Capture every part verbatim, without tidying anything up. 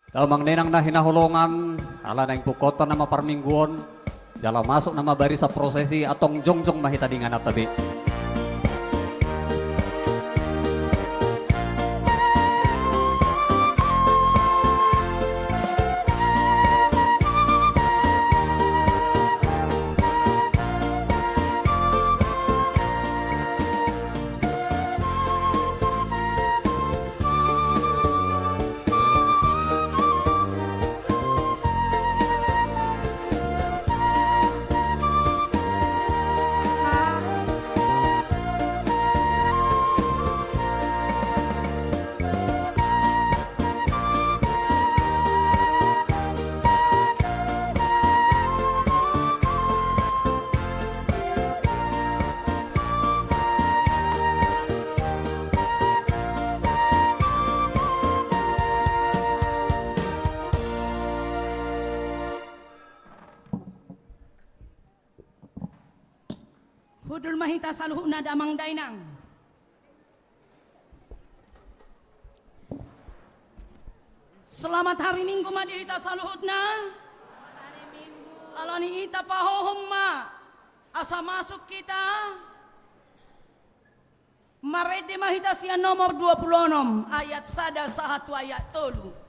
Damang dainang na hinaholongan, ala naeng pungkaonta nama parmingguon, jala masuk nama barisan prosesi, antong jongjong ma hita di ingananta be. Hundul ma hita saluhutna damang dainang. Selamat hari Minggu ma di hita saluhutna. Selamat hari Minggu. Alani i tapahohom ma asa masuk hita. Marende ma hita sian nomor dua pulu onom, ayat sada sahat tu ayat tolu.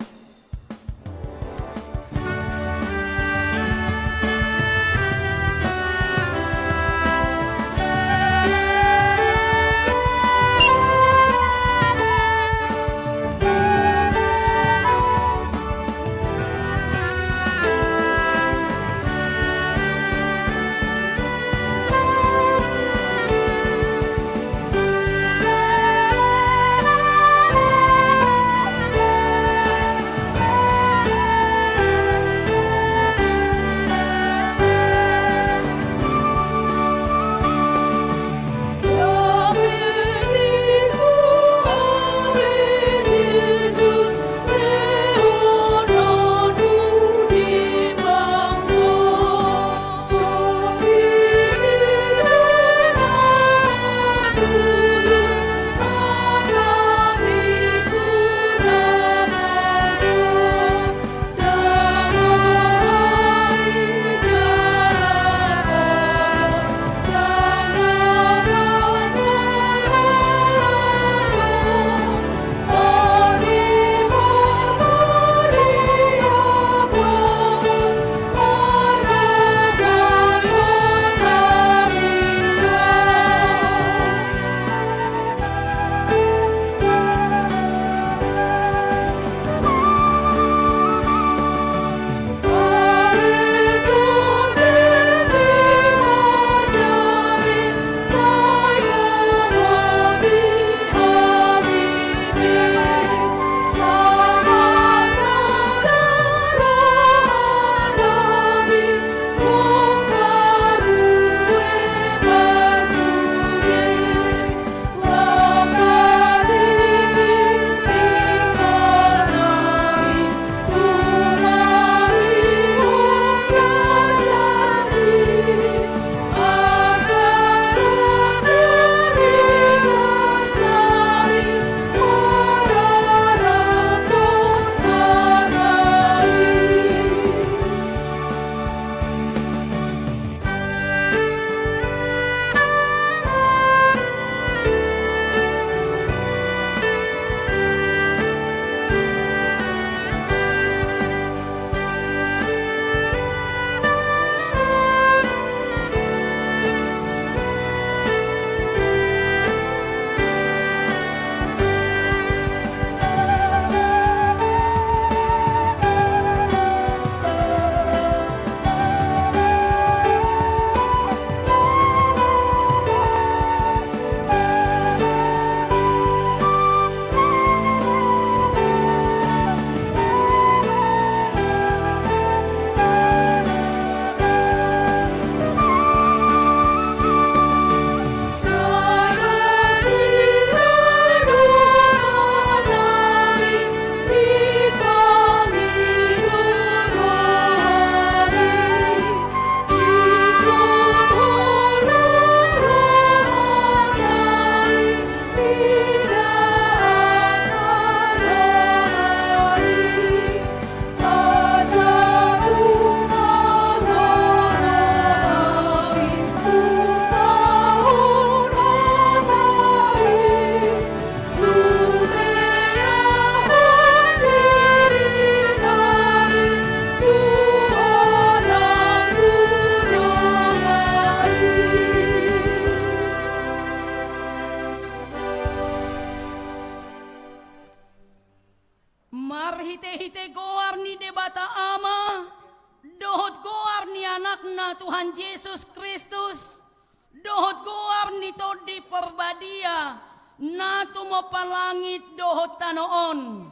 Na Tuhan Jesus Kristus, dohot goar ni Tondi Parbadia, na tumompa langit dohot tano on.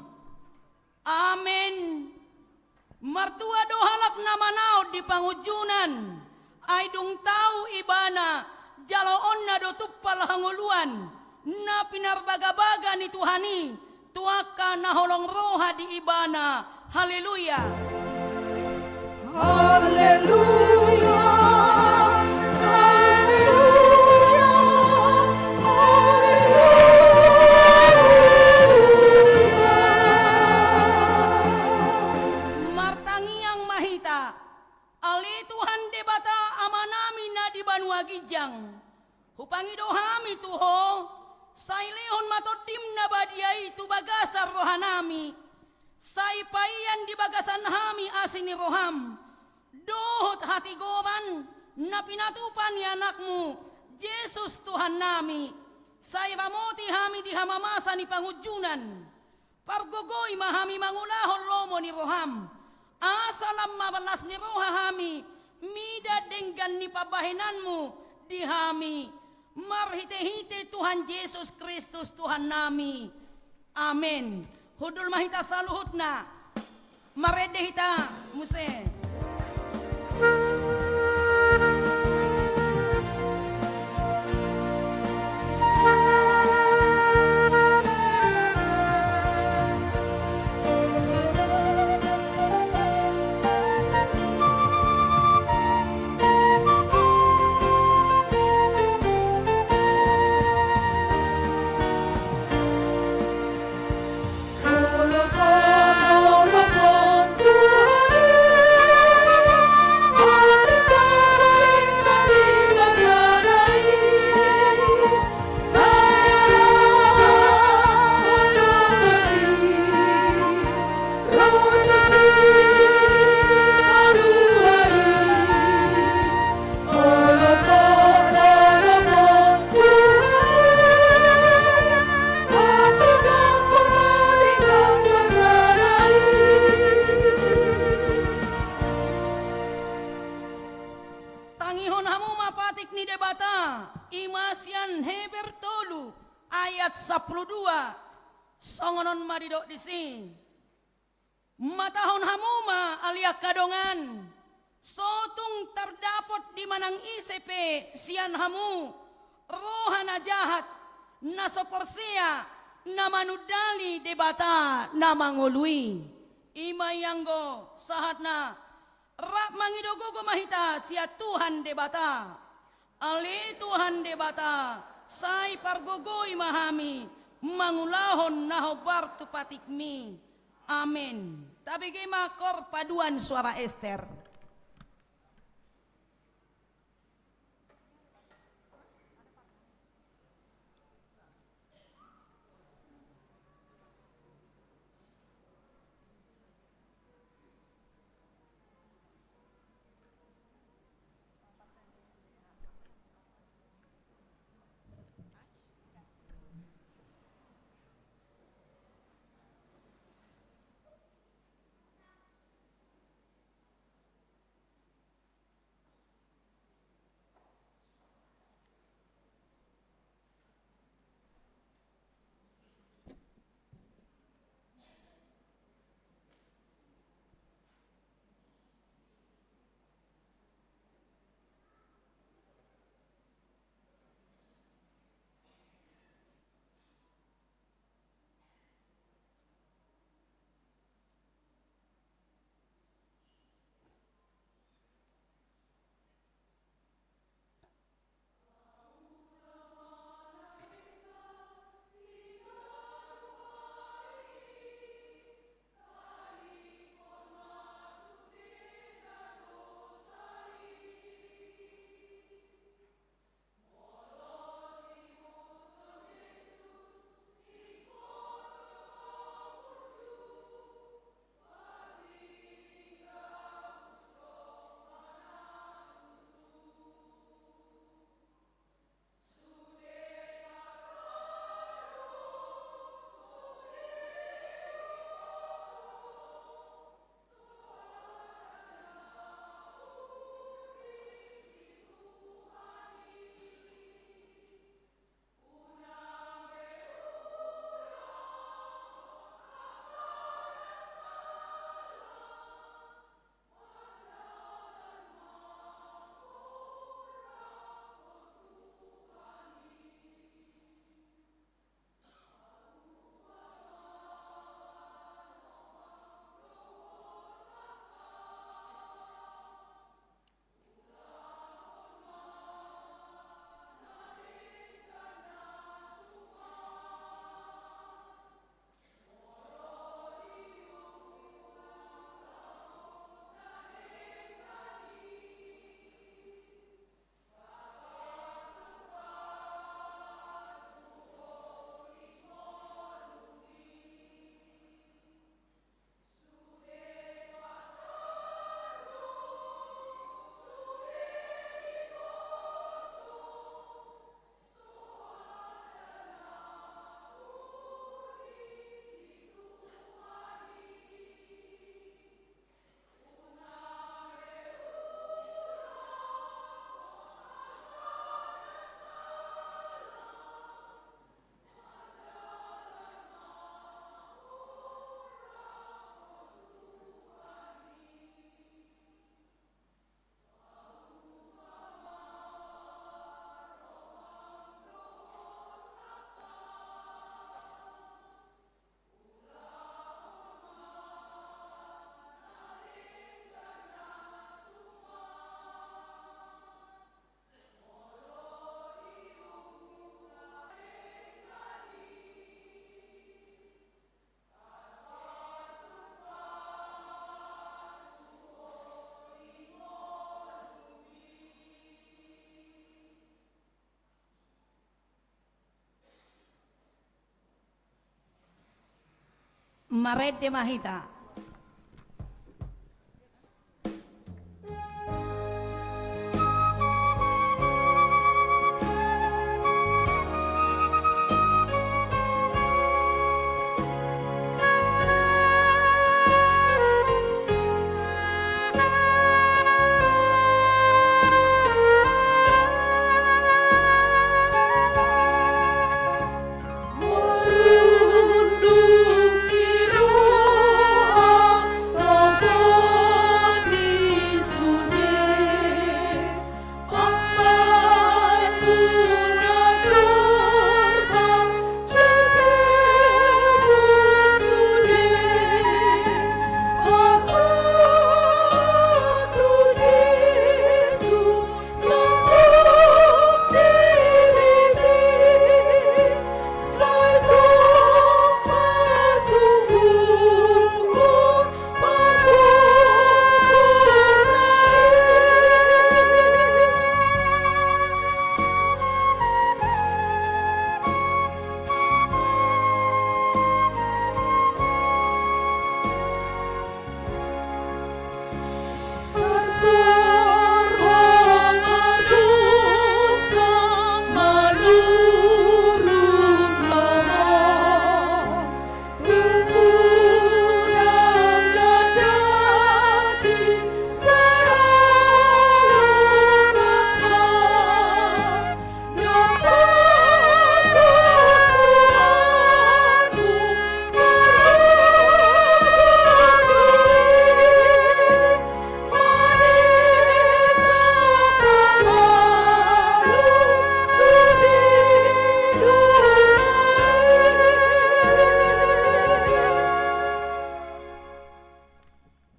Amen. Martua do halak na manaon di pangunjunan, ai dung tau ibana, jaloonna do tumpal hangoluan, na pinarbagabaga ni Tuhan i, tu angka na holong roha di ibana. Haleluya. Haleluya. Haleluya. Haleluya. Martangiang ma hita. Ale Tuhan Debata Amanami na di banua ginjang, hupangido hami tu Ho, sai lehon ma Tondim na badia i tu bagasan rohanami, sai paian di bagasan hami asi ni roham, dohot hatigoran na pinatupa ni Anakmu, Jesus Tuhannami, sai ramoti hami di hamamasa ni pangunjunan. Pargogoi ma hami mangulahon lomo ni roham, asa lam marlas ni roha hami mida denggan ni pambahenanmu di hami, marhitehite Tuhan Jesus Kristus Tuhannami. Amen. Hundul ma hita saluhutna. Marende hita muse. Tangihon hamu ma patik ni Debata, i ma sian Heber tolu ayat sampulu dua. Songon on ma didok disi. Matahon hamu ma ale angka dongan, so tung tardapot di manang ise pe sian hamu roha na jahat, na so porsea, na manundali Debata na mangolu i. I ma i anggo sahatna, rap mangido gogo ma hita sian Tuhan Debata. Ale Tuhan Debata, sai pargogoi ma hami mangulahon na hombar tu patikmi. Amen. Tabege ma kor paduan suara Ester. Marende ma hita.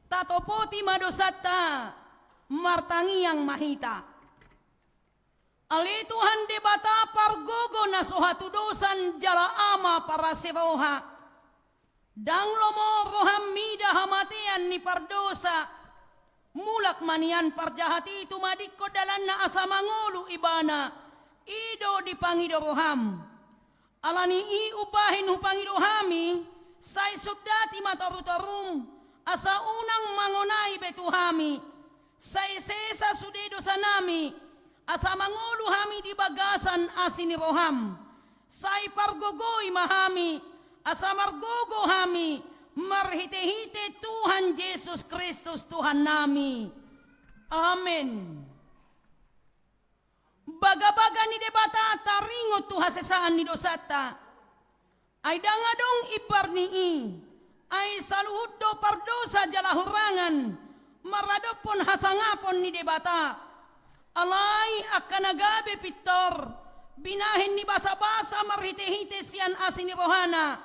Tatopoti ma dosanta, martangiang ma hita. Ale Tuhan Debata pargogo na so hatudosan jala Ama parasi roha, ndang lomo roham mida hamatean ni pardosa. Mulak ma nian parjahat i tumadingkon dalanna asa mangolu ibana, i do dipangido roham. Ala ni i umbahen hupangido hami, sai sundati ma torutorum, asa unang mangonai be tu hami. Sai sesa sude dosanami, asa mangolu hami di bagasan asi ni roham. Sai pargogoi ma hami, asa margogo hami, marhitehite Tuhan Jesus Kristus Tuhannami. Amen. Bagabaga ni Debata taringot tu hasesaan ni dosanta. Ai ndang adong imbar ni i, ai saluhut do pardosa jala hurangan maradophon hasangapon ni Debata. Alai angka na gabe pintor, binahen ni basabasa marhitehite sian asi ni rohana,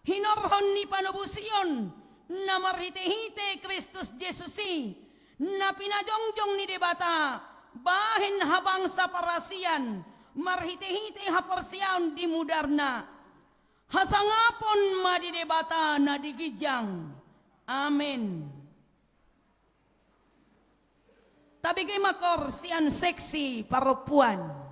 hinorhon ni panobusion na marhitehite Kristus Jesus i, na pinajongjong ni Debata bahen habangsa parasian marhitehite haporseaon di mudarna. Hasangapon ma di Debata na di ginjang. Amen. Tabege ma kor sian seksi parompuan.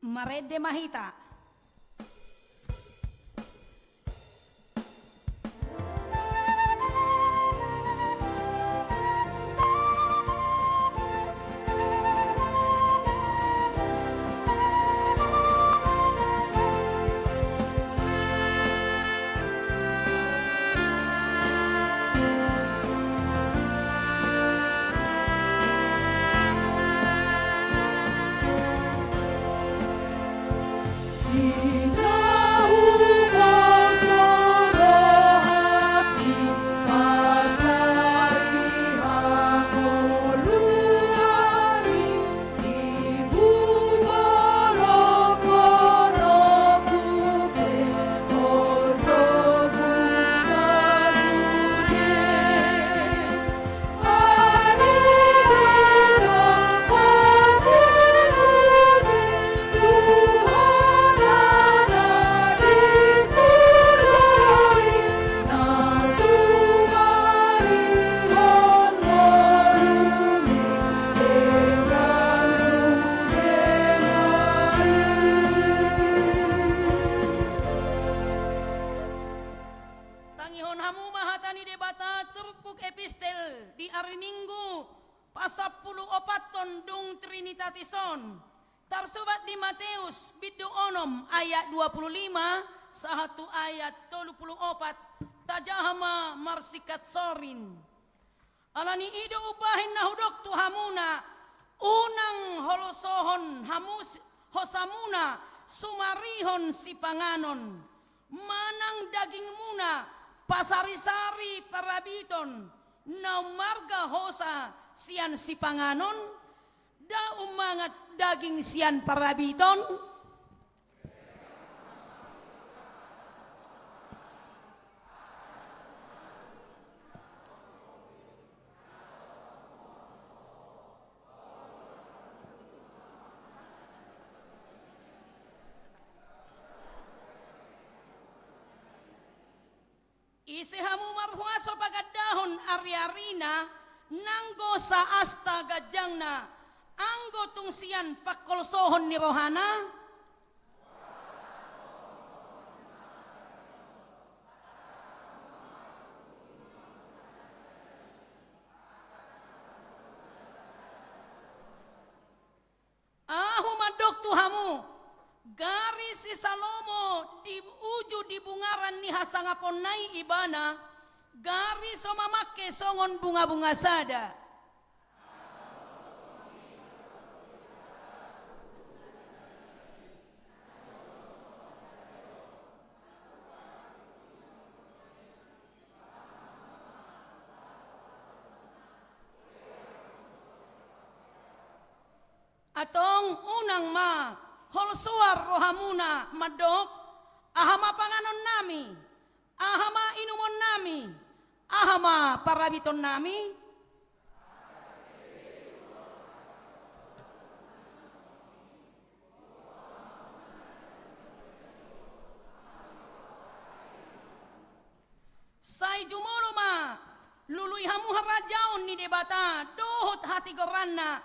Marende ma hita. Tangihon hamu ma hata ni Debata, turpuk epistel di ari Minggu, pasampulu opathon dung Trinitatis on. Tarsurat di Mateus, bindu onom ayat dua puluh lima, sahat tu ayat tolu puluh opat, tajaha ma marsingkat sorin. Ala ni i do umbahen na hudok tu hamuna, unang holsohon hamu s-, hosamuna sumarihon sipanganon, manang dagingmuna pasarisari parabiton, na ummarga hosa sian sipanganon, ndada ummangan daging sian parabiton. Ise hamu marhuaso pagandahon ariarina, nanggo saasta ganjangna, anggo tung sian pangholsohon ni rohana? Ahu mandok tu hamu, gari si Salomo di uju di bungaran ni hasangaponna i ibana, gari so mamangke songon bungabunga sada. Antong unang ma holsoan rohamuna mandok, aha ma panganonnami, aha ma inumonnami, aha ma parabitonnami? Sai jumolo ma, lului hamu harajaon ni Debata dohot hatigoranna,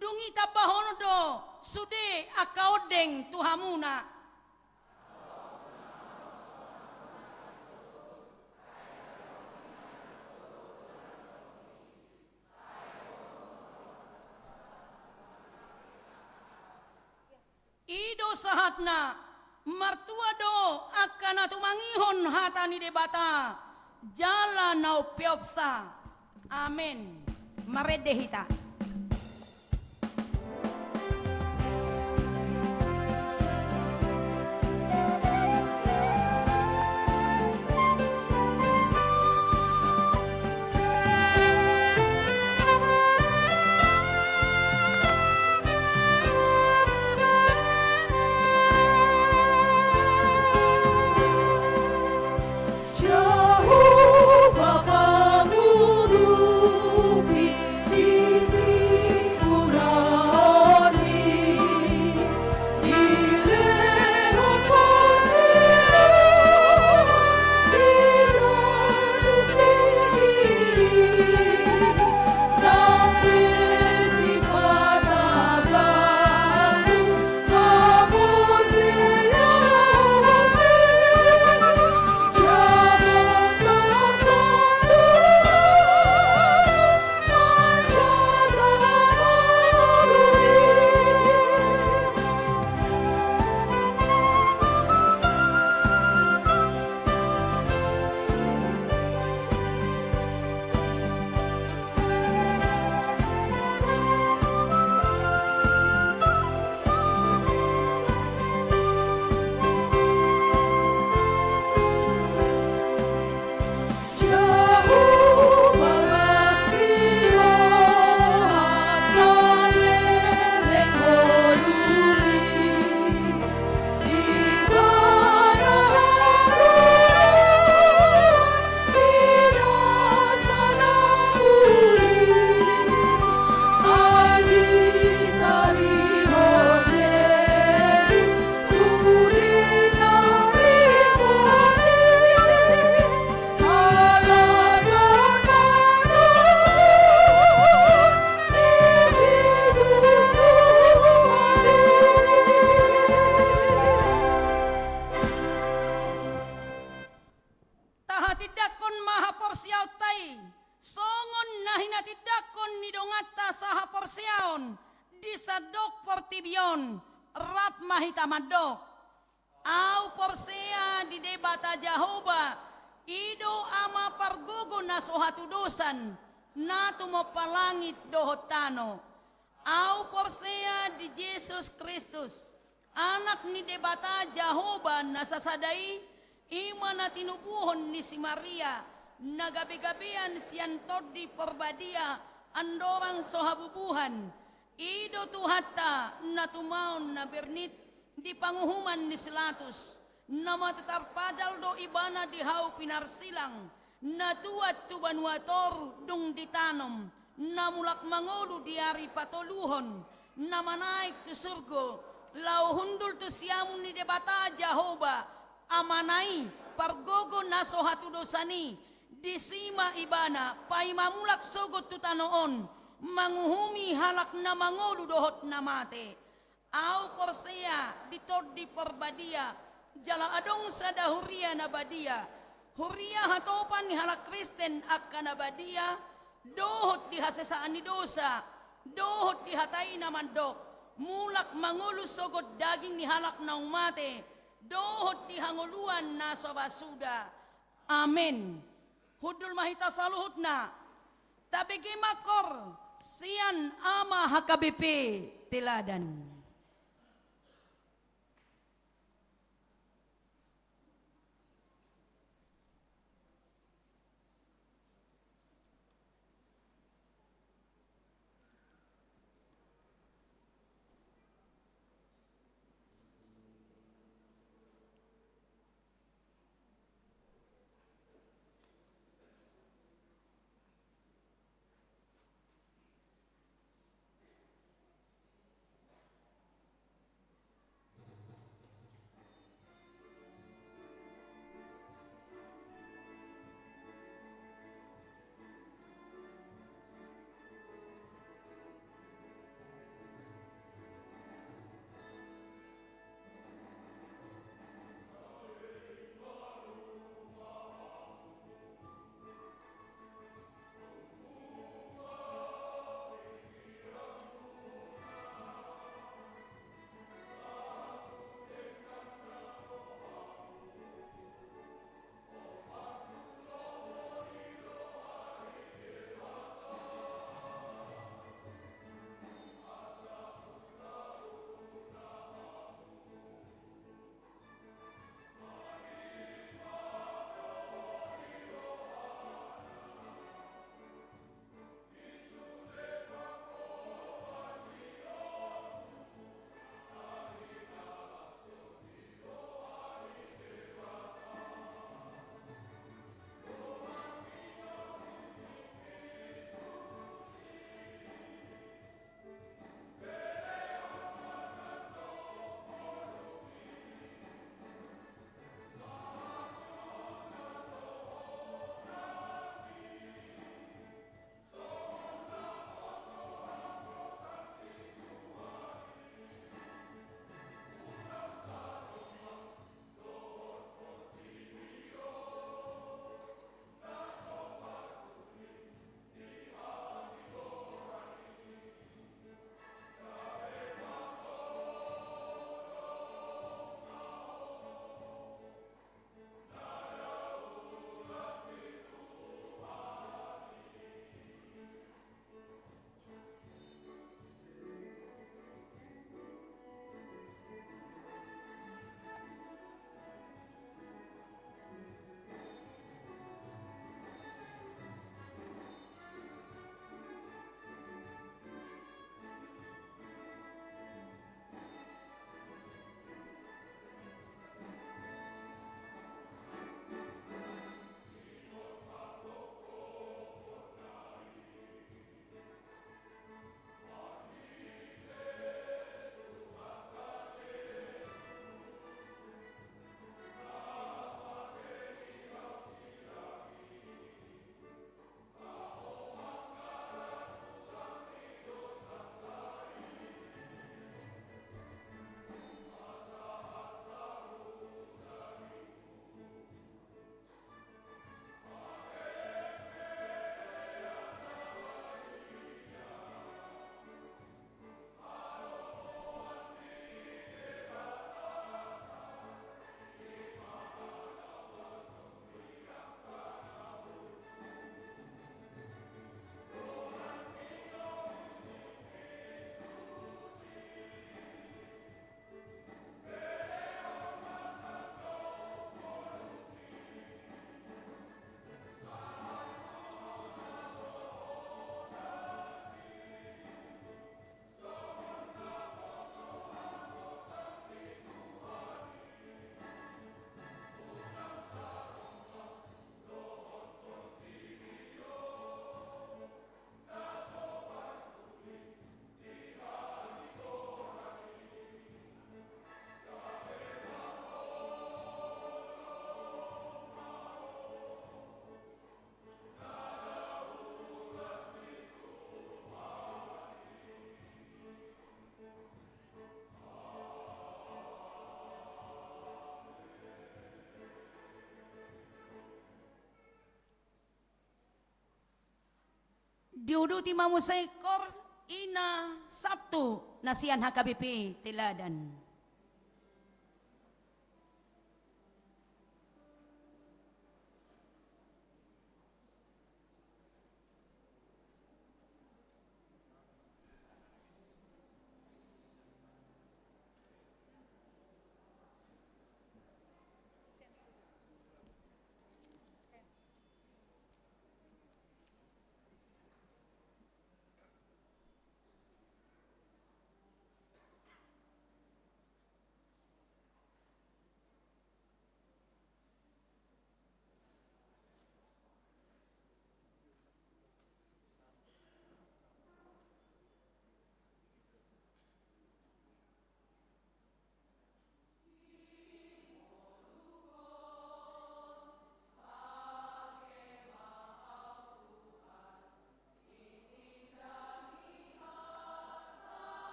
dung i tambahon do sude angka ondeng tu hamuna. I do sahatna, martua do angka na tumangihon hata ni Debata jala na umpeopsa. Amen. Marende hita. hatindangkon ni donganta sahaporseaon di sandok portibi on, rap ma hita mandok. Ahu porsea di Debata Jahowa, i do Ama pargogo na so hatudosan, na tumompa langit dohot tano. Ahu porsea di Jesus Kristus, Anak ni Debata Jahowa na sasada i, i ma na tinubuhon ni si Maria, na gabegabean sian Tondi Parbadia, andorang so habubuhan. I do Tuhanta na tumaon na bernit di panguhuman ni si Latus, na mate tarpadal do Ibana di hau pinarsilang, na tuat tu banua toru dung ditanom, na mulak mangolu di ari patoluhon, na manaek tu surgo, laho hundul tu siamun ni Debata Jahowa, Amana i, pargogo na so hatudosan i. Disi ma Ibana paima mulak sogot tu tano on, manguhumi halak na mangolu dohot na mate. Ahu porsea di Tondi Parbadia, jala adong sada huria na badia, huria hatopan ni halak Kristen angka na badia, dohot di hasesaan ni dosa, dohot di hata i na mandok, mulak mangolu sogot daging ni halak naung mate, dohot di hangoluan na so basuda. Amen. Hundul ma hita saluhutna, tabege ma kor sian Ama H K B P Teladan. Diuduti ma muse ingkon ina Sabtu na sian H K B P Teladan.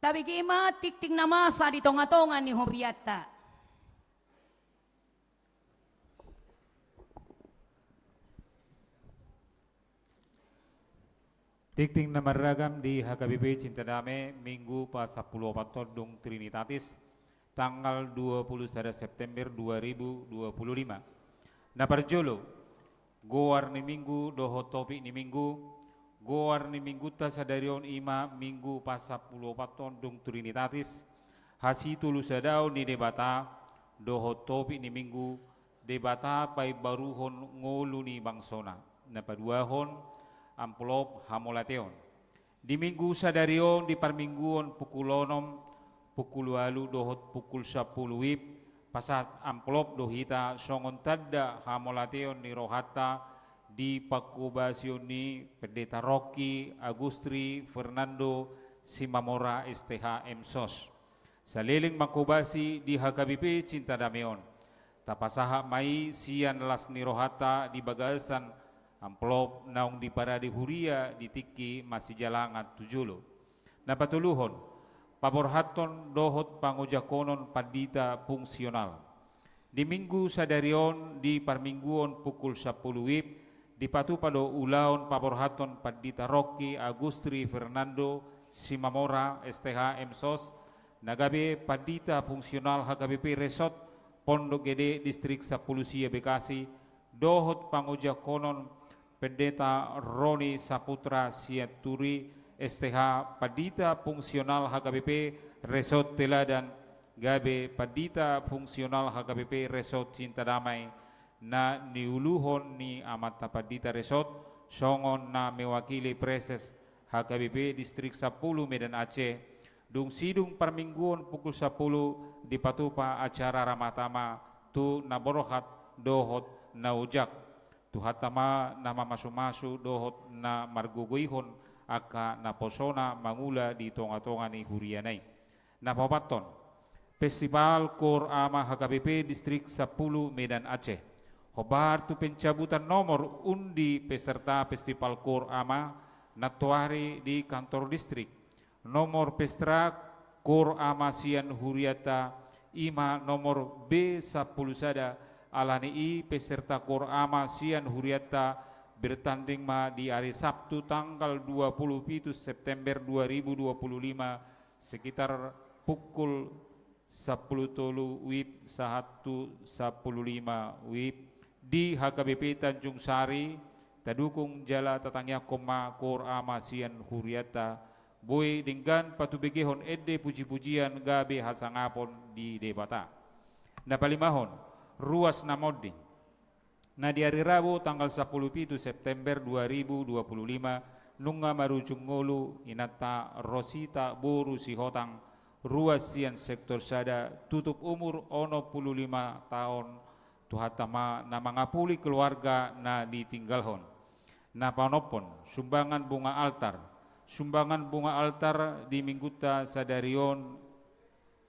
Tabege ma tingting na masa di tongatonga ni hurianta. Tingting na marragam di H K B P Cinta Dame, Minggu pasampulu opat on dung Trinitatis, tanggal dua puluh sada September dua ribu dua puluh lima. Na parjolo, goar ni Minggu dohot topik ni Minggu. Goar ni Minggunta sadari on i ma Minggu pasampulu opat on dung Trinitatis, Hasitolusadaon ni Debata dohot topik ni Minggu, Debata paimbaruhon ngolu ni bangsona. Na paduahon, amplop hamauliateon. Di Minggu sadari on di parmingguon pukul onom, pukul ualu dohot pukul sampulu wib, pasahat amplop do hita songon tanda hamauliateon ni rohanta di panghobasion ni Pendeta Rocky Agustri Fernando Simamora S T H M Sos. Saleleng manghobasi di H K B P Cinta Damai on, tapasahat ma i sian las ni rohanta di bagasan amplop naung diparade huria di tingki masijalangan tu jolo. Na patoluhon, paborhathon dohot pangojangkonon pandita fungsional. Di Minggu sadari on di parmingguon pukul sampulu wib, dipatupa do ulaon paborhathon Pandita Rocky Agustri Fernando Simamora S T H M Sos, na gabe pandita fungsional H K B P Resort Pondok Gede Distrik Sampulu Sia Bekasi, dohot pangojangkonon Pendeta Roni Saputra Sianturi S T H, pandita fungsional H K B P Resort Teladan, gabe pandita fungsional H K B P Resort Cinta Damai, na niuluhon ni amanta pandita Resort, songon na mewakili Praeses H K B P Distrik Sampulu Medan Aceh, dung sidung parmingguon pukul sampulu dipatupa acara ramatama tu na borhat dohot na ojak. Tuhanta ma na mamasumasu dohot na margogoihon angka naposona mangula di tongatonga ni huriana i. Na paopathon, Festival Koor Ama H K B P Distrik Sampulu Medan Aceh. Hombar tu pencabutan nomor undi peserta Festival Koor Ama nantoari di kantor distrik. Nomor peserta Koor Ama sian hurianta i ma nomor B sampulu sada, alani i peserta Koor Ama sian hurianta bertanding ma di ari Sabtu tanggal dua puluh pitu September dua ribu dua puluh lima sekitar pukul sampulu tolu wib sahat tu sampulu lima wib di H K B P Tanjung Sari. Tadukung jala tatangiangkon ma Koor Ama sian hurianta, boi denggan patubegehon ende pujipujian gabe hasangapon di Debata. Na palimahon, ruas na monding. Na di ari Rabu tanggal sampulu pitu September dua ribu dua puluh lima, nunga marujung ngolu inanta Rosita boru Sihotang, ruas sian sektor sada, tutup umur onom pulu lima taon. Tuhanta ma na mangapuli keluarga na ditinggalhon. Na paonomhon, sumbangan bunga altar. Sumbangan bunga altar di Minggunta sadari on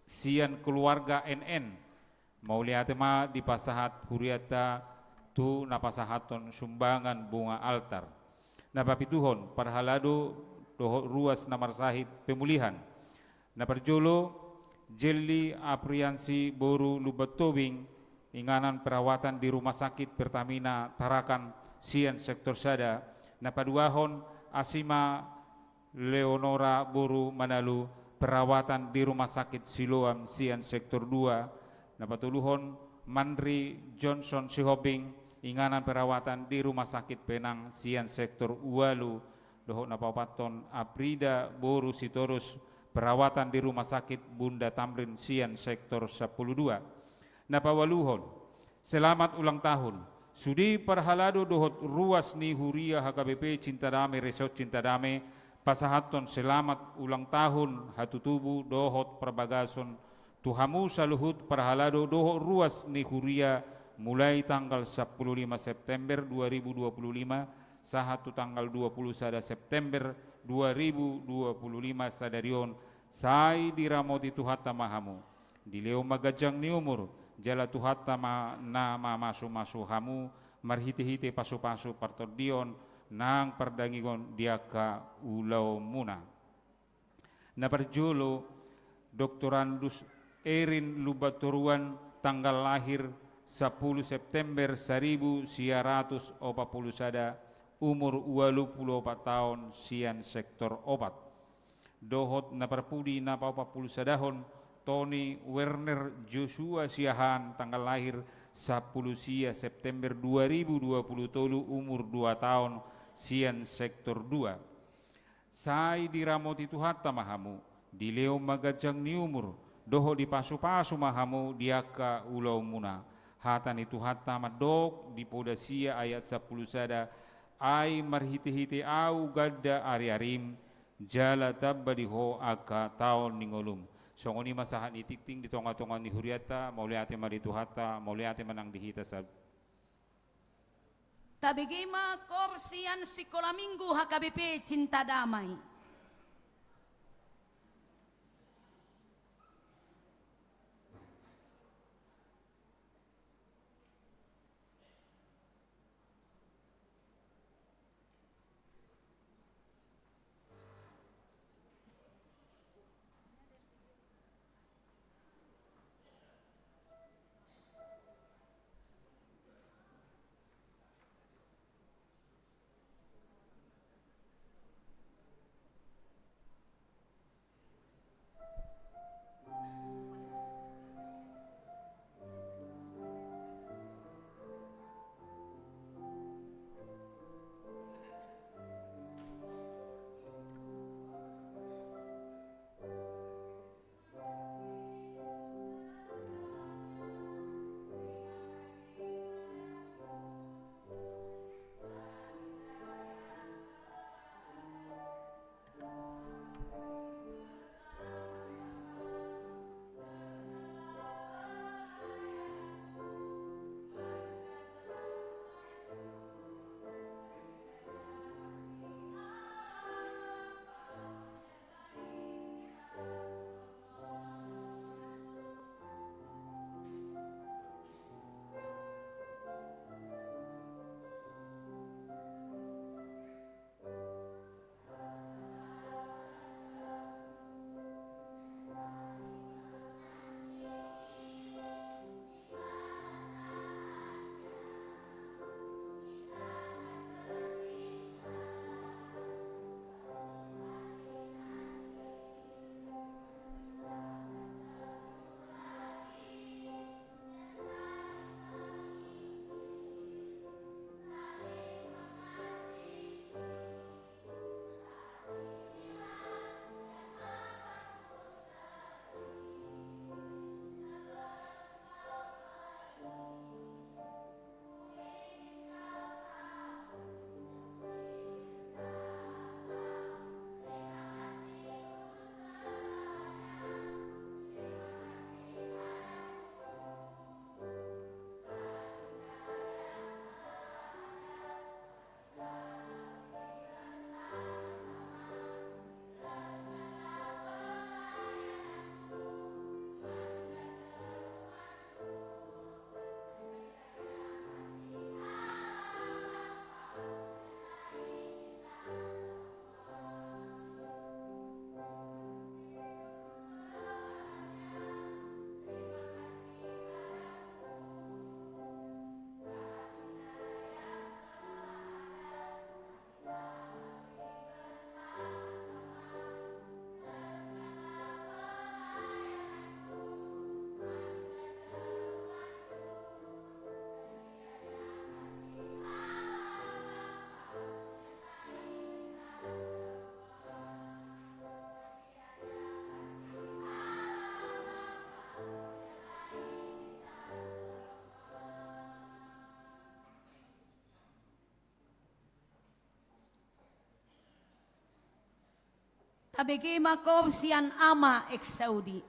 sian keluarga N N. Mauliate ma dipasahat hurianta tu na pasahathon sumbangan bunga altar. Na papituhon, parhalado dohot ruas na marsahit pemulihan. Na parjolo, Jelly Apriansi boru Lumban Tobing, inganan perawatan di Rumah Sakit Pertamina Tarakan sian sektor sada. Na paduahon, Asima Leonora boru Manalu, perawatan di Rumah Sakit Siloam sian sektor dua. Na patoluhon, Manri Johnson Sihombing, inganan perawatan di Rumah Sakit Penang sian sektor ualu. Dohot na paopathon, Aprida boru Sitorus, perawatan di Rumah Sakit Bunda Tamrin sian sektor sampulu dua. Na paualuhon, selamat ulang tahun. Sude parhalado dohot ruas ni huria H K B P Cinta Damai Resort Cinta Damai pasahathon selamat ulang tahun hatutubu dohot parbagason tu hamu saluhut parhalado dohot ruas ni huria, mulai tanggal sampulu lima September dua ribu dua puluh lima sahat tu tanggal dua puluh sada September dua ribu dua puluh lima sadari on, sai diramoti Tuhanta ma hamu. Dilehon ma ganjang ni umur, jala Tuhanta ma na mamasumasu hamu marhitehite pasupasu partondion nang pardagingon di angka ulaonmuna. Na parjolo, Doktorandus Erin Lumban Toruan, tanggal lahir sampulu September saribu sia ratus opat pulu sada, umur ualu pulu opat taon, sian sektor opat. Dohot na parpudi na paopat pulu sadahon, Tony Werner Joshua Siahaan, tanggal lahir sampulu sia September dua ribu dua pulu tolu, umur dua taon, sian sektor dua. Sai diramoti Tuhanta ma hamu, dilehon ma ganjang ni umur, dohot dipasupasu ma hamu di angka ulaonmuna. Hata ni Tuhanta mandok di Poda sia ayat sampulu sada, ai marhitehite ahu ganda ariarim, jala tamba di ho angka taon ni ngolum. Songon i ma sahat ni tingting di tongatonga ni hurianta. Mauliate ma di Tuhanta, mauliate ma nang di hita sa. Tabege ma kor sian Sikola Minggu H K B P Cinta Damai. Tabege ma kor sian Ama Eksaudi.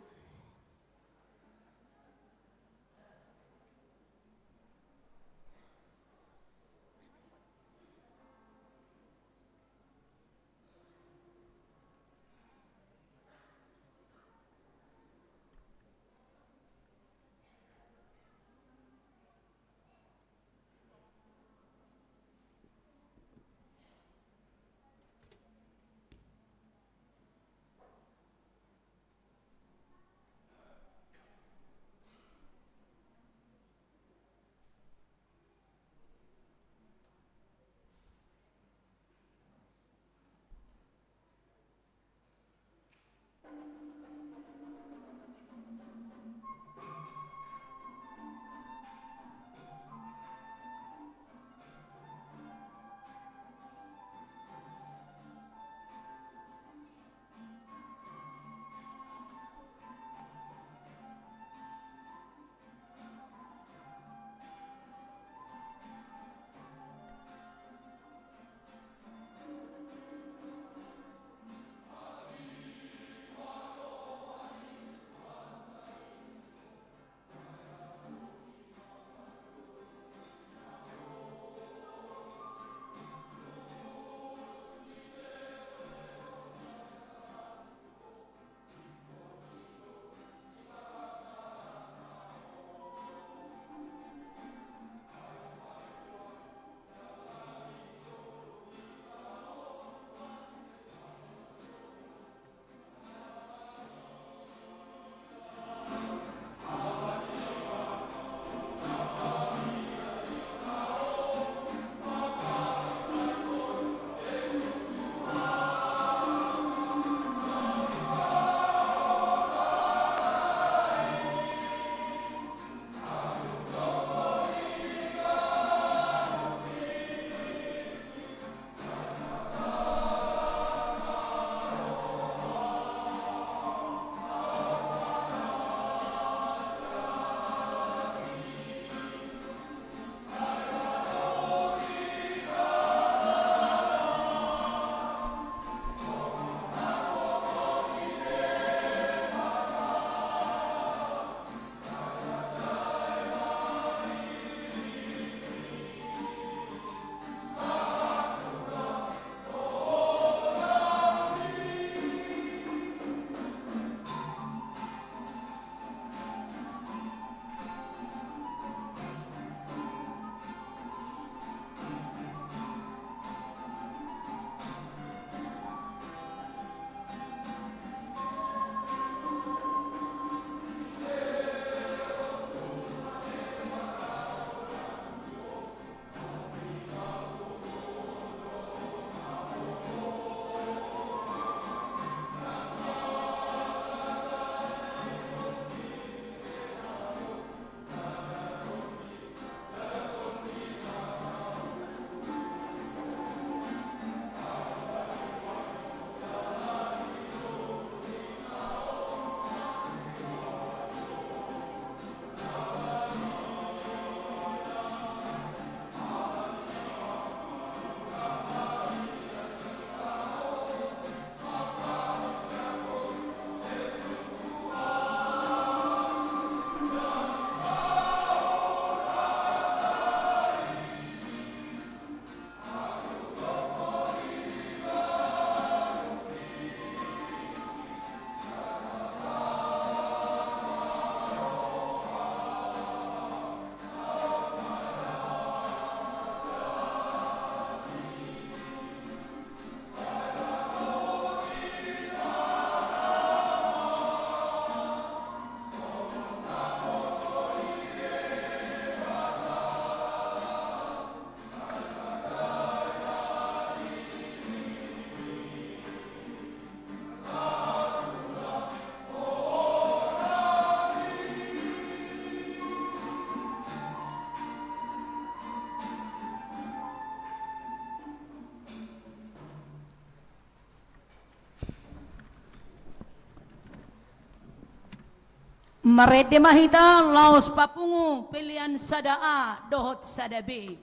Marende ma hita laos papungu pelean sada A dohot sada B.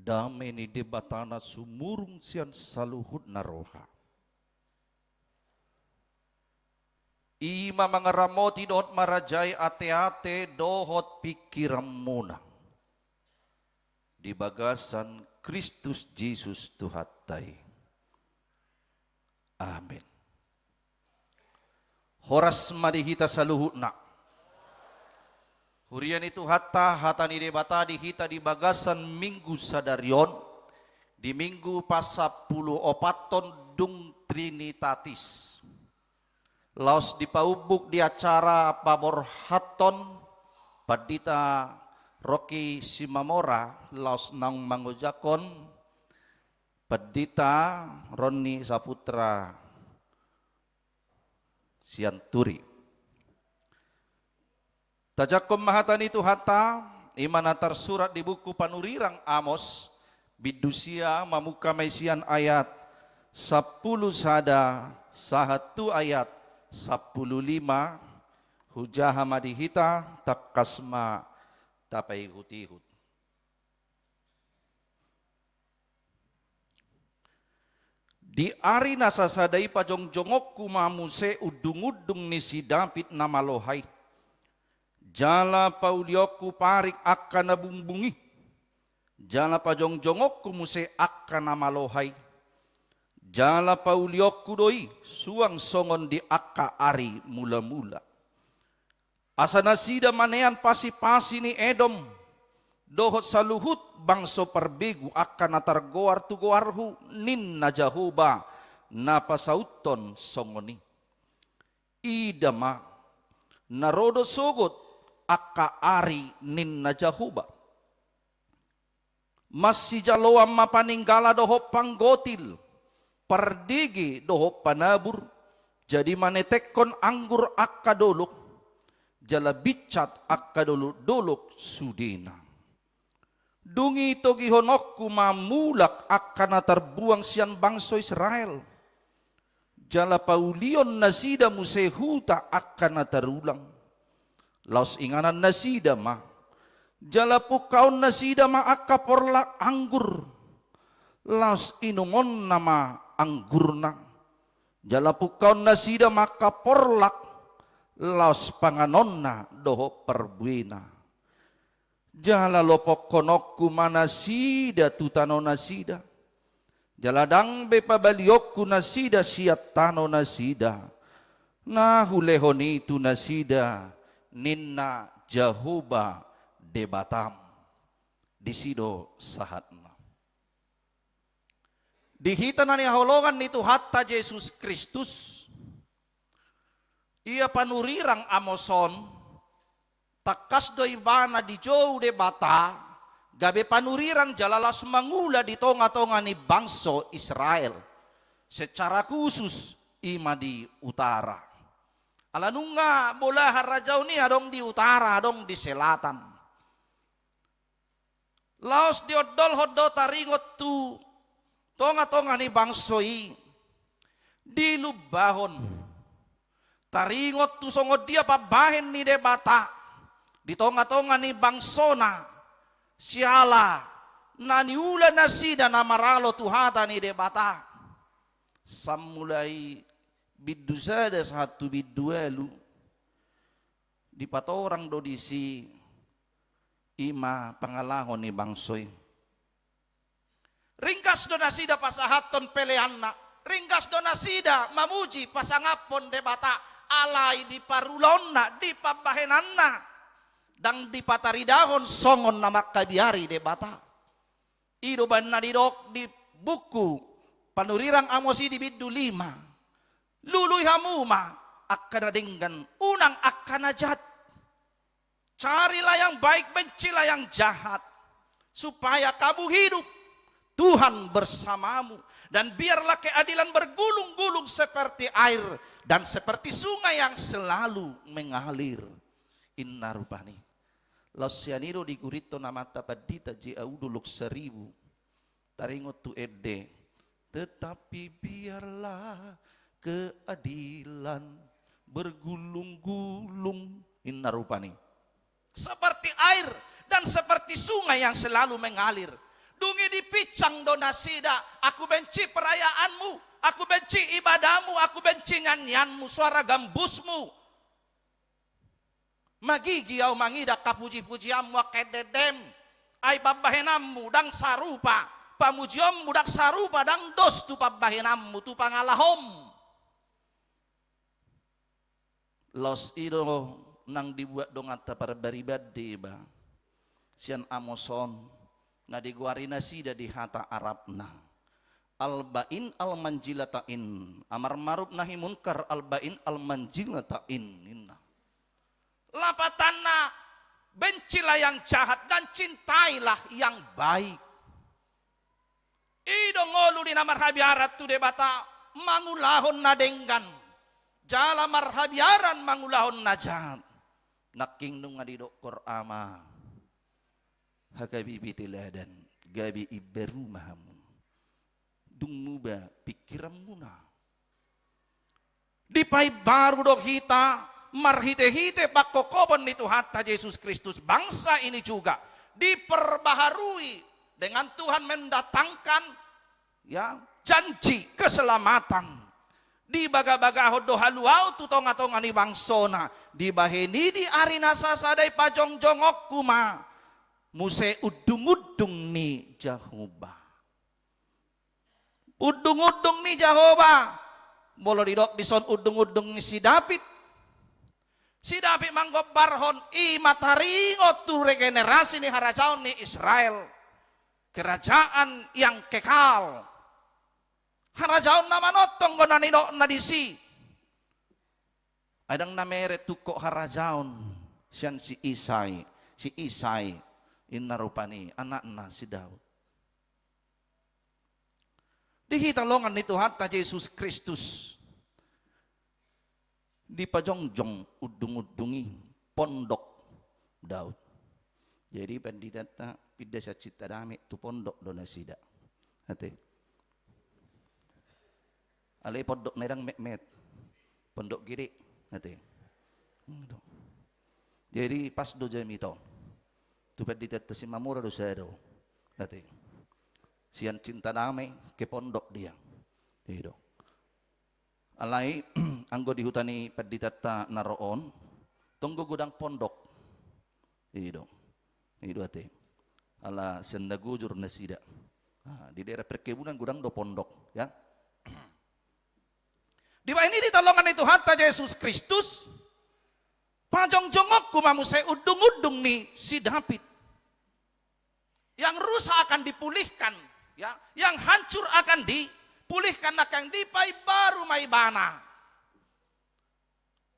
Dame ni Debata na sumurung sian saluhutna roha, i ma mangaramoti dohot marajai ateate dohot pingkiranmuna di bagasan Kristus Jesus Tuhanta i. Amen. Horas ma di hita saluhutna. Huria ni Tuhanta, hata ni Debata di hita di bagasan Minggu sadari on, di Minggu pasampuluopathon dung Trinitatis. Laos dipaumbuk di acara paborhathon Pandita Rocky Simamora, laos naung mangojakhon Pandita Ronni Saputra Sianturi. Tajangkon ma hata ni Tuhanta, i ma na tarsurat di buku Panurirang Amos, bindu sia, mamungka ma i sian ayat sampulu sada sahat tu ayat sampulu lima. Hujaha ma di hita, tangkas ma tapaihutihut. Di ari na sasada i pajongjongonku ma muse undungundung ni si David na malo ai, jala paulionku parik angka na bungbung i, jala pajongjongonku muse angka na malo ai, jala paulionku do i suang songon di angka ari mulamula. Asa nasida manean pasipasi ni Edom, dohot saluhut bangso parbegu angka na targoar tu goarhu, ninna Jahowa, na pasauthon songon i. Ida ma, na ro do sogot angka ari, ninna Jahowa. Mansijaloan ma paninggala dohot panggotil, pardege dohot panabur, jadi manetekhon anggur angka dolok, jala binsat angka dolokdolok sudena. Dung i togihononku ma mulak angka na tarbuang sian bangso Israel, jala paulion nasida muse huta angka na tarulang. Laos inganan nasida ma, jala pungkaon nasida ma angka porlak anggur, laos inumonna ma anggurna, jala pungkaon nasida ma angka porlak, laos panganonna dohot parbuena. Jala lopokhononku ma nasida tu tano nasida, jala ndang be pabalionku nasida sian tano nasida, na hulehon i tu nasida, ninna Jahowa Debatam. Disi do sahatna. Di hita na nihaholongan ni Tuhanta Jesus Kristus, ia panurirang Amos on, tangkas do ibana dijou Debata, gabe panurirang jala laos mangula di tongatonga ni bangso Israel, secara khusus i ma di utara. Ala nunga bolahan rajaon i adong di utara, adong di selatan. Laos diondolhon do taringot tu tongatonga ni bangso i, dilumbahon. Taringot tu songon dia pambahen ni Debata di tongatonga ni bangsona, siala na niula nasida na maralo tu hata ni Debata. Samulai bindu sada sahat tu bindu ualu, dipatorang do disi i ma pangalaho ni bangso i. Ringgas do nasida pasahathon peleanna, ringgas do nasida mamuji pasangaphon Debata, alai di parulaonna, di pambahenanna, ndang dipataridahon songon na mangkabiari Debata. I do umbahen na didok di buku Panurirang Amos i di bindu lima, lului hamu ma angka na denggan, unang angka na jat. Carilah yang baik, bencilah yang jahat, supaya kamu hidup. Tuhan bersamamu, dan biarlah keadilan bergulung-gulung seperti air dan seperti sungai yang selalu mengalir. Inna rupani. Laos sian i do digurinta amanta pandita J A U Dolok Saribu. Taringot tu ende, tetapi biarlah keadilan bergulung-gulung, inna rupani. Seperti air dan seperti sungai yang selalu mengalir. Dung i dipinsang do nasida, "Aku benci perayaanmu, aku benci ibadahmu, aku benci nyanyianmu, suara gambusmu." Magigi au mangida hapujipujianmu angka endendem, ai pambahenanmu ndang sarupa, pamujionmu ndang sarupa, ndang dos tu pambahenanmu, tu pangalahom. Laos i do nang dibuat donganta parbari bande iba. Sian Amos on, na digoari nasida di hata Arabna Al-Ba'in Al-Manjilatain, Amar Ma'ruf Nahi Munkar Al-Ba'in Al-Manjilatain, ninna. Lapatanna, bencilah yang jahat dan cintailah yang baik. I do ngolu ni na marhabiaran tu Debata mangulahon na denggan, jala marhabiaran mangulahon na jahat. Nangkin nunga didok Ama, hagabe be teladan, gabe imbaru ma hamu. Dung muba pingkiranmuna. Dipaimbaru do hita marhitehite pangkophopon ni Tuhanta Jesus Kristus, bangsa ini juga diperbaharui dengan Tuhan mendatangkan, ya, janji keselamatan. Dibagabagahon do haluaon tu tongatonga ni bangsona, dibahen i di ari na sasada i pajongjongonku ma muse undungundung ni Jahowa. Undungundung ni Jahowa. Molo didok dison undungundung ni si David. Si David manggombarhon i ma taringot tu regenerasi ni harajaon ni Israel. Kerajaan yang kekal. Harajaon na manongtong do na nidokna disi. Ai ndang na mere tungkot harajaon sian si Isai, si Isai, inna rupani anakna si Daud. Di hita longan ni Tuhanta Jesus Kristus, dipajongjong undungundung i, Pondok Daud. Jadi panditanta pinda sian Cinta Dame tu pondok do nasida. Ate. Alai pondok na ndang metmet. Pondok gede, ate. Hmm, do. Jadi pas do jamita on. Tu panditanta Simamora do sada do. Ate. Sian Cinta Dame ke pondok dia. I do. Alai anggo di huta ni panditanta na ro on, tong do godang pondok. I do. I do ate. Ala sian na gojor nasida. Ah, di daerah perkebunan godang do pondok, ya. Dibahen i di hita longan ni Tuhanta Jesus Kristus, pajongjongonku ma muse undungundung ni si David. Yang rusak akan dipulihkan, ya, yang hancur akan dipulihkan, nangkin dipaimbaru ma ibana.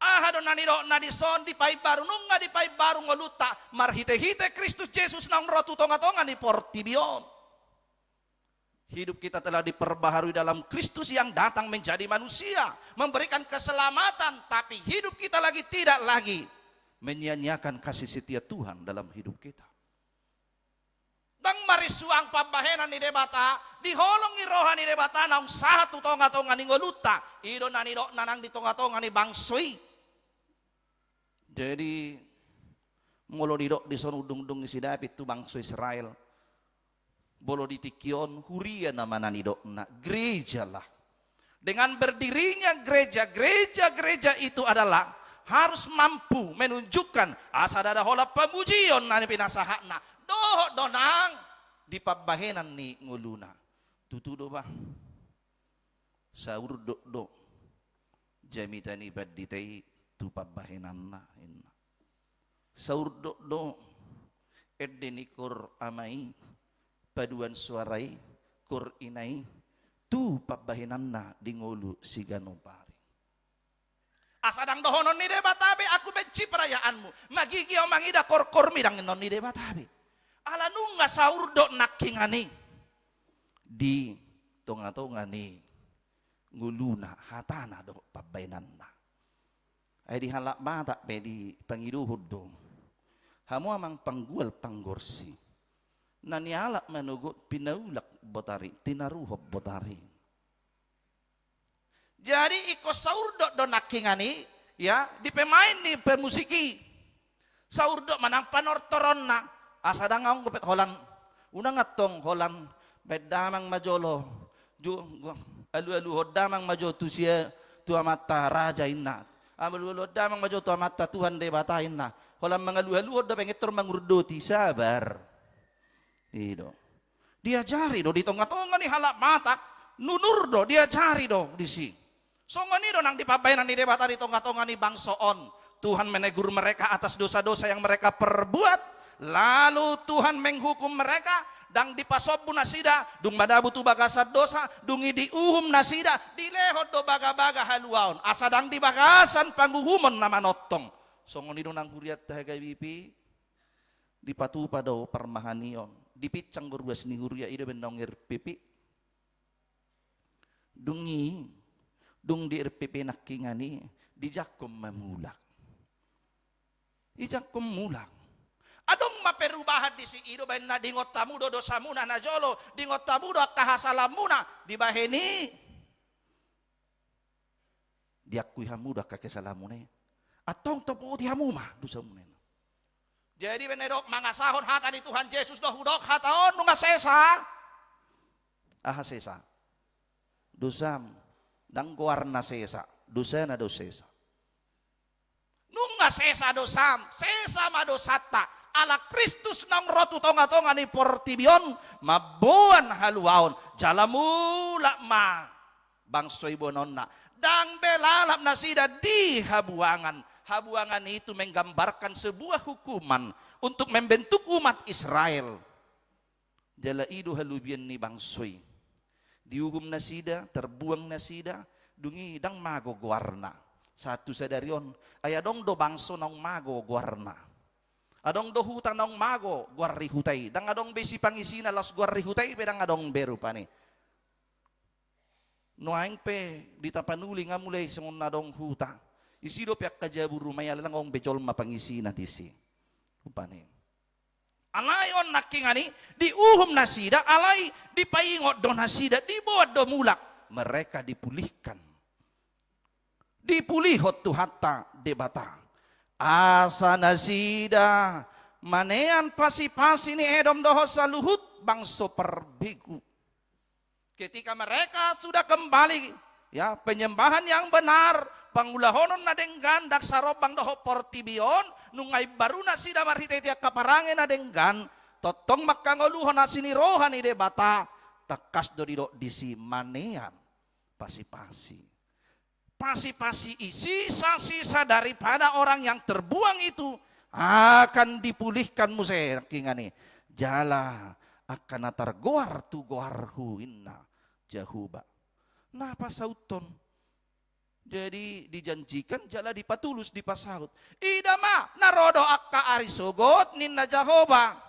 Aha do na nidokna dison, dipaimbaru, nunga dipaimbaru ngolunta marhitehite Kristus Jesus naung ro tu tongatonga ni portibi on. Hidup kita telah diperbaharui dalam Kristus yang datang menjadi manusia, memberikan keselamatan, tapi hidup kita lagi tidak lagi menyia-nyiakan kasih setia Tuhan dalam hidup kita. Ndang marisuang pambahenan ni Debata, diholongi roha ni Debata naung sahat tu tongatonga ni ngolunta. I do na nidokna nang di tongatonga ni bangso i. Jadi, molo didok dison undungundung ni si David tu bangso Israel, molo di tingki on huria nama na nidokna, gerejalah. Dengan berdirinya gereja, gereja-gereja itu adalah harus mampu menunjukkan asa ndada holan pamujion na pinasahatna dohot do nang di pambahenan ni ngoluna. Tutu do bah. Saurdot do jamita ni pandita i tu pambahenanna, ninna. Saurdot do ende ni koor ama i, paduan soara i, koor ina i, tu pambahenanna di ngolu siganup ari. Asa ndang dohonon ni Debata be, "Aku benci perayaanmu." Magigi au mangida koor-koormi, ndang ninna on ni Debata be. Ala nunga saurdot nangkiningan i di tongatonga ni ngoluna, hatana dohot pambahenanna. Ai di halak Batak pe dipangidohon do, "Hamu amang panggual panggorsi, na nialap manogot pinaulak botari, tinaruhon botari." Jadi ingkon saurdot do nangkiningan i, ya, di pemain ni pemusik i. Saurdot ma nang panortoronna, asa ndang anggo pe holan Unang antong holan baen damang ma jolo, ju-, alualuhon damang ma jo tu sia, tu Amanta Raja inna. Alualuhon damang ma jo tu Amanta Tuhan Debata inna. Holan mangalualuhon do, pengetor mangurdoti, sabar. I do. Diajari do di tongatonga ni halak Batak, nunur do, diajari do disi. Songon i do nang di pambahenan ni Debata di tongatonga ni bangso on. Tuhan menegur mereka atas dosa-dosa yang mereka perbuat, lalu Tuhan menghukum mereka, ndang dipasombu nasida, dung madabu tu bagasan dosa, dung i diuhum nasida, dilehon do bagabaga haluaon, asa ndang di bagasan panguhumon na manongtong. Songon i do nang hurianta H K B P, dipatupa do parmahanion, dipinsang do ruas ni huria, i do baen naung R P P. Dung i, dung di R P P nangkiningan i, dijangkon ma mulak. Dijangkon mulak. Adong ma perubahan disi, i do baenna, diingot hamu do dosamuna na jolo, diingot hamu do angka hasalaanmuna, dibahen i diakui hamu do angka kesalaanmuna i. Antong topoti hamu ma dosamuna i. Jadi baen na didok mangasahon hata ni Tuhan Jesus do, hudok hata on nunga sesa. Aha sesa? Dosam. Ndang goarna sesa, dosana do sesa. Nunga sesa dosam, sesa ma dosanta. Ala Kristus naung ro tu tongatonga ni portibi on, mamboan haluaon, jala mulak ma bangso i boanonna. Ndang be lalap nasida di habuangan. Habuangan itu menggambarkan sebuah hukuman untuk membentuk umat Israel. Jala i do halobian ni bangso i. Diuhum nasida, terbuang nasida, dung i ndang mago goarna. Sahat tu sadari on, ai adong do bangso naung mago goarna. Adong do huta naung mago goar ni huta i. Ndang adong be sipangisina, laos goar ni huta i pe ndang adong be rupani. Nuaeng pe di Tapanuli nga mulai songon na adong huta. Isi dope angka jabu rumai, alai ndang adong be jolma pangisina disi. Rupani. Alai on nangkiningan i diuhum nasida, alai dipaingot do nasida, diboan do mulak. Mereka dipulihkan. Dipulihon Tuhanta Debata. Asa nasida manean pasipasi ni Edom dohot saluhut bangso parbegu. Ketika mereka sudah kembali, ya, penyembahan yang benar, pangulahonon na denggan, ndang sarombang dohot portibi on, nunga imbaru nasida marhitehite angka parange na denggan, tongtong mangkangoluhon asi ni roha ni Debata, tangkas do didok disi manean pasipasi. Pasipasi i, sisa-sisa daripada orang yang terbuang itu akan dipulihkan muse nangkiningan i. Jala angka na targoar tu goarhu, ninna Jahowa. Na pasauthon. Jadi dijanjikan jala dipatulus, dipasaut. Ida ma, na ro do angka ari sogot, ninna Jahowa.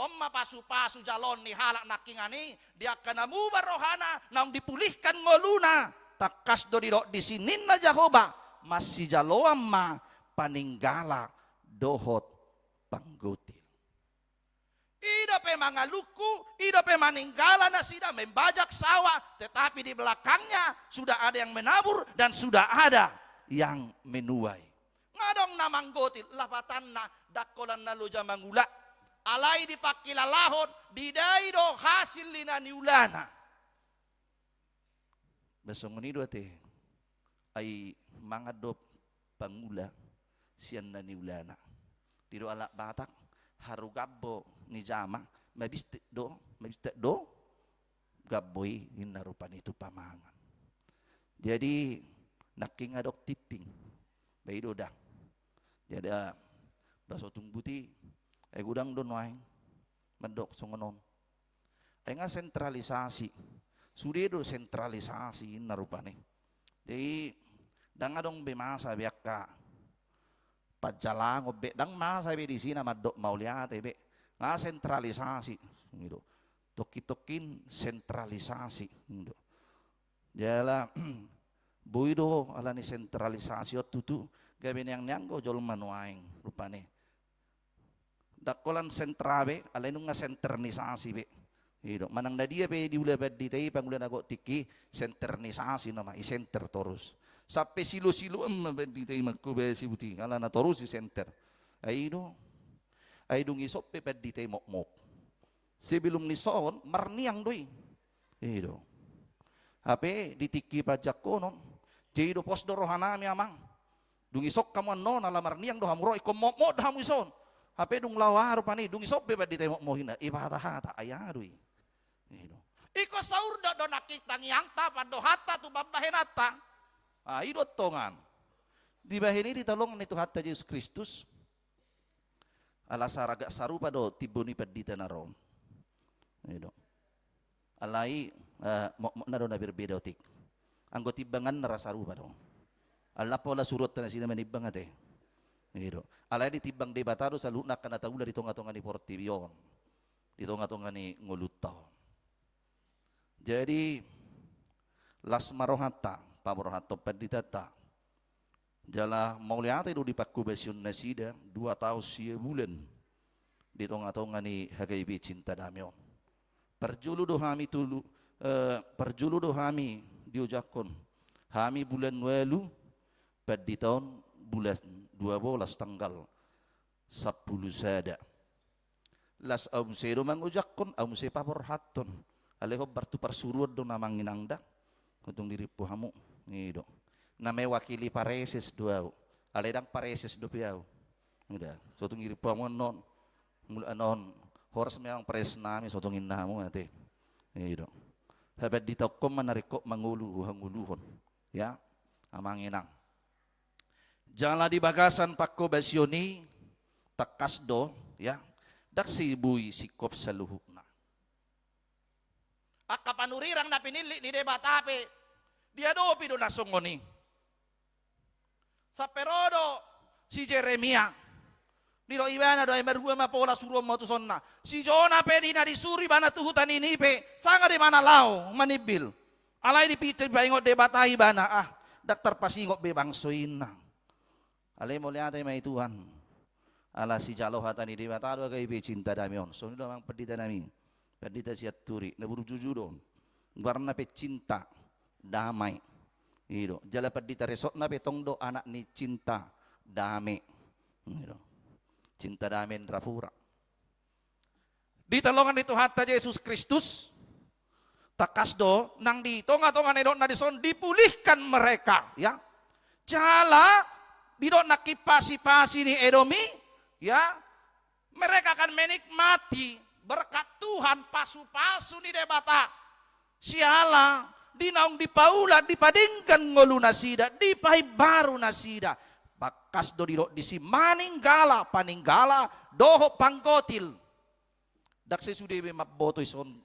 On ma pasupasu jaloon ni halak nangkiningan i, di angka na muba rohana, naung dipulihkan ngoluna, tangkas do didok disi ninna Jahowa, masijaloan ma paninggala dohot panggotil. I dope mangalungku, i dope maninggala nasida membajak sawah, tetapi di belakangnya sudah ada yang menabur dan sudah ada yang menuai. Nga adong na manggotil, lapatanna ndang holan na loja mangula. Alai dipangkilalahon, didai do hasil ni na niulana. Ba songon i do ate, ai mangan do pangula sian na niulana. Didok halak Batak, haru gambo ni jama, mabistik do, mabistik do gambo i, ninna rupani tu pamangan. Jadi nangkiningan adong tingting. Ba i do da. Jadi, ah, ba so tumbuti, ai godang do nuaeng mandok songon on. Ai nga sentralisasi. Sude do sentralisasi, ninna rupani. Jadi ndang adong be masa be angka panjalangon be, ndang masa be disi na mandok mauliate be. Nga sentralisasi. Ninna do. Tongkin-tongkin sentralisasi. Ninna do. Jala boi do ala ni sentralisasi on tutu, gabe neang-neang do jolma nuaeng rupani. Ndang holan sentra be, alai nunga senternisasi be. I do, manang na dia pe diula pandita i, pangula na gok tingki, senternisasi nama, i senter torus. Sampe silo-siloan ma pandita i mangkobasi buti, ala na torus i senter. Ai do. Ai dung i sope pandita i mokmok. Sebelum ni son, marniang do i. I do. Hape di tingki panjangkonon, jadi do pos do rohanami amang. Dung i son hamu annon, ala marniang do hamu ro, ingkon motmot do hamu i son. Hape dung laho aha rupani, dung i son pe pandita i motmot hina, i patahata, ai aha do i. I do. Ingkon saurdot do nangkin tangiangta, pandohanta tu pambahenanta. Ah, i do tongan. Dibahen i di tolongan ni Tuhanta Jesus Kristus. Ala sa ragak sarupa do timbo ni pandita na ro. I do. Alai, eh, motmotna do na berbeda otik. Anggo timbanganna ra sarupa do. Ala pola suruonta nasida manimbang ate. I do. Alai ditimbang Debata do saluhutna angka na taula di tongatonga ni portibi on. Di tongatonga ni ngolunta on. Jadi, las ma rohanta, paborhathon panditanta. Jala mauliate do di panghobasion nasida, dua taon sia bulan. Di tongatonga ni H K B Cinta Damai on. Parjolo do hami tolu, eh, parjolo do hami diojakhon. Hami bulan ualu, pandita on bulan dua bolas tanggal sampulu sada. Las au muse do mangojakhon, au muse paborhathon. Alai hombar tu parsuruon do na manginang da. Sotung dirimpu hamu. I do. Na mewakili pareses do au. Alai ndang pareses dope au. I do. Sotung dirimpu hamu annon. Mula annon. Horas memang pareses nami sotung inna hamu ate. I do. Hapanditaonhon ma na ringkot mangolu hangoluhon. Ya. Amang inang. Jala di bagasan panghobasion i tangkas do, ya, ndang sai boi singkop saluhutna. Angka panurirang na pinillit ni Debata pe diadopi do na songon i. Sampe ro do si Jeremia. Didok ibana do, ai marhua ma pola suruonmu tu sonna. Si Jona pe di na disuru ibana tu huta Ninive, sanga do ibana laho manimbil. Alai dipaingot Debata ibana, ah, ndang tarpasingot be bangso i inna. Alai mauliate ma i Tuhan. Ala sijalo hata ni Debata do H K B Cinta Damai on. Songon i do amang pandita nami. Pandita Sianturi, na burju do. Goarna pe Cinta Damai. I do. Jala pandita resotna pe tong do anak ni Cinta Dame. I do. Cinta Dame Indrapura. Di tolongan ni Tuhanta Jesus Kristus, tangkas do, nang di tongatonga ni dok na dison dipulihkan mereka, ya. Jala, didok nangkin pasipasi ni Edom i, ya, mereka akan menikmati berkat Tuhan, pasupasu ni Debata. Siala, di naung dipaula, dipadenggan ngolu nasida, dipaimbaru nasida. Tangkas do didok disi maninggala, paninggala, dohot panggotil. Ndang sesude be mamboto dison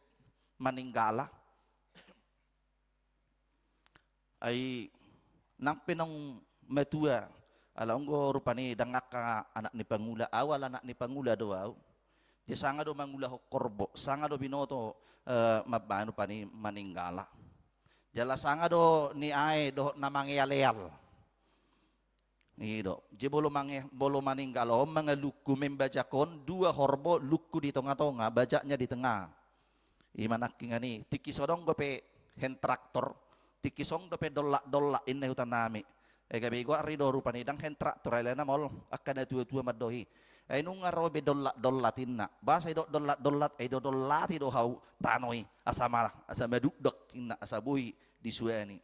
maninggala. Ai nang pe naung matua, ala anggo rupani ndang angka anak ni pangula, au ala anak ni pangula do au. Jadi sanga do mangulahon horbo, sanga do binoto, eh, mambahen rupani maninggala. Jala sanga do niae dohot na mangealeal. I do. Jadi molo mange-, molo maninggala on mangalungku, membajak on, dua horbo lungku di tongatonga, bajakna di tengah. I ma nangkiningan i, tingki so adong dope hand tractor, tingki so adong dope dollat-dollat inna huta nami. Ai gabe goar i do rupani ndang hand tractor, alana maol angka na tua-tua mandok i. Ai nunga ro be dollat-dollat inna. Boasa i do dollat-dollat, ai do dollati do hau tano i. Asa ma, asa madukduk inna, asa boi disuani.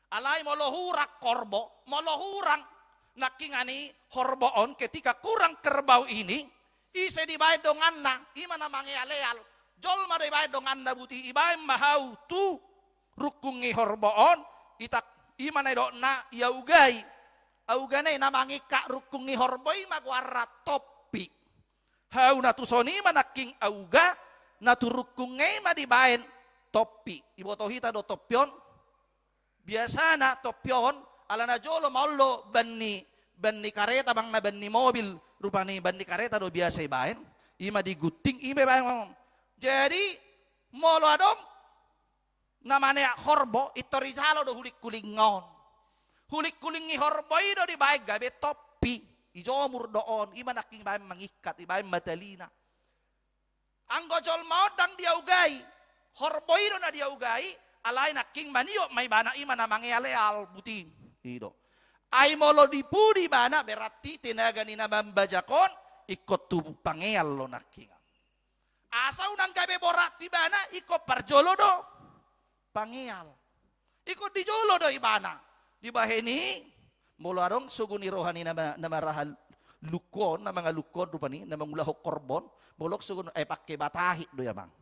Alai molo hurang horbo, molo hurang nangkiningan i horbo on, ketika kurang kerbau ini, ise dibaen donganna, i ma na mangealeal, jolma do ibaen donganna buti, ibaen ma hau tu rungkung ni horbo on, itak, i ma na idokna iaugai, augana i na mangingkat rungkung ni horbo i ma goarna tompi. Hau na tuson i ma nangkin auga, na tu rungkung i ma dibaen tompi. Iboto hita do tompi on? Biasana tompi on, ala na jolo ma on do ban ni, ban ni kareta, bang na ban ni mobil, rupani ban ni kareta do biasa ibaen, i ma digunting, i ma ibaen on. Jadi, molo adong na maneak horbo, pintor ijalo do hulinghuling on. Hulinghuling ni horbo i do dibaen gabe tompi, dijomur do on, i ma nangkin ibaen mangingkat, ibaen ma talina. Anggo jolma on ndang diaugai, horbo i do na diaugai, alai nangkin maniop ma ibana, i ma na mangealeal buti. I do. Ai molo dipudi ibana, berarti tenaga ni na mambajak on ingkon tu pangeal do nangkiningan. Asa unang gabe borat ibana, ingkon parjolo do pangeal. Ingkon di jolo do ibana. Dibahen i, molo adong sogo ni roha ni na ma-, na maraha lungkon, na mangalungkon rupani, na mangulahon horbon, molo sogo ni, eh, pake batahit do i, amang.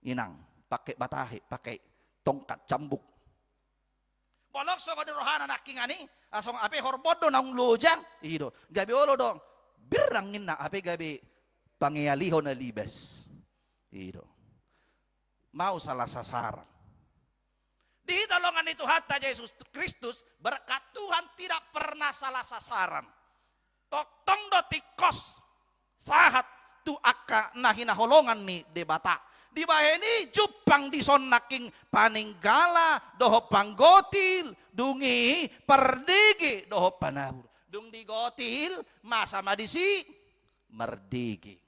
Inang, pake batahit, pake tongkat cambuk. Molo sogo ni rohana nangkiningan i, asa hape horbon do naung lojang, i do. Gabe olo do, birrang ninna, hape gabe pangealiho na libas. I do. Mau salah sasaran. Di hita longan ni Tuhanta Jesus Kristus, berkat Tuhan tidak pernah salah sasaran. Tongtong do tingkos sahat tu angka na hinaholongan ni Debata. Dibahen i jumpang dison nangkin paninggala dohot panggotil, dung i pardege dohot panabur. Dung digotil, masa ma disi mardege.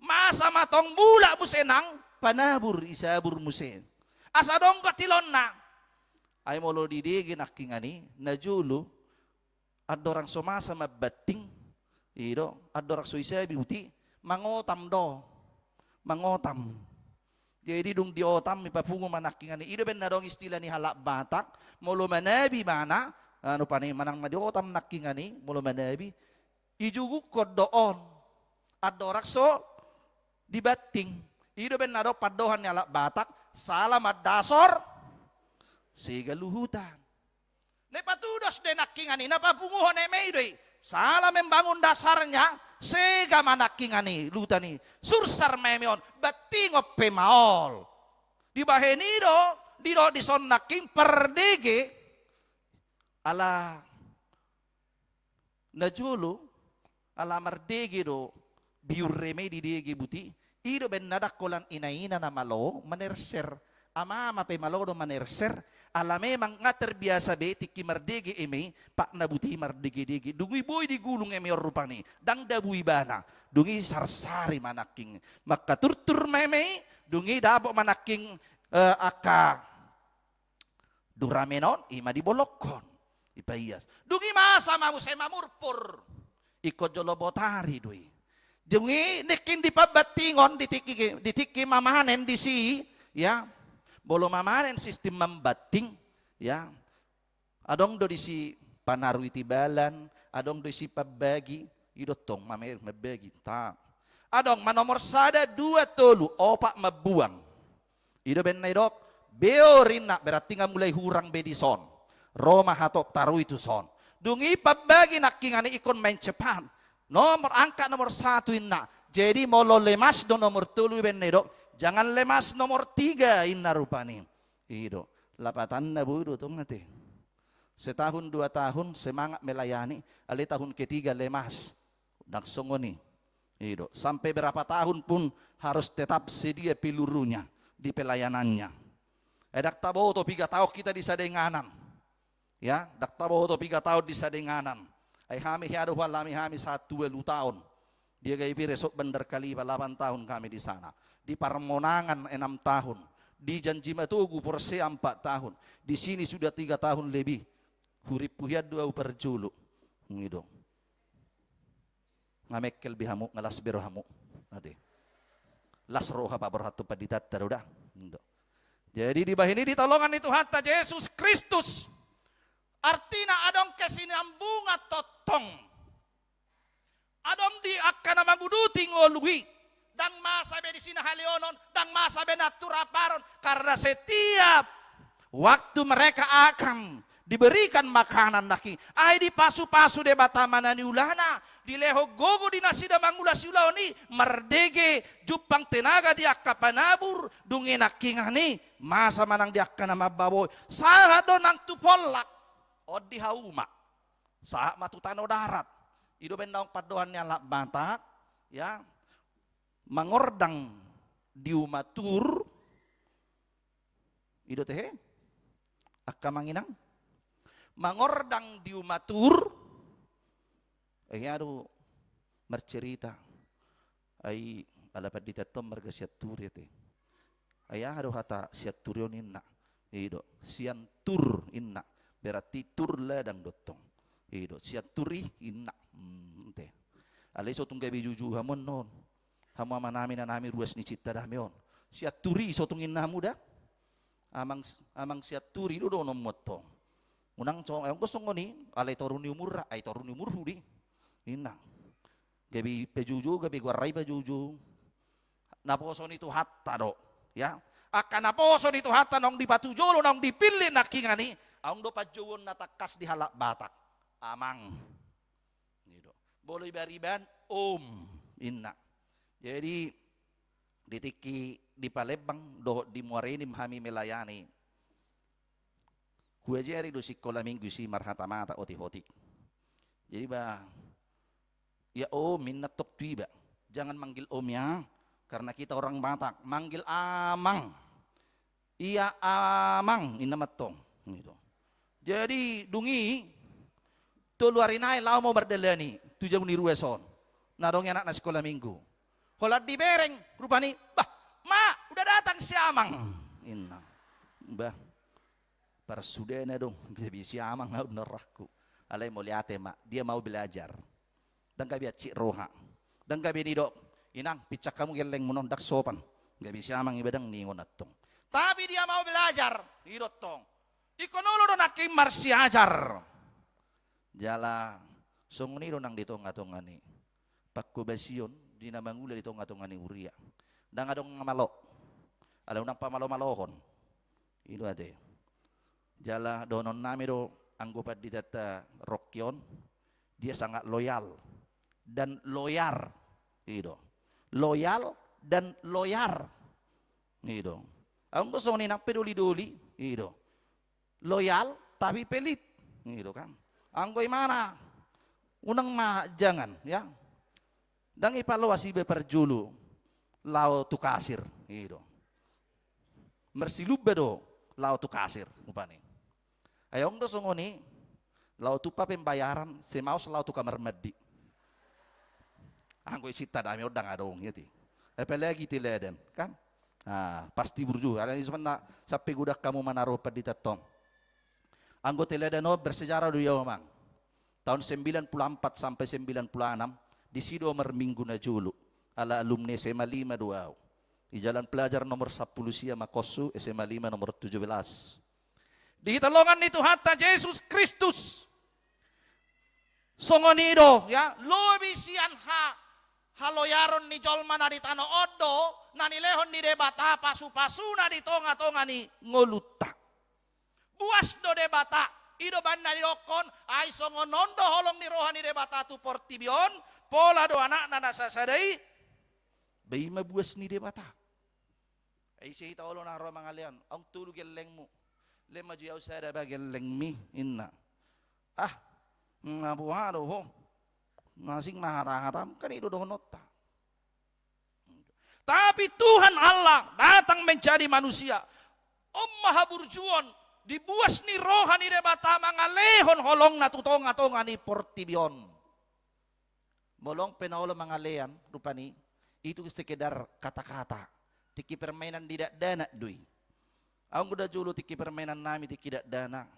Masa ma tong mulak muse nang panabur, isabur muse. Asa adong gotilonna. Ai molo didege nangkiningan i, na jolo, andorang so masa mambanting, i do, andorang so isabi buti, mangotam do. Mangotam. Jadi dung diotam i, papungu ma nangkiningan i. I do umbahen na adong istilah ni halak Batak, molo manabi ibana, anu, pane manang na diotam nangkiningan i, molo manabi, ijugukkon do on. Andorang so dibanting. I do umbahen na adong pandohan ni halak Batak, sala mandasor sega luhutan. Na ipatudos do i nangkiningan i, na papunguhon eme i do i. Sala membangun dasarnya, sega ma nangkiningan i luhutan i. Sursar ma eme on, bantingon pe maol. Dibahen i do, didok dison nangkin pardege, ala na jolo, ala mardege do biur eme i, didege buti. I do umbahen na ndang holan inaina na malo manerser, amama pe malo do manerser. Ala memang nga terbiasa be tingki mardege eme i, patna buti mardegedege. Dung i boi digulung eme on rupani, ndang dabu ibana. Dung i sarsari ma nangkin, mangkaturtur ma eme i. Dung i dapot ma nangkin, eh, angka duramen on, i ma dibolongkon, dipaias. Dung i masa ma muse mamurpur. Ingkon jolo botari do i. Dung i nangkin di pambantingon, di tingki, di tingki mamanen disi, ya. Molo mamanen sistim mambanting, ya. Adong do disi panarui tibalan, adong do disi pambagi, i do tong mame-, mambagi. Ta. Adong ma nomor sada, dua, tolu, opat mambuang. I do umbahen na didok, beor inna, berarti nga mulai hurang be dison. Ro ma hatop tarui tuson. Dung i pambagi nangkiningan i, ingkon main cepat. Nomor, angka nomor satu inna. Jadi molo lemas do nomor tolu, i do umbahen na didok, jangan lemas nomor tiga inna rupani. I do. Lapatanna boi do tong ate. Setahun dua tahun semangat melayani, alai tahun ketiga lemas. Ndang songon i. I do. Sampai berapa tahun pun harus tetap sedia pelurunya di pelayanannya. Eh, ndang taboto piga taon hita di sada inganan. Ya, ndang taboto piga taon di sada inganan. Ai hami, hea do hualami hami sahat ualu taon. Dia gai pire, so Bandar Kalipa, lapan tahun kami di sana. Di Parmonangan enam tahun. Di Janji Matogu, Porsea, empat tahun. Di sini sudah tiga tahun lebih. Hurimpu hian do au parjolo. I do. Nga mengkel be hamu, nga las be rohamu. Ate. Las roha paborhat tu panditanta do da. I do. Jadi dibahen i di tolongan ni Tuhanta Jesus Kristus. Artina adong kesinambungan tongtong. Adong di angka na manguduti ngolu i, ndang masa be disi na haleonon, ndang masa be na tu raparon, karena setiap waktu mereka akan diberikan makanan nangkin, ai dipasu-pasu Debata ma na niulana, dilehon gogo di nasida mangula siulaon i, mardege jumpang tenaga di angka panabur, dung i nangkiningan i, masa ma nang di angka na mambaboi, sahat do nang tu pollak, on di hauma. Sahat ma tu tano darat. I do umbahen naung pandohan ni halak Batak, ya. Mangordang di uma tur. I do tehe? Angka amang inang. Mangordang di uma tur. Eh, aduh, marcerita. Ai ala pandita tong marga Sianturi ate. Ai aha do hata Sianturi on inna? I do, Siantur inna. Berarti tur ladang do tong. I do, Sianturi inna. Hmm, te. Alai so tung gabe juju hamu on. Hamu amanami, inanami, ruas ni cinta dame on. Sianturi so tung inna hamu da? Amang, amang Sianturi do dohononmu antong. Unang so, anggo songon i, alai toru ni umurna, ai toru ni umurhu do i. Inna. Gabe pajoujou, gabe goarna i pajoujou. Naposo ni Tuhanta do, ya. Angka naposo ni Tuhanta naung dipatujolo, naung dipillit nangkiningan i, adong do panjouon na tangkas di halak Batak. Amang. I do. Molo ibariban, om, inna. Jadi, di tingki di Palembang dohot di Muara Enim hami melayani. Huajari do sikola minggu i si marhata-mata otik-otik. Jadi ba, ya om, inna tong tu iba. Jangan manggil om ya, karena kita orang Batak. Manggil amang. Iya amang, inna ma antong. Gitu. Jadi, dung i, tolu ari nai laho ma au mardalani tu jabu ni ruas on. Na adong i anak na sikola minggu. Holan dibereng, rupani, "Bah, Ma, udah datang si Amang." Inna. Bah, parsudena dong, gabe si Amang au na rohangku. Alai mauliate ma, dia mau belajar. Ndang gabe hansit roha. Ndang gabe nidok, "Inang, pinsang hamu gellengmuna on, ndang sopan." Gabe si Amang iba ndang ningon antong. Tapi dia mau belajar, i do antong. Ingkon olo do nangkin marsiajar. Jala songon i do nang di tonga-tonga ni panghobasion, di na mangula di tonga-tonga ni huria. Ndang adong na malo. Alai unang pamalo-malohon. I do ate. Jala dohononnami do anggo panditanta Rocky on, dia sangat loyal dan loyar. I do. Loyal dan loyar. I do. Anggo songon i nang pe doli-doli. I do. Loyal, tapi pelit. I do kan. Anggo imana, unang ma jangan, ya. Ndang ipaloas iba parjolo laho tu kasir, i do. Marsilumba do laho tu kasir, rupani. Ai adong do songon i, laho tumpa pembayaran, sai maos laho tu kamar mandi. Anggo i cinta dame on ndang adong, i ate. Apalagi teladan, kan? Ah, pasti burju. Alani sebenarna sampe godang hamu manaro panditanta on. Anggo teladan on bersejarah do i, Amang. Tahun sembilan puluh empat sampai sembilan puluh enam, disi do au marminggu na jolo. Ala alumni S M A lima do au. Di Jalan Pelajar nomor sampulu sia ma koshu, S M A lima nomor tujuh belas. Di hita dongan ni Tuhanta Jesus Kristus. Songon i do, ya, lobi sian ha, haloyaron ni jolma na di tano on do, na nilehon ni Debata pasu-pasuna di tonga-tonga ni ngolunta. Buas do Debata, i do umbahen na nidokhon, ai songon on do holong ni roha ni Debata tu portibi on, pola do Anakna na sasada i, ba i ma buas ni Debata. Ai ise hita olo na ro mangalean, adong tolu gellengmu. Lehon ma jo au sada ba gellengmi, inna. Ah, nga boha do ho. Nga asing ma hata-hatam, kan i do dohononta. Tapi Tuhan Allah datang menjadi manusia. On ma haburjuon, di buas ni roha ni Debata mangalehon holongna tu tonga-tonga ni portibi on. Molo adong pe na olo mangalean, rupani, itu sekedar kata-kata. Tingki permainan di dakdanak do i. Adong do jolo tingki permainan nami tingki dakdanak.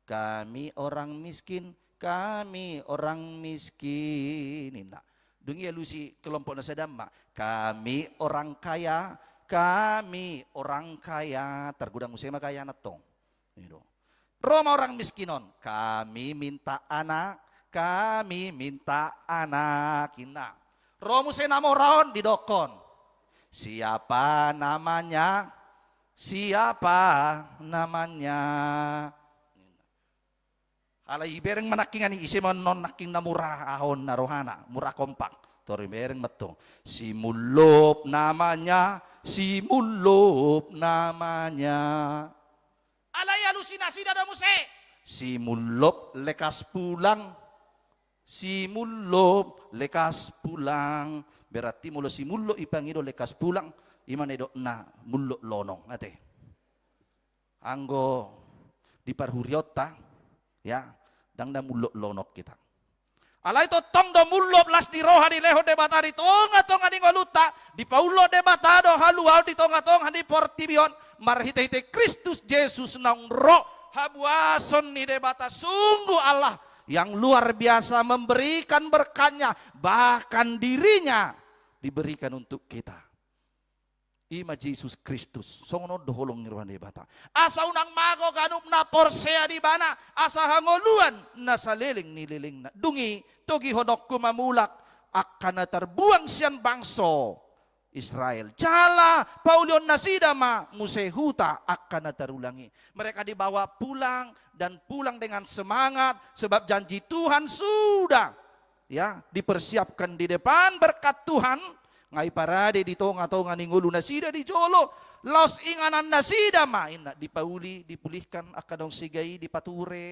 Kami orang miskin, kami orang miskin. Inna. Dung i alusi kelompok na sada ma. Kami orang kaya, kami orang kaya. Targodang muse ma kaya antong. I do. Ro ma orang miskin on, kami minta anak, kami minta anak, inna. Ro muse na mora on didokhon. Siapa namanya? Siapa namanya? Alai ibereng ma nangkiningan i, ise ma on nangkin na mura aha on na rohana, mura kompak. Tor ibereng ma antong. Si Mullop namanya, si Mullop namanya. Alai alusi nasida do muse. Si Mullop lekas pulang. Si Mullop lekas pulang. Berarti molo si Mullop i pangido lekas pulang, i ma na nidokna Mullop lonong, ate. Anggo di parhuriaonta, ya, ndang na Mullop lonong hita. Alai tongtong do Mullop las ni roha dilehon Debata di tonga-tonga ni ngolunta, dipaulok Debata do haluaon di tonga-tonga ni portibi on, marhite-hite Kristus Jesus naung ro habuason ni Debata, sungguh Allah yang luar biasa memberikan berkat-Nya, bahkan diri-Nya diberikan untuk kita. I ma Jesus Kristus, songon on do holong ni roha ni Debata. Asa unang mago ganup na porsea di Ibana, asa hangoluan na saleleng ni lelengna. Dung i, togihononku ma mulak angka na tarbuang sian bangso Israel. Jala paulihon nasida ma muse huta angka na tarulang i. Mereka dibawa pulang dan pulang dengan semangat, sebab janji Tuhan sudah, ya, dipersiapkan di depan. Berkat Tuhan nga diparade di tonga-tonga ni ngolu nasida di jolo. Laos inganan nasida ma, inna, dipauli, dipulihkan angka dongan siganup i, dipature.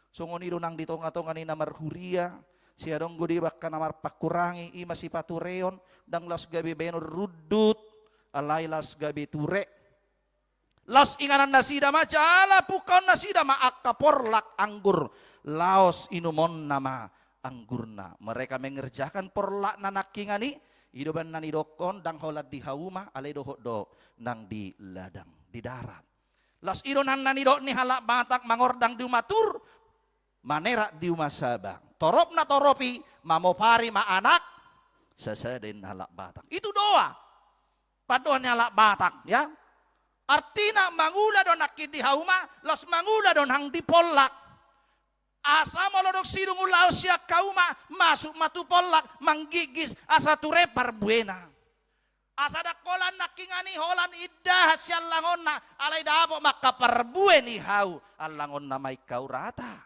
Songon i do nang di tonga-tonga ni na marhuria, sai adong do deba angka na marpangkurangi, i ma sipatureon. Ndang laos gabe baenon rundut, alai laos gabe ture. Laos inganan nasida ma jala pungkaon nasida ma angka porlak anggur, laos inumonna ma anggurna. Mereka mengerjakan porlakna nangkiningan i, i do umbahen na nidokkon, ndang holan di hauma, alai dohot do nang di ladang, di darat. Laos i do nang na nidok ni halak Batak, mangordang di uma tur, manerak di uma saba. Torop na torop i, mamopari ma anak sasada, inna halak Batak. Itu doa pandohan ni halak Batak, ya. Artina mangula do nangkin di hauma, laos mangula do nang di porlak. Asa molo dung sidung ulaon sian hauma, masuk ma tu porlak, manggigis, asa ture parbuena. Asa ndang holan nangkiningan i holan indahan sian langonna, alai dapot ma angka parbue ni hau, allangonna ma ingkau rata.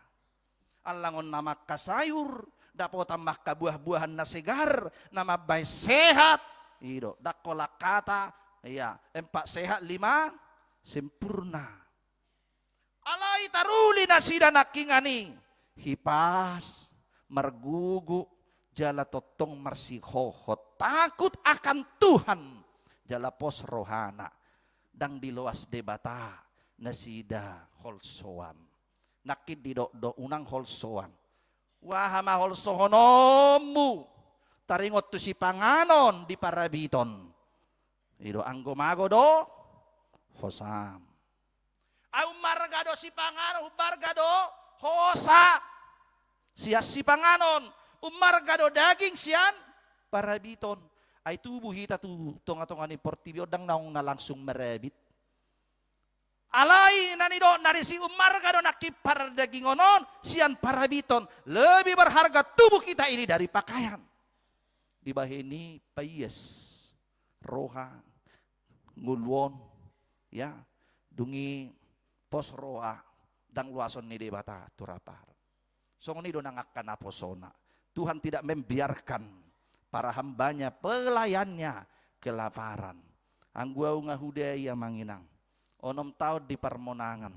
Allangonna ma angka sayur, dapotan ma angka buah-buahan na segar, na mambahen sehat. I do, ndang holan hata, ia, empat sehat, lima sempurna. Alai taruli nasida nangkiningan i, hipas, margogo, jala tongtong marsihohot, takut akan Tuhan, jala pos rohana, ndang diloas Debata nasida holsoan. Nangkin didok do unang holsoan. Boha ma holsohononmu, taringot tu sipanganon di parabiton. I do, anggo mago do hosam. Ai ummarga do sipanganon, ummarga do hosa sian sipanganon, ummarga do daging sian parabiton. Ai tubu hita tu tonga-tonga ni portibi on, ndang naung na langsung marabit. Alai na nidokna disi, ummarga do nangkin pardagingon on sian parabiton. Lebih berharga tubuh kita ini dari pakaian. Dibahen i paias roha, ngolu on, ya, dung i pos roha, ndang loason ni Debata tu rap-rap. Songon i do nang angka naposona. Tuhan tidak membiarkan para hambanya, pelayannya kelaparan. Anggo au nga hudai, amang inang, onom taon di parmonangan.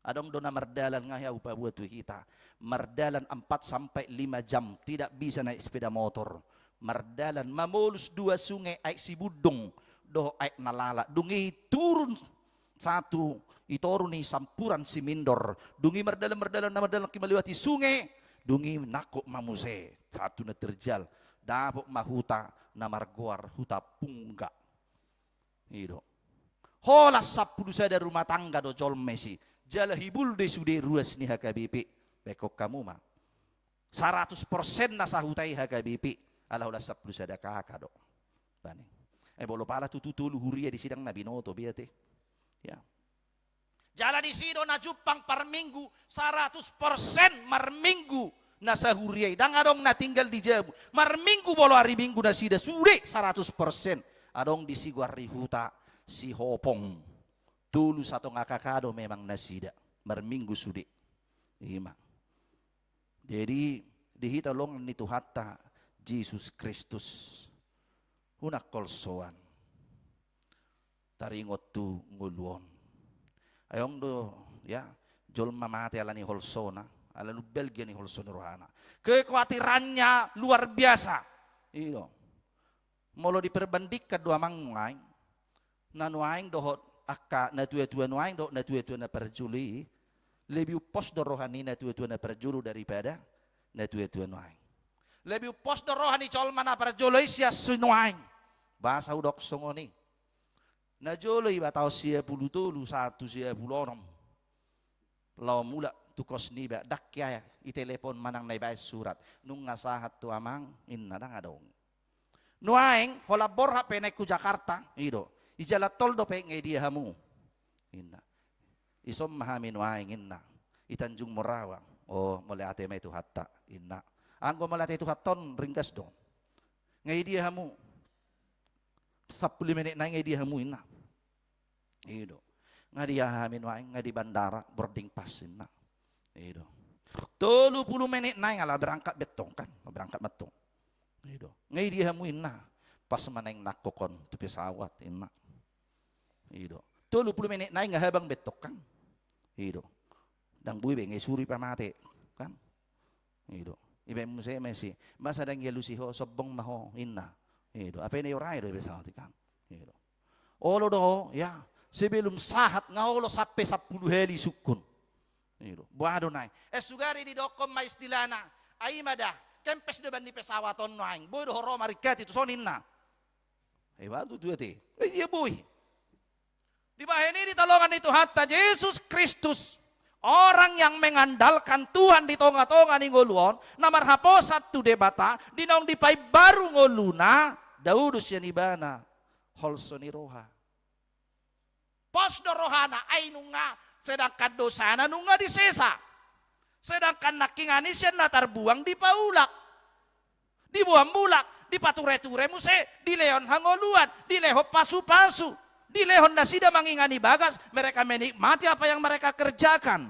Adong do na mardalan, nga hea hupaboa tu hita. Mardalan empat sampai lima jam, tidak bisa naik sepeda motor. Mardalan, mamolus dua sungai, Aek Sibundung dohot Aek Nalala. Dung i turun satu i toru ni Sampuran Simindor. Dung i mardalan, mardalan, na mardalan nangkin melewati sungai. Dung i nangkok ma muse satu na terjal. Dapot ma huta na margoar Huta Pungga. I do. Holan sampulu sada rumah tangga do jolma disi. Jala hibul do i sude ruas ni H K B P. Baen hamu ma. Saratus persen na sahuta i H K B P. Ala holan sampulu sada K K do. Baning. Eh, molo pala tutu tolu huria disi, ndang na binoto be ate. Ya. Jala disi do na jumpang parminggu, saratus persen marminggu na sahuria i. Ndang adong na tinggal di jabu. Marminggu molo ari Minggu nasida sude saratus persen. Adong disi goar ni huta Sihopong. Tolu satonga K K do memang nasida. Marminggu sude. I ma. Jadi, di hita, holong ni Tuhanta Jesus Kristus, unang holsoan taringot tu ngolu on. Ai adong do, ya, jolma mate ala ni holsona, ala ni umbalga ni holso ni rohana. Kekhawatirannya luar biasa. I do. Molo diperbandingkan do, amang, nuaeng, na nuaeng dohot angka na tua-tua nuaeng dohot na tua-tua na parjolo i, lebih umpos do roha ni na tua-tua na parjolo daripada na tua-tua nuaeng. Lebih umpos do roha ni jolma na parjolo i sian si nuaeng. Boasa hudok songon i? Na jolo iba taon sia pulu tolu sahat tu sia pulu onom, laho mulak tu kos niba, ndang hea itelepon manang na ibaen surat. Nunga sahat tu amang, inna, ndang adong. Nuaeng holan borhat pe naeng hu Jakarta, i do. I jalan tol dope, nga i dia hamu, inna. Ison ma hami nuaeng, inna. I Tanjung Morawa. O, mauliate ma i Tuhanta, inna. Anggo mauliate Tuhanta on ringgas do. Nga i dia hamu? Sampulu menit nai nga i dia hamu, inna. I do. Nga dia hami nuaeng, nga di bandara, boarding pass, inna. I do. Tolu pulu menit nai nga laho berangkat be tong kan, berangkat ma tong. I do. Nga i dia hamu, inna? Pas ma naeng nangkok on tu pesawat, inna. I do. Tolu pulu menit nai nga habang be tong kan. I do. Ndang boi be, nga i suru i pamate kan. I do. Ibaen muse ma i si, masa ndang dialusi ho, sombong ma ho, inna. I do. Hape na i ora i do i pesawat i kan. I do. Olo do, ya. Sebelum sahat nga olo sampe sampulu hali sungkun. I do. Boha do nai? Eh, sugari didokkon ma istilahna. Ai ma da, kempes do ban ni pesawat on nuaeng. Boi do ho ro maringkati tuson, inna. Eh, baru tu dia te. Eh, dia boi. Dibahen i di tolongan ni Tuhanta Jesus Kristus, orang yang mengandalkan Tuhan di tonga-tonga ni ngolu on, na marhaposan tu Debata, di naung dipaimbaru ngoluna, dao do sian ibana holso ni roha. Pos do rohana, ai nunga, sedangkan dosana nunga disesa. Sedangkan nangkingan i sian na tarbuang dipaulak. Diboan mulak, dipature-ture muse, dilehon hangoluan, dilehon pasu-pasu, dilehon nasida mangingani bagas, mereka menikmati apa yang mereka kerjakan.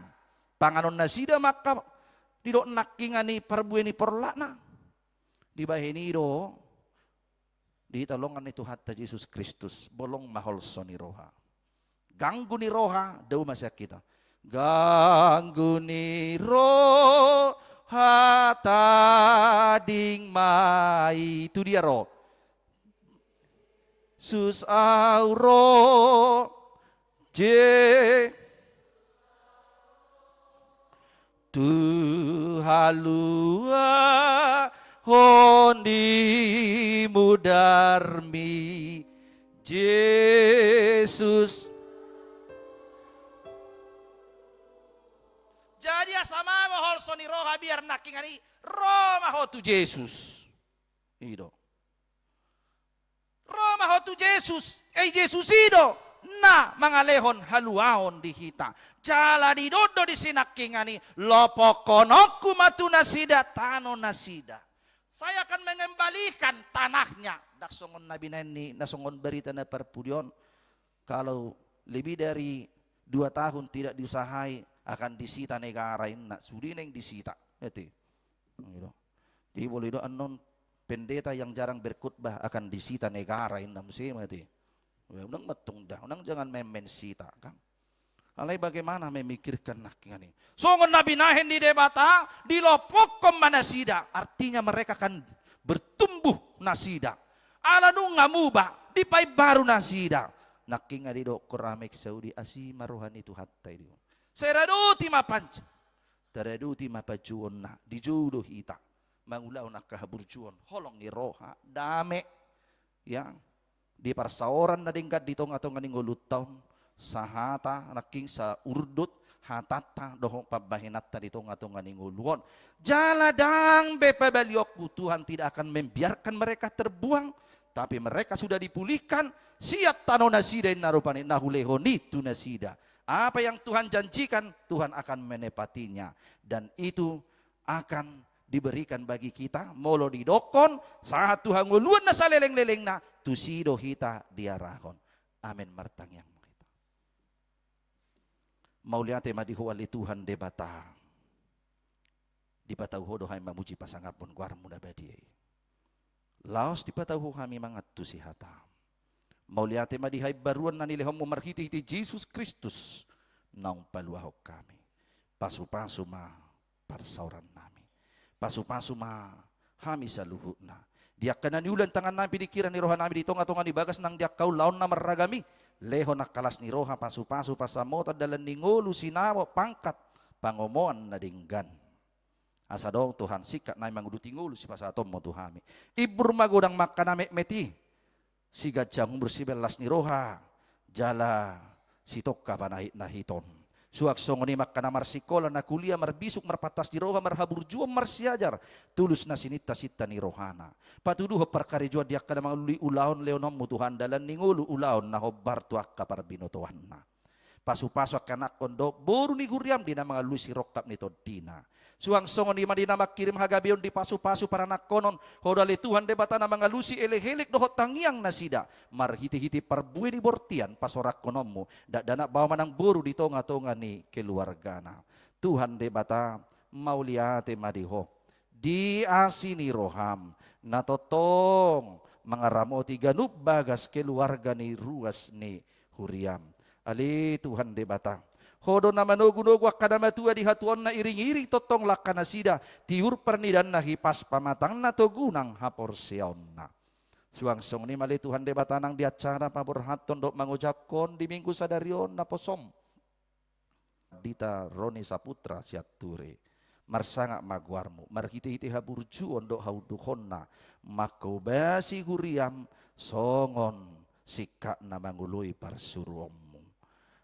Panganon nasida ma angka didok nangkingan i parbue ni porlakna. Dibahen i do, di tolongan ni Tuhanta Jesus Kristus, bolong ma holso ni roha. Ganggu ni roha, dao ma sian hita. Ganggu ni roha, tading ma i. Tu dia ro? Jesus au ro. Je- Tu haluaon ni mudarmi, Jesus. Jadi asa mago holso ni roha biar nangkingan i, ro ma ho tu Jesus. I do. Ro ma ho tu Jesus, eh, Jesus i do na mangalehon haluaon di hita. Jala didok do disi nangkingan i, lopokkononku ma tu nasida tano nasida. Saya akan mengembalikan tanahnya. Ndang songon na binahen ni na songon barita na parpudi on, kalau lebih dari dua tahun tidak diusahai, akan disita negara, inna. Sude naeng disita. Ete. Gitu. Jadi boleh do annon pendeta yang jarang berkhutbah akan disita negara, inna muse ma ate. Ya, unang ma tong da, unang jangan main-main sita, kan. Alai bagaimana memikirkan nangkingan i? Songon na binahen ni Debata, dilopokon ma nasida, artinya mereka akan bertumbuh nasida. Ala nunga muba, dipaimbaru nasida. Nangkingan i do, koramik saudi, asi ma roha ni Tuhanta i do. Sai radoti ma panja. Taradoti ma panjouonna, dijou do hita mangulahon angka haburjuon, holong ni roha, dame, ya, di parsaoran na denggan di tonga-tonga ni ngolunta on, sahata nangkin saurdot hatanta dohot pambahenanta di tonga-tonga ni ngolu on. Jala ndang be pabalionku, Tuhan tidak akan membiarkan mereka terbuang, tapi mereka sudah dipulihkan sian tano nasida, inna rupani, na hulehon i tu nasida. Apa yang Tuhan janjikan, Tuhan akan menepatinya. Dan itu akan diberikan bagi kita, molo didokkon, sahat tu hangoluan na saleleng-lelengna, tusi do hita diarahon. Amen. Martangiang ma hita. Mauliate ma di Ho ale Tuhan Debata. Dipatau Ho do hami mamuji pasangaphon goarMu na badia i. Laos dipatau Ho hami mangantusi hataM. Mauliate ma di haimbaruon na nilehonMu marhite-hite Jesus Kristus, naung paluahon hami. Pasu-pasu ma parsaorannami. Pasu-pasu ma hami saluhutna. Di angka na niula tangannami, pikiran ni rohanami, di tonga-tonga ni bagas nang di angka ulaon na marragam i, lehon angka las ni roha, pasu-pasu, pansamotan, dalan ni ngolu, sinamot, pangkat, pangomoan na denggan. Asa adong Tuhan, singkat nai manguduti ngolu sipasahatonMu tu hami. Imbur magodang ma angka na metmet i, siganjang umur, sibahen las ni roha, jala sitongka panahit na hiton. Suang songon i ma angka na marsikola, na kuliah, marbisuk, marpantas ni roha, marhaburjuon, marsiajar, tulus na sininta sinta ni rohana. Patuduhon parkarejoan di angka na mangalului ulaon lehononmu Tuhan, dalan ni ngolu, ulaon na hombar tu angka parbinotoanna. Pasupasu angka anakkon dohot boru ni huriam di na mangalului sirongkap ni tondina. Suang songon i ma di na mangkirim hagabeon, dipasupasu paranakkonon, Ho do ale Tuhan Debata na mangalusi elekelek dohot tangiang nasida, marhitehite parbue ni bortian pasoranghononmu dakdanak baoa manang boru di tongatonga ni keluargana. Tuhan Debata, mauliate ma di Ho di asi ni roham na tongtong mangaramoti ganup bagas keluarga ni ruas ni huriam. Ale Tuhan Debata, Ho do na manogunogu angka na matua di hatuaonna, iringiring tongtong langka nasida, tiur parnidaanna, hipas pamatangna, togu nang haporseaonna. Suang songon i ma ale Tuhan Debata nang di acara paborhathon dohot mangojakhon di Minggu sadari on naposom Pandita Roni Saputra Sianturi. Marsangap ma goarmu, marhitehite haburjuon dohot haundukhonna, mangkobasi huriam songon singkat na mangoloi parsuruonmu.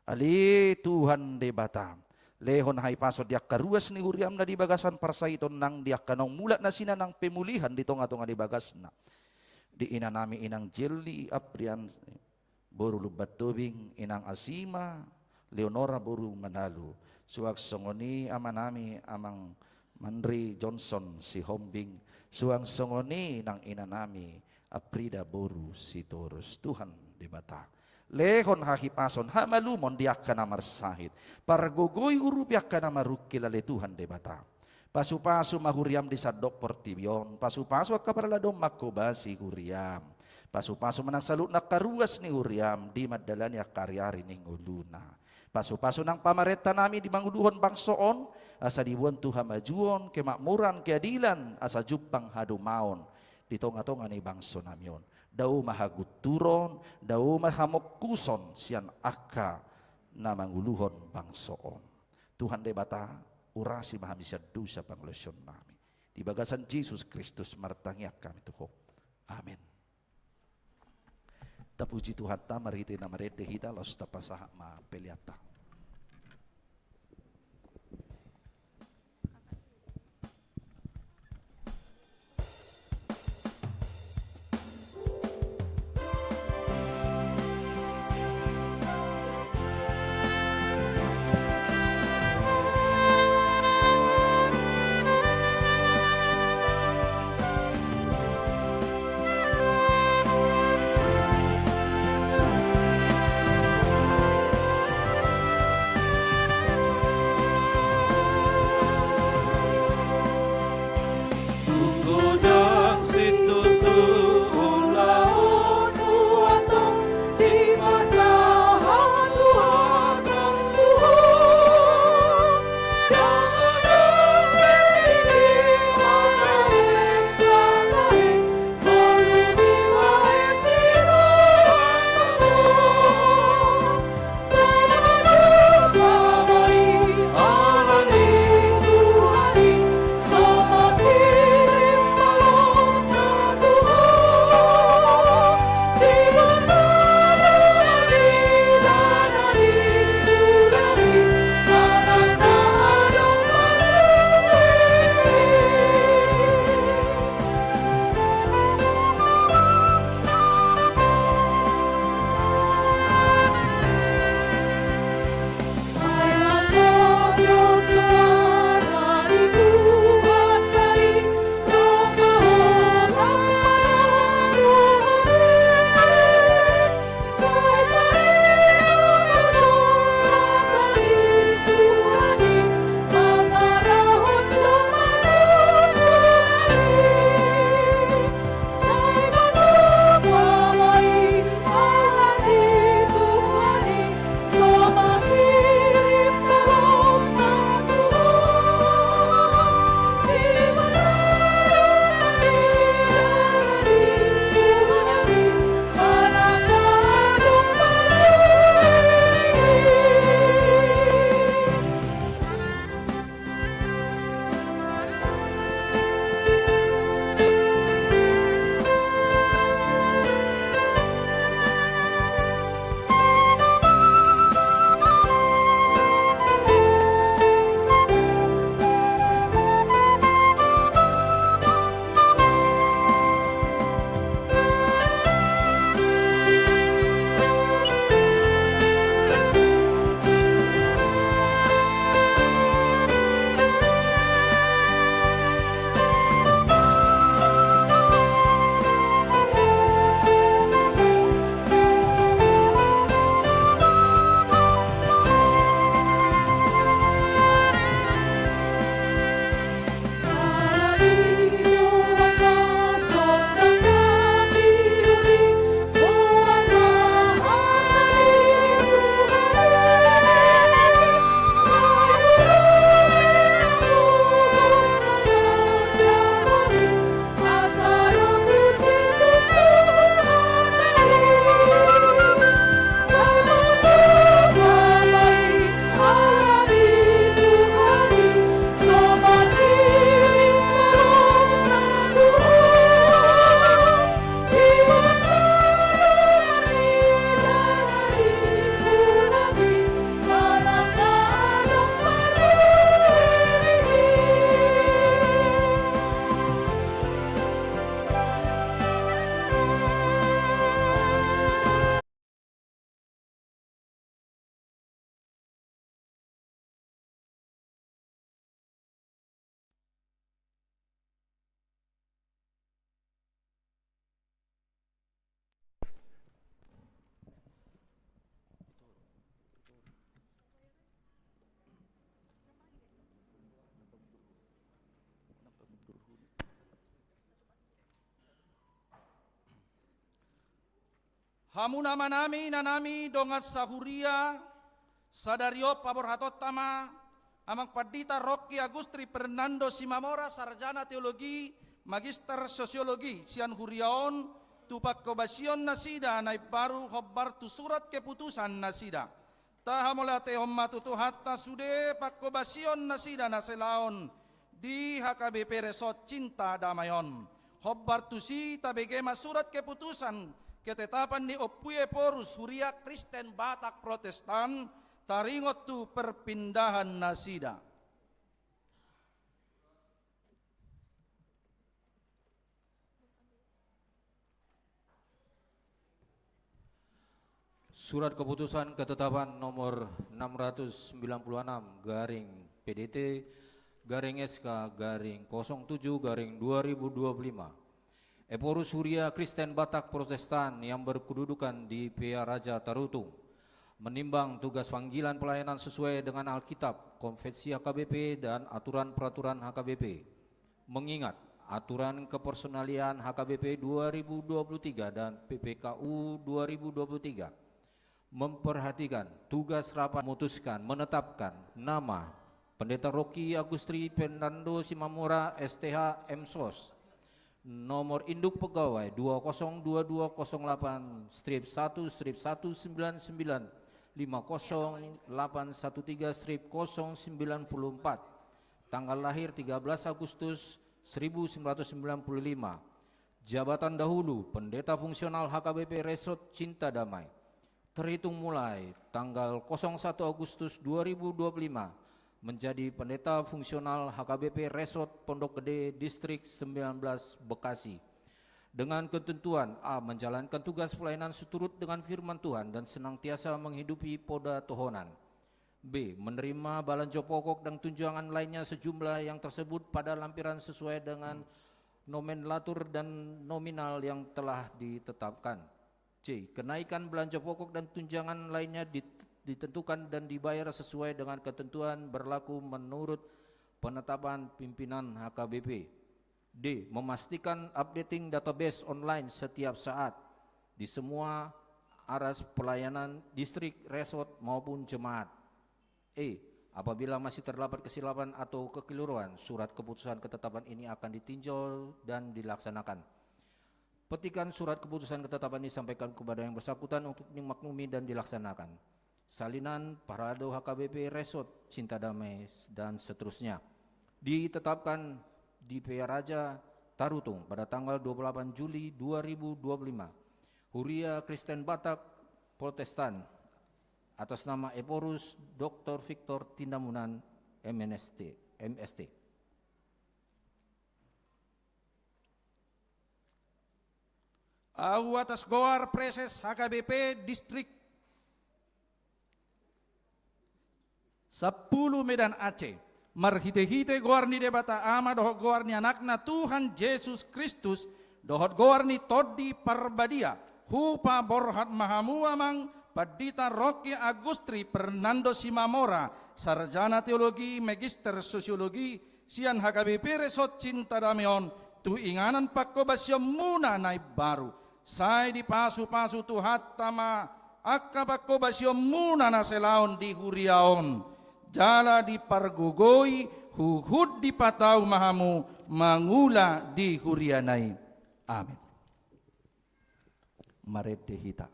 Ale Tuhan Debata, lehon hahipason di angka ruas ni huriam na di bagasan parsahiton nang di angka naung mulak nasida nang pemulihan di tongatonga ni bagasna. Di inanami inang Jelly Aprian, boru Lumban Tobing, inang Asima Leonora boru Manalu, suang songon i amanami amang Manri Johnson Sihombing, suang songon i nang inanami Aprida boru Sitorus. Tuhan Debata, lehon hahipason, hamalumon di angka na marsahit, pargogoi urupi angka na marungkil ale Tuhan Debata. Pasupasu ma huriam di sandok portibi on, pasupasu angka paraladoon mangkobasi huriam. Pasupasu ma nang saluhutna angka ruas ni huriam di mandalani angka ariari ni ngoluna. Pasupasu nang pamarentanami di manguluhon bangso on, asa diboan tu hamajuon, kemakmuran, keadilan, asa jumpang hadomaon di tongatonga ni bangsonami on. Dao ma hagunturon, dao ma hamongkuson sian angka na manguluhon bangso on. Tuhan Debata, urasi ma hami sian dosa pangalaosionnami. Di bagasan Jesus Kristus martangiang hami tu Ho. Amen. Tapuji Tuhanta, marhite na marende hita, laos tapasahat ma peleanta. Hamu amanami, inanami, dongan sahuria, sadari on paborhatonta ma Amang Pandita Rongki Agustri Fernando Simamora, sarjana teologi, magister sosiologi, sian huria on, tu pangkobasion nasida na imbaru hombar tu surat keputusan nasida. Tahamauliatehon ma tu Tuhanta sude pangkobasion nasida na selaon di H K B P Resort Cinta Damai on. Hombar tusi tabege ma surat keputusan ketetapan ni Ompu Ephorus Huria Kristen Batak Protestan, taringot tu perpindahan nasida. Surat keputusan ketetapan nomor enam ratus sembilan puluh enam garing P D T garing S K garing kosong tujuh garing dua ribu dua puluh lima. Ephorus Huria Kristen Batak Protestan yang berkedudukan di Pearaja Tarutung, menimbang tugas panggilan pelayanan sesuai dengan Alkitab, Konvensi H K B P, dan aturan peraturan H K B P. Mengingat aturan kepersonalian H K B P dua ribu dua puluh tiga dan P P K U dua ribu dua puluh tiga, memperhatikan tugas rapat, memutuskan menetapkan nama Pendeta Rongki Agustri Fernando Simamora, S T H, M Sos, nomor induk pegawai dua kosong dua dua kosong delapan strip satu strip satu sembilan sembilan lima kosong delapan satu tiga strip kosong sembilan puluh empat, tanggal lahir tiga belas Agustus seribu sembilan ratus sembilan puluh lima. Jabatan dahulu, Pendeta Fungsional H K B P Resort Cinta Damai. Terhitung mulai tanggal kosong satu Agustus dua ribu dua puluh lima, menjadi Pendeta Fungsional H K B P Resort Pondok Gede Distrik sembilan belas Bekasi. Dengan ketentuan: A, menjalankan tugas pelayanan seturut dengan firman Tuhan dan senantiasa menghidupi poda tohonan. B, menerima balanjo pokok dan tunjangan lainnya sejumlah yang tersebut pada lampiran sesuai dengan nomenklatur dan nominal yang telah ditetapkan. C, kenaikan balanjo pokok dan tunjangan lainnya dit-, ditentukan dan dibayar sesuai dengan ketentuan berlaku menurut penetapan pimpinan H K B P. D, memastikan updating database online setiap saat di semua aras pelayanan distrik, resort, maupun jemaat. E, apabila masih terdapat kesilapan atau kekeliruan, surat keputusan ketetapan ini akan ditinjau dan dilaksanakan. Petikan surat keputusan ketetapan disampaikan kepada yang bersangkutan untuk dimaklumi dan dilaksanakan. Salinan, Parhalado H K B P Resort Cinta Damai, dan seterusnya. Ditetapkan di Pearaja Tarutung pada tanggal dua puluh delapan Juli dua ribu dua puluh lima. Huria Kristen Batak Protestan, atas nama Ephorus Doktor Victor Tindamunan, M N S T, M S T. Ahu atas goar Praeses H K B P Distrik Sampulu Medan Aceh, marhitehite goar ni Debata Ama dohot goar ni Anakna Tuhan Jesus Kristus, dohot goar ni Tondi Parbadia, hupaborhat ma hamu Amang Pandita Rongki Agustri Fernando Simamora, sarjana teologi, magister sosiologi, sian H K B P Resort Cinta Damai on, tu inganan pangkobasionmuna na imbaru. Sai dipasupasu Tuhanta ma angka pangkobasionmuna na selaon di huria on, jala dipargogoi huhut dipatau ma hamu mangula di huriana i. Amen. Marende hita.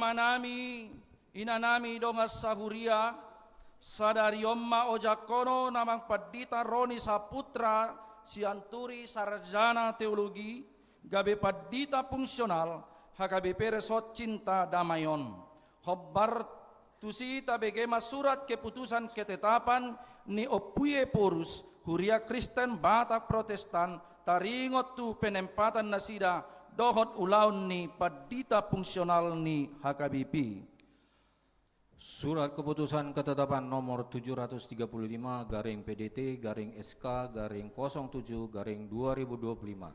Inanami, inanami dongan sahuria, sadari on ma ojakkonon amang pandita Roni Saputra Sianturi, sarjana teologi, gabe pandita fungsional H K B P Resort Cinta Damai on. Hombar tusi tabege ma surat keputusan ketetapan ni Ompu Ephorus Huria Kristen Batak Protestan taringot tu penempatan nasida dohot ulaon ni pandita fungsional ni H K B P. Surat keputusan ketetapan nomor tujuh ratus tiga puluh lima garing P D T garing S K garing kosong tujuh garing dua ribu dua puluh lima.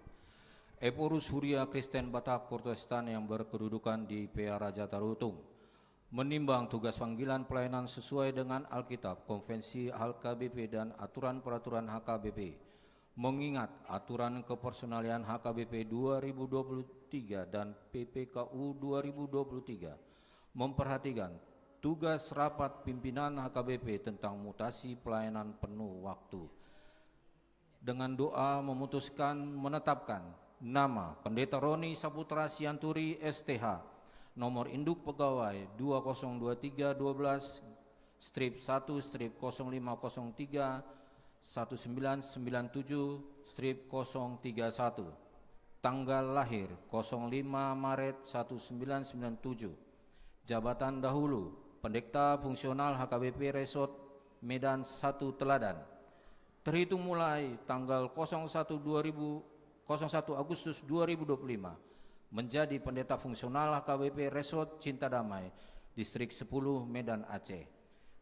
Ephorus Huria Kristen Batak Protestan yang berkedudukan di Pearaja Tarutung. Menimbang tugas panggilan pelayanan sesuai dengan Alkitab, konvensi H K B P dan aturan peraturan H K B P. Mengingat aturan kepersonalian H K B P dua ribu dua puluh tiga dan P P K U dua ribu dua puluh tiga, memperhatikan tugas rapat pimpinan H K B P tentang mutasi pelayanan penuh waktu. Dengan doa memutuskan menetapkan nama Pendeta Roni Saputra Sianturi S T H, nomor induk pegawai dua kosong dua tiga dua belas strip satu strip kosong lima kosong tiga, satu sembilan sembilan tujuh strip kosong tiga satu, tanggal lahir kosong lima Maret satu sembilan sembilan tujuh, jabatan dahulu Pendeta Fungsional H K B P Resort Medan satu Teladan, terhitung mulai tanggal kosong satu dua ribu, kosong satu Agustus dua ribu dua puluh lima, menjadi Pendeta Fungsional H K B P Resort Cinta Damai, Distrik sepuluh, Medan Aceh.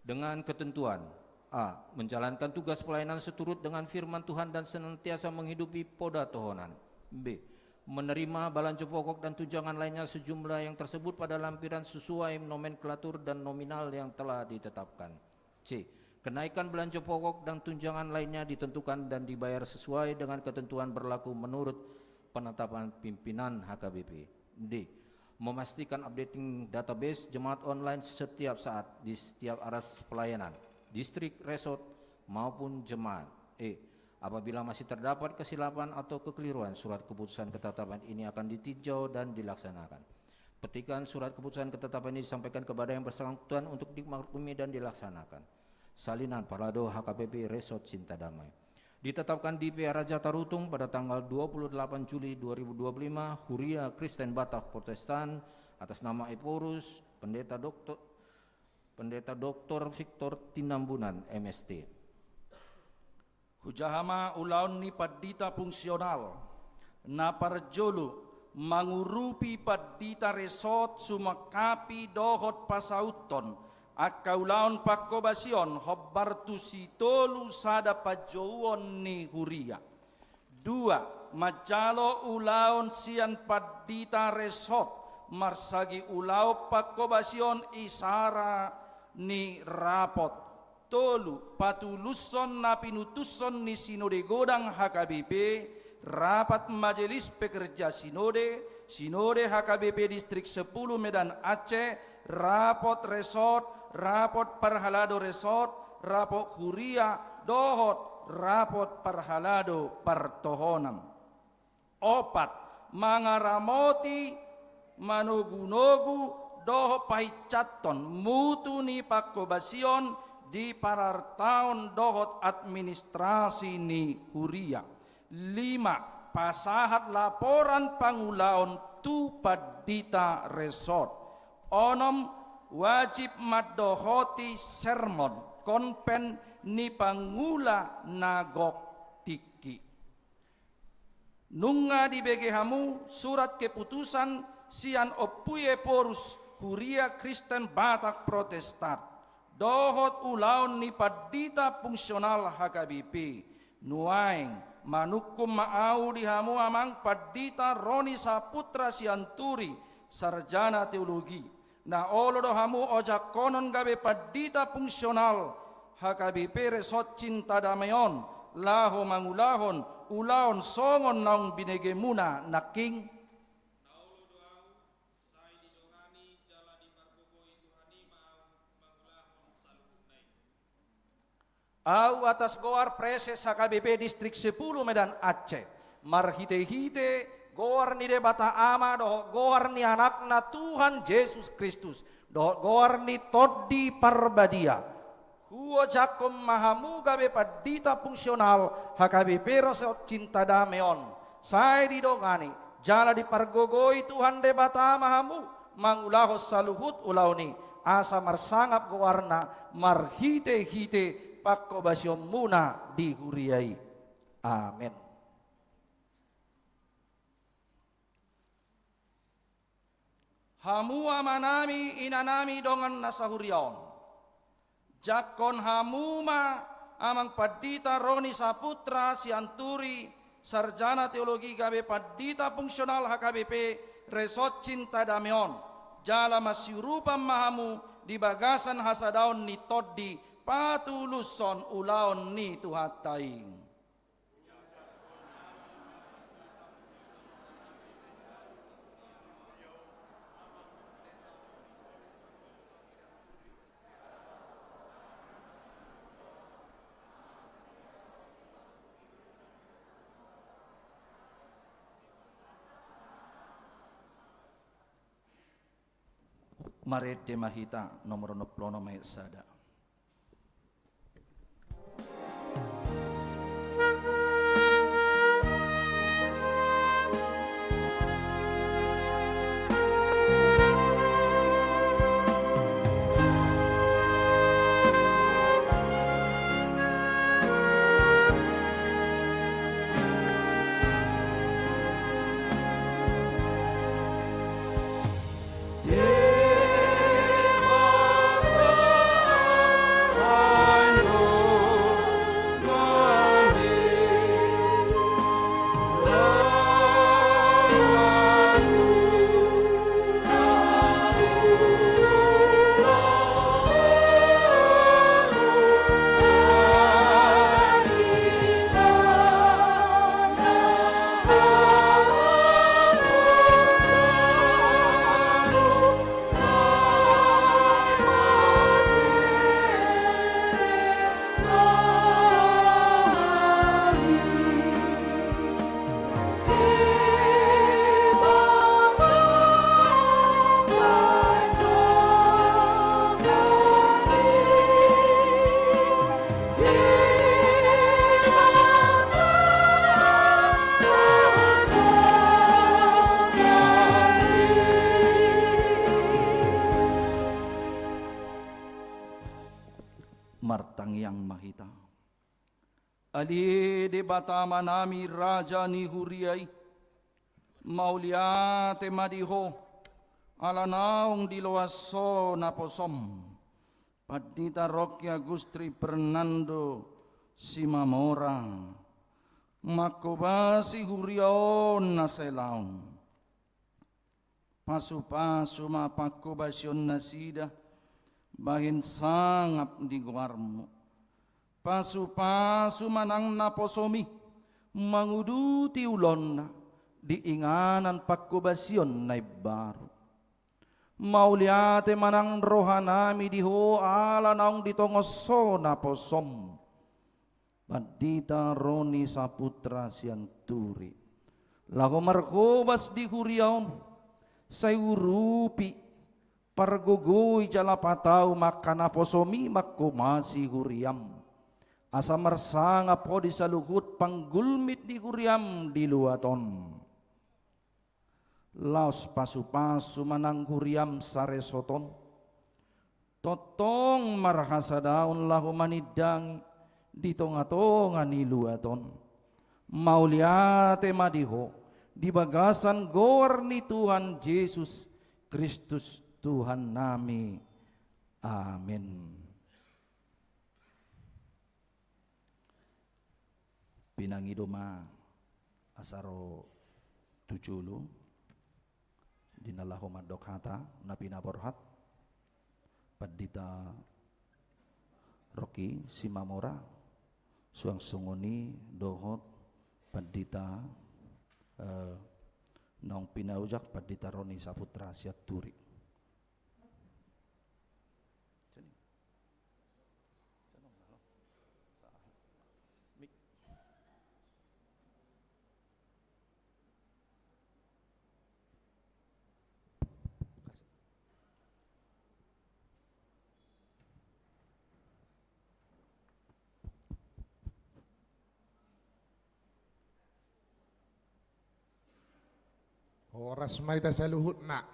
Dengan ketentuan: A. Menjalankan tugas pelayanan seturut dengan firman Tuhan dan senantiasa menghidupi poda tohonan. B. Menerima balanjo pokok dan tunjangan lainnya sejumlah yang tersebut pada lampiran sesuai nomenklatur dan nominal yang telah ditetapkan. C. Kenaikan balanjo pokok dan tunjangan lainnya ditentukan dan dibayar sesuai dengan ketentuan berlaku menurut penetapan pimpinan H K B P. D. Memastikan updating database jemaat online setiap saat di setiap aras pelayanan, distrik, resort, maupun jemaat. E. Apabila masih terdapat kesilapan atau kekeliruan, surat keputusan ketetapan ini akan ditinjau dan dilaksanakan. Petikan surat keputusan ketetapan ini disampaikan kepada yang bersangkutan untuk dimaklumi dan dilaksanakan. Salinan Parlado H K B P Resort Cinta Damai. Ditetapkan di Pearaja Tarutung pada tanggal dua puluh delapan Juli dua ribu dua puluh lima, Huria Kristen Batak Protestan, atas nama Ephorus, Pendeta Doktor, Pendeta Doktor Victor Tinambunan, M S T. Hujaha ma ulaon ni pandita fungsional. Na parjolo, mangurupi pandita resort sumangkapi dohot pasauthon angka ulaon pangkobasion hombar tusi tolu sada panjouon ni huria. Dua, manjalo ulaon sian pandita resort marsagi ulaon pangkobasion isara ni rapot. Tolu, patulushon na pinutushon ni Sinode Godang H K B P, rapat Majelis Pekerja Sinode, Sinode H K B P Distrik sepuluh Medan Aceh, rapot resort, rapot parhalado resort, rapot huria, dohot rapot parhalado partohonan. Opat, mangaramoti, manogunogu, dohot pahinsathon mutu ni pangkobasion di parartaon dohot administrasi ni huria. Lima, pasahat laporan pangulaon tu pandita resort. Onom, wajib mandohoti sermon, konven ni pangula na gok tingki. Nunga dibege hamu surat keputusan sian Ompu Ephorus Huria Kristen Batak Protestan dohot ulaon ni pandita fungsional H K B P. Nuaeng, manungkun ma ahu di hamu amang pandita Roni Saputra Sianturi, sarjana teologi, na olo do hamu ojakkonon gabe pandita fungsional H K B P Resort Cinta Damai on, laho mangulahon ulaon songon naung binegemuna nangkin. Na olo do ahu, sai didongani jala dipargogoi Tuhan i ma ahu mangulahon saluhutna i. Ahu atas goar Praeses H K B P Distrik sepuluh Medan Aceh, marhitehite goar ni Debata Ama dohot goar ni Anakna Tuhan Jesus Kristus dohot goar ni Tondi Parbadia, huojakhon ma hamu gabe pandita fungsional H K B P Resort Cinta Damai on, sai didongani jala dipargogoi Tuhan Debata ma hamu mangulahon saluhut ulaon i, asa marsangap goarna marhitehite panghobasionmuna di huria i. Amen. Hamu amanami, inanami, dongan na sahuria on. Jangkon hamu ma Amang Pandita Roni Saputra Sianturi, sarjana teologi gabe pandita fungsional H K B P Resort Cinta Damai on, jala masiurupan ma hamu di bagasan hasadaon ni tondi patulushon ulaon ni Tuhanta i. Marende ma hita, nomor onom pulu onom ayat sada. Martangiang ma hita. Ale Debata Amanami, Raja ni huria i, mauliate ma di Ho ala naung diloas Ho naposoM, Pandita Rocky Agustri Fernando Simamora, manghobasi huria on na sai laon. Pasupasu ma panghobasion nasida bahen sangap di goarMu. Pasupasu ma nang naposoMi manguduti ulaonna di inganan panghobasion na imbaru. Mauliate ma nang rohanami di Ho ala naung ditongos Ho naposoM, Pandita Roni Saputra Sianturi, laho marhobas di huria on. Sai urupi, pargogoi jala patau ma angka naposoMi manghobasi huriaM, asa marsangap Ho di saluhut panggulmit di huriaM di luat on. Laos pasupasu ma nang huriaM saresort on, tongtong marhasadaon laho manindangi di tongatonga ni luat on. Mauliate ma di Ho di bagasan goar ni Tuhan Jesus Kristus Tuhannami. Amen. Pinangido ma asa ro tu jolo di na laho mandok hata na pinaborhat Pandita Rocky Simamora, suang songon i dohot Pandita, eh, naung pinaojak Pandita Roni Saputra Sianturi. Mik. Horas ma di hita saluhutna.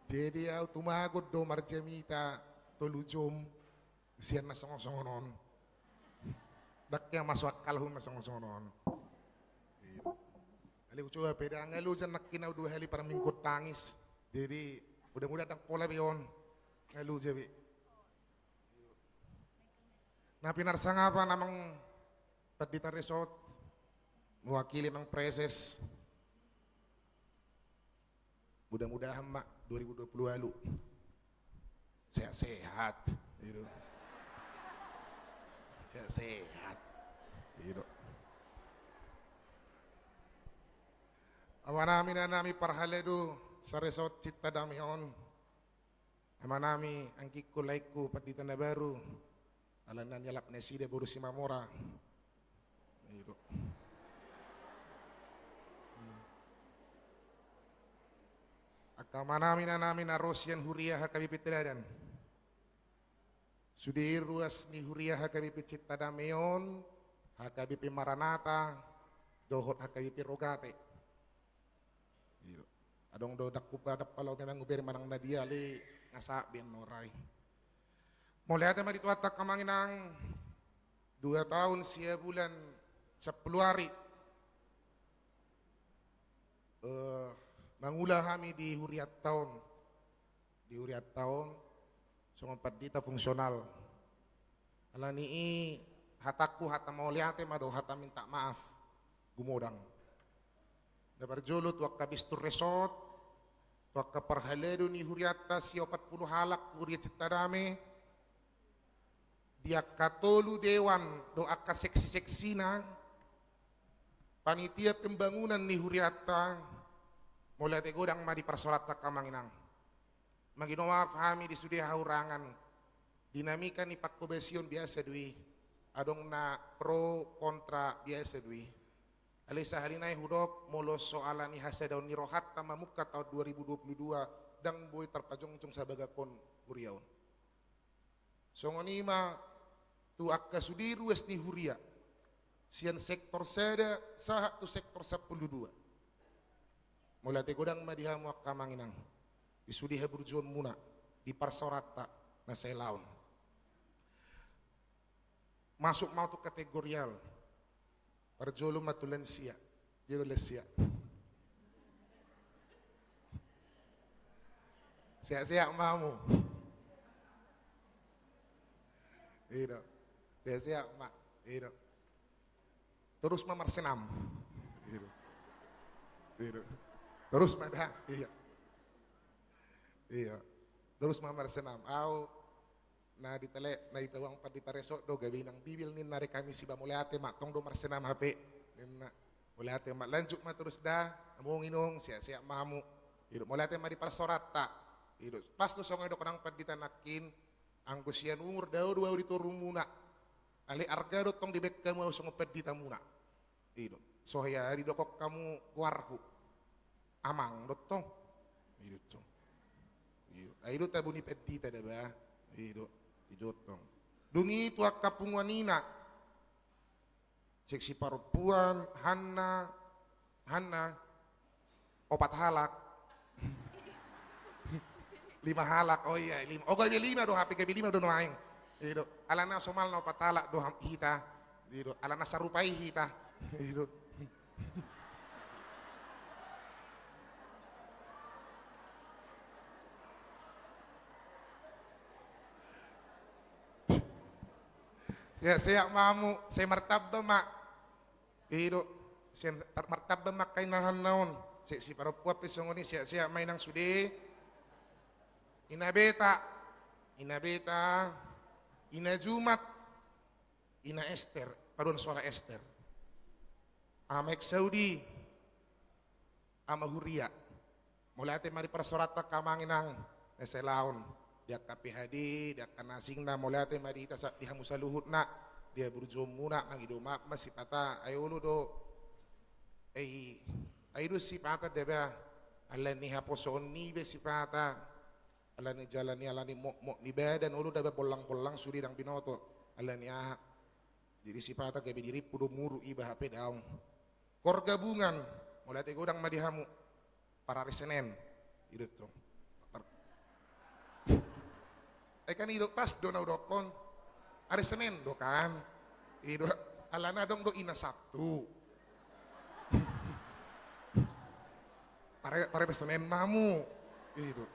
Jadi au tumagon do marjamita tolu jom sian na songon-songon on. Ndang hea masuk akalhu na songon-songon on. Iya. Alai hucoba pe da, nga loja nangkin au dua hali parmingguon tangis. Jadi mudah-mudahan ndang pola be on. Nga loja be. Na pinarsangapan amang Pandita Resort, mewakili amang Praeses. Mudah-mudahan ma dua ribu dua puluh ualu sehat-sehat, gitu. Sehat-sehat, gitu. Amanami, inanami, parhalado saresort Cinta Damai on. Amanami, anggingku, laengku, Pandita na baru, ala na nialap nasida boru Simamora. Itu. Angka amanami, inanami na ro sian huria H K B P Teladan. Sude ruas ni huria H K B P Cinta Damai on, H K B P Maranatha, dohot H K B P Rogate. Iya. Adong do dangku pada palo memang uberi manang na dia le ngasa ben norai. Mauliate ma di Tuhanta angka amang inang, dua taon sia bulan sampulu ari. Eh, mangula hami di hurianta on. Di hurianta on songon pandita fungsional. Alani i hatangku hata mauliate ma do hata minta maaf. Gumodang. Na parjolo tu angka bistur resort, tu angka parhalado ni hurianta sia opat pulu halak huria Cinta Damai, di angka tolu dewan do angka seksi-seksina, panitia pembangunan ni hurianta, mauliate godang ma di parsaoranta angka amang inang. Mangido maaf hami di sude hahurangan, dinamika ni pangkobasion biasa do i, adong na pro kontra biasa do i. Alai sahali nai hudok molo so ala ni hasadaon ni rohanta mamungka taon dua ribu dua puluh dua, ndang boi tarpajongjong sabagakon huria on. Songon i ma tu angka sude ruas ni huria, sian sektor sada sahat tu sektor sampulu dua. Mauliate godang ma di hamu angka amang inang, di sude haburjuonmuna, di parsaoranta na sai laon. Masuk ma au tu kategorial. Parjolo ma tu lansia. Dia do lansia. Sehat-sehat ma hamu. Iya. Sehat-sehat ma. Iya. Torus ma marsenam. Iya. Iya. Torus ma da. Iya. Iya. Torus ma marsenam. Au na di tele, na dipaboa Pandita Resort do, gabe inang Bibil ninna, ari Kamis iba, mauliate ma, tong do marsenam hape ninna. Mauliate ma, lanjut ma torus da, among inong, sehat-sehat ma hamu. Ido, mauliate ma di parsaoranta. Ido, pas do songon i didok nang pandita nangkin, anggo sian umur dao do au di torumuna. Alai arga do tong dibaen hamu au songon panditamuna. Ido. So hea didokkon hamu goarhu. Amang do tong. Ido tong. Ido. Ai do tabo ni pandita da ba. Ido. Ido tong. Dung i tu angka punguan ina. Seksi parompuan, Hanna, Hanna, opat halak. Lima halak, oh iya, lima. Oh, gabe lima do hape, gabe lima do nuaeng. Ido. Alana somalna opat halak do ham-, hita. Ido. Alana sarupa i hita. Ido. Sehat-sehat ma hamu, sai martamba ma. Ido, sai tar-, martamba ma angka inahanna on. Seksi parompuan pe songon i, sehat-sehat ma inang sude. Ina Beta, Ina Beta, Ina Jumat, Ina Ester, paduan suara Ester. Ama Ek Saudi, Ama Huria. Mauliate ma di parsaoranta angka amang inang, na sai laon. Di angka P H D, di angka na asingna, mauliate ma di hita sa-, di hamu saluhutna, di haburjuonmuna, mangido maaf ma sipata, ai olo do, ai, ai do sipata da ba, ala ni haposoon niba sipata, Alani jala ni, alani mokmok ni badan, olo daba bollang-bollang sude ndang binoto. Alani aha? Jadi sipata gabe dirimpu do muruk iba hape daong. Koor gabungan, mauliate godang ma di hamu. Par ari Senen. I do tong. Par-, eh, kan i do pas do na hudokkon. Ari Senen do kan. I do, alana adong do ina Sabtu. Pare, pare Senen ma hamu. I do.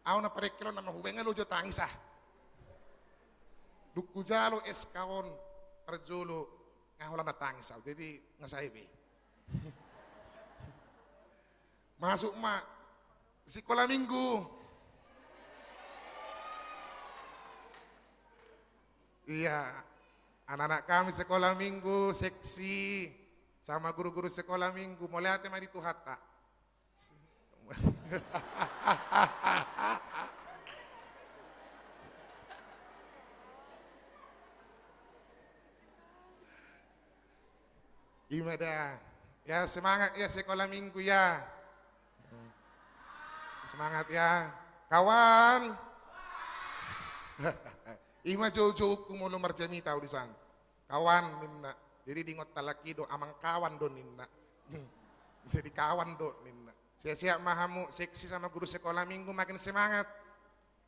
Au na parengkel on nama hubenga lo jo tangis ah. Dung hujalo S K on parjolo, nga holan na tangis au. Jadi nga sae be. Masuk ma. Sikola minggu. Iya. Anak-anak kami sekolah minggu, seksi, sama guru-guru sekolah minggu. Mauliate ma di Tuhanta. Ima da. Ya, semangat ya sekolah minggu ya. Semangat ya. Kawan. Ima joujouku molo marjamita au di san. Kawan ninna. Jadi diingot halak i do amang kawan do ninna. Jadi kawan do ninna. Sehat-sehat ma hamu seksi sama guru sekolah minggu, makin semangat.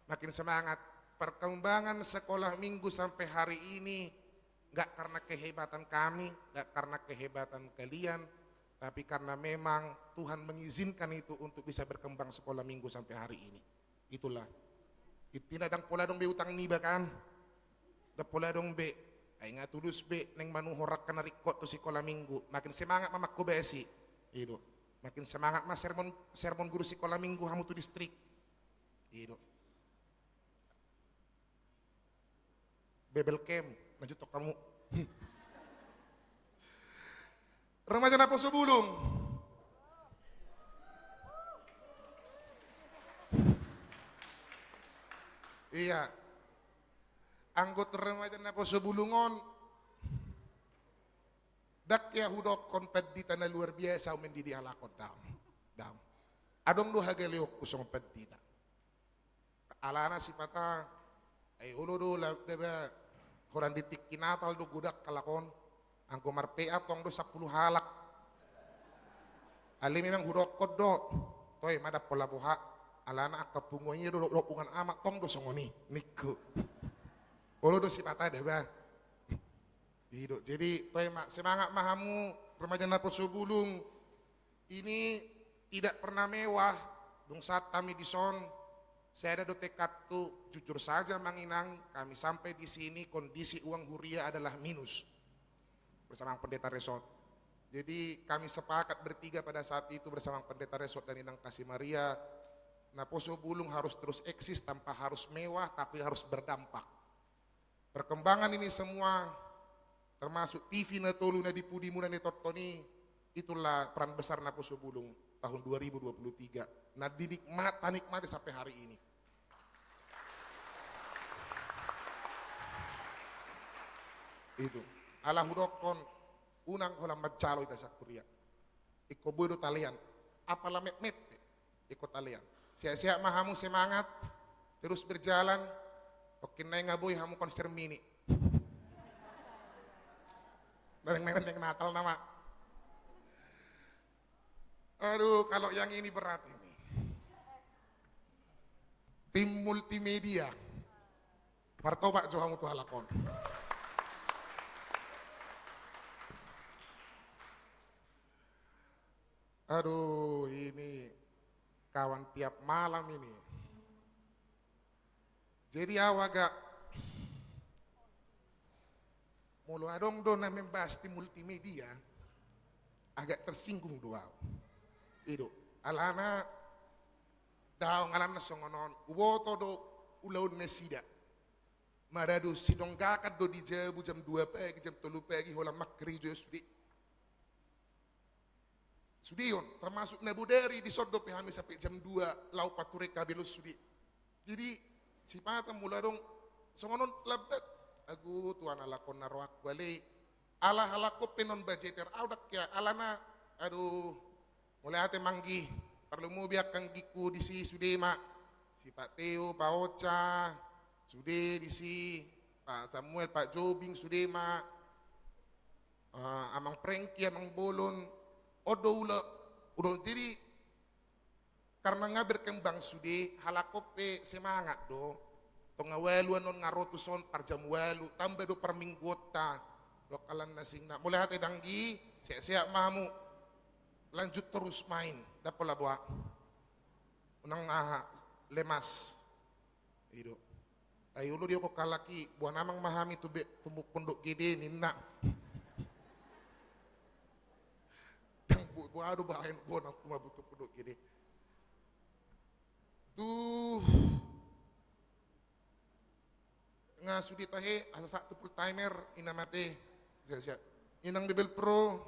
Makin semangat. Perkembangan sekolah minggu sampai hari ini nggak karena kehebatan kami, nggak karena kehebatan kalian, tapi karena memang Tuhan mengizinkan itu untuk bisa berkembang sekolah minggu sampai hari ini. Itulah. Intina ndang pola adong be utang niba kan? Ndang pola adong be. Ai nga tulus be naeng manuhor angka na ringkot tu sikola minggu. Makin semangat ma mangkobasi. I do. Makin semangat ma sermon, sermon guru sikola minggu hamu tu distrik. I do. Bebel kem, lanjut tok kamu. Remaja Naposo Bulung. Iya. Anggota remaja Naposo Bulung on. Ndang hea hudokkon pandita na luar biasa mendidik halak on, daong. Daong. Adong do hagaleonku songon pandita. Alana sipata, ai olo do la, daba, holan di tingki Natal do godang halak on. Anggo mar-P A tong do sampulu halak. Alai memang hudokkon do. Toe ma ndang pola boha. Alana angka punguan i do, do, do punguan amak tong do songon i. Ningku. Olo do sipata daba. I do. Jadi toe ma, semangat ma hamu remaja Naposo Bulung. Ini tidak pernah mewah, dung sahat hami dison, sada do tekadku, jujur saja Amang Inang, kami sampai di sini kondisi uang huria adalah minus. Bersama Pendeta Resort. Jadi kami sepakat bertiga pada saat itu bersama Pendeta Resort dan Inang Kasih Maria, Naposo Bulung harus terus eksis tanpa harus mewah, tapi harus berdampak. Perkembangan ini semua, termasuk T V na tolu na di pudimuna na tonton i, itulah peran besar Naposo Bulung tahun dua ribu dua puluh tiga. Na dinikmat-, tanikmati sampai hari ini. Itu. Ala hudokkon, unang holan manjalo hita sian huria. Ingkon boi do talean. Apala metmet pe. Ingkon talean. Sehat-sehat ma hamu, semangat. Terus berjalan. Tongkin nai nga boi hamu konser mini. Naeng, naeng, naeng Natal nama. Aduh, kalau yang ini berat ini. Tim multimedia. Martobat jo hamu tu halak on. Aduh, ini kawan tiap malam ini. Jadi au agak, molo adong do na membahas tim multimedia, agak tersinggung do au. I do, alana daong, alana songon on, huboto do ulaon nasida. Maradu sidonggakan do di jabu jam dua pagi, jam tolu pagi, holan mangkarejo sude. Sude on, termasuk na bodari dison dope hami sampe jam dua, laho pature kabel on sude. Jadi, sipata molo adong songon on lambat. Agu, Tuhan, halak on na rohangku ale. Ala halak on pe non budgeter, au ndang hea, alana, aduh, mauliate ma anggi, tarlumobi angka anggingku disi sude ma. Si Pak Teo, Pak Ocha, sude disi, Pak Samuel, Pak Jobing, sude ma, eh, Amang Prengki, Amang Bolon, on do ula, ula, jadi karena nga berkembang sude, halak on pe semangat do. Tonga ualu annon nga ro tuson par jam ualu, tamba do parmingguonta. Dohot halak na asing na. Mauliate danggi, sehat-sehat ma hamu. Lanjut terus main, dapot laboa. Unang aha, lemas. I do. Ai olo didokkon halak i, boan amang ma hami tu be-, tu Pondok Gede ninna. Dang bo-, boha do baen boan amang tu Pondok Gede. Tu nga sude tahe, asa sahat tu full timer, inang mate. Siap, siap. Inang Bebel Pro.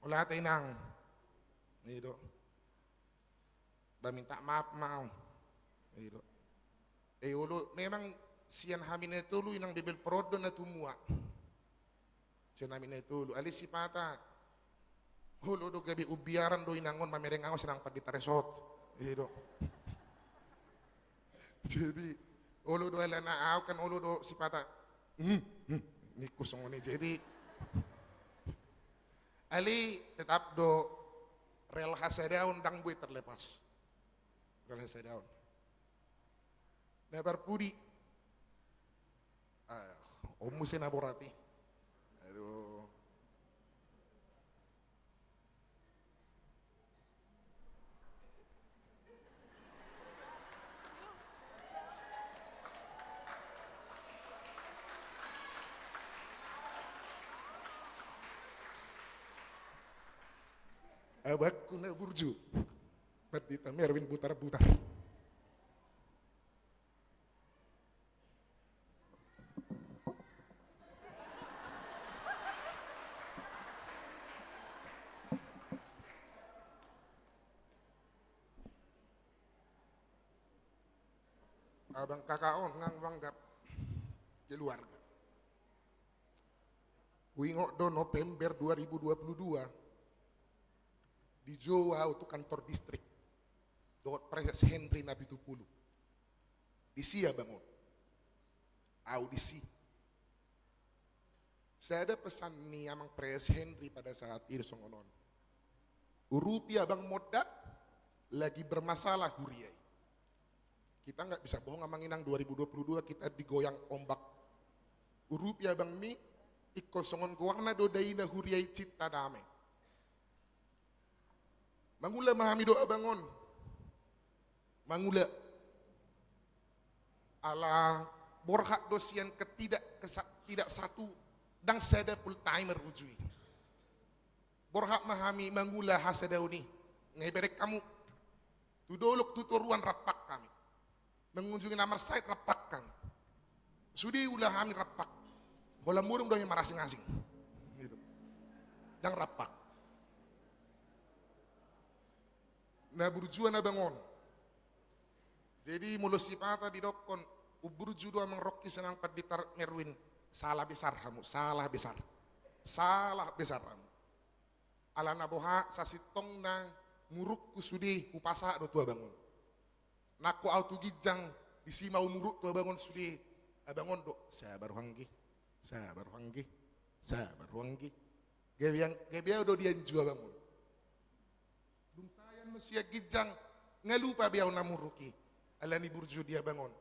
Mauliate inang. I do. Ba minta maaf ma au. I do. Eh, olo, memang sian hami na tolu inang Bebel Pro do na tumua. Sian hami na tolu. Alai sipata. Olo do gabe umbiaran do inang on mamereng au sian nang Pandita Resort. I do. Jadi, olo do alana au kan olo do sipata. Hmm, hmm, ningku songon i. Jadi, alai tetap do rel hasadaon dang boi terlepas. Rel hasadaon. Na parpudi. Ah, on muse na borat i. Aduh. Abangku na burju, Pandita Merwin Butarbutar. Abang kakak on nga huanggap keluarga. Huingot do November dua ribu dua puluh dua, dijou au tu kantor distrik dohot Praeses Henry Napitupulu. Disi abang on. Au disi. Sada pesan ni Amang Praeses Henry pada saat i do songon on. Urupi abang, Monda, lagi bermasalah huria i. Kita nggak bisa bohong, Amang Inang, dua ribu dua puluh dua kita digoyang ombak. Urupi abangmi, ingkon songon goarna do daina huria i, Cinta Dame. Mangula ma hami do abang on. Mangula. Ala borhat do sian ketidak, kesa-, tidak satu, dang sada full timer uju i. Borhat ma hami mangula hasadaon i. Nga ibereng hamu. Tu dolok tu toruan rampak hami. Mengunjungi na marsahit rampak hami. Sude ula hami rampak. Holan modom do hami marasing-asing. Gitu. Dang rampak. Na burju abang on. Jadi molo sipata didokkon, umburju do Amang Rongki sian nang Pandita Merwin, salah besar hamu, salah besar. Salah besar hamu. Alana boha, sasintongna murukku sude hupasahat do tu abang on. Nangkok au tu ginjang, disi ma humuruk tu abang on sude. Abang on do, sabar ho anggi, sabar ho anggi, sabar ho anggi. Gabe, gabe au do dianju abang on. Dung sae annon sian ginjang, nga lupa be au na muruk i. Alani burju di abang on.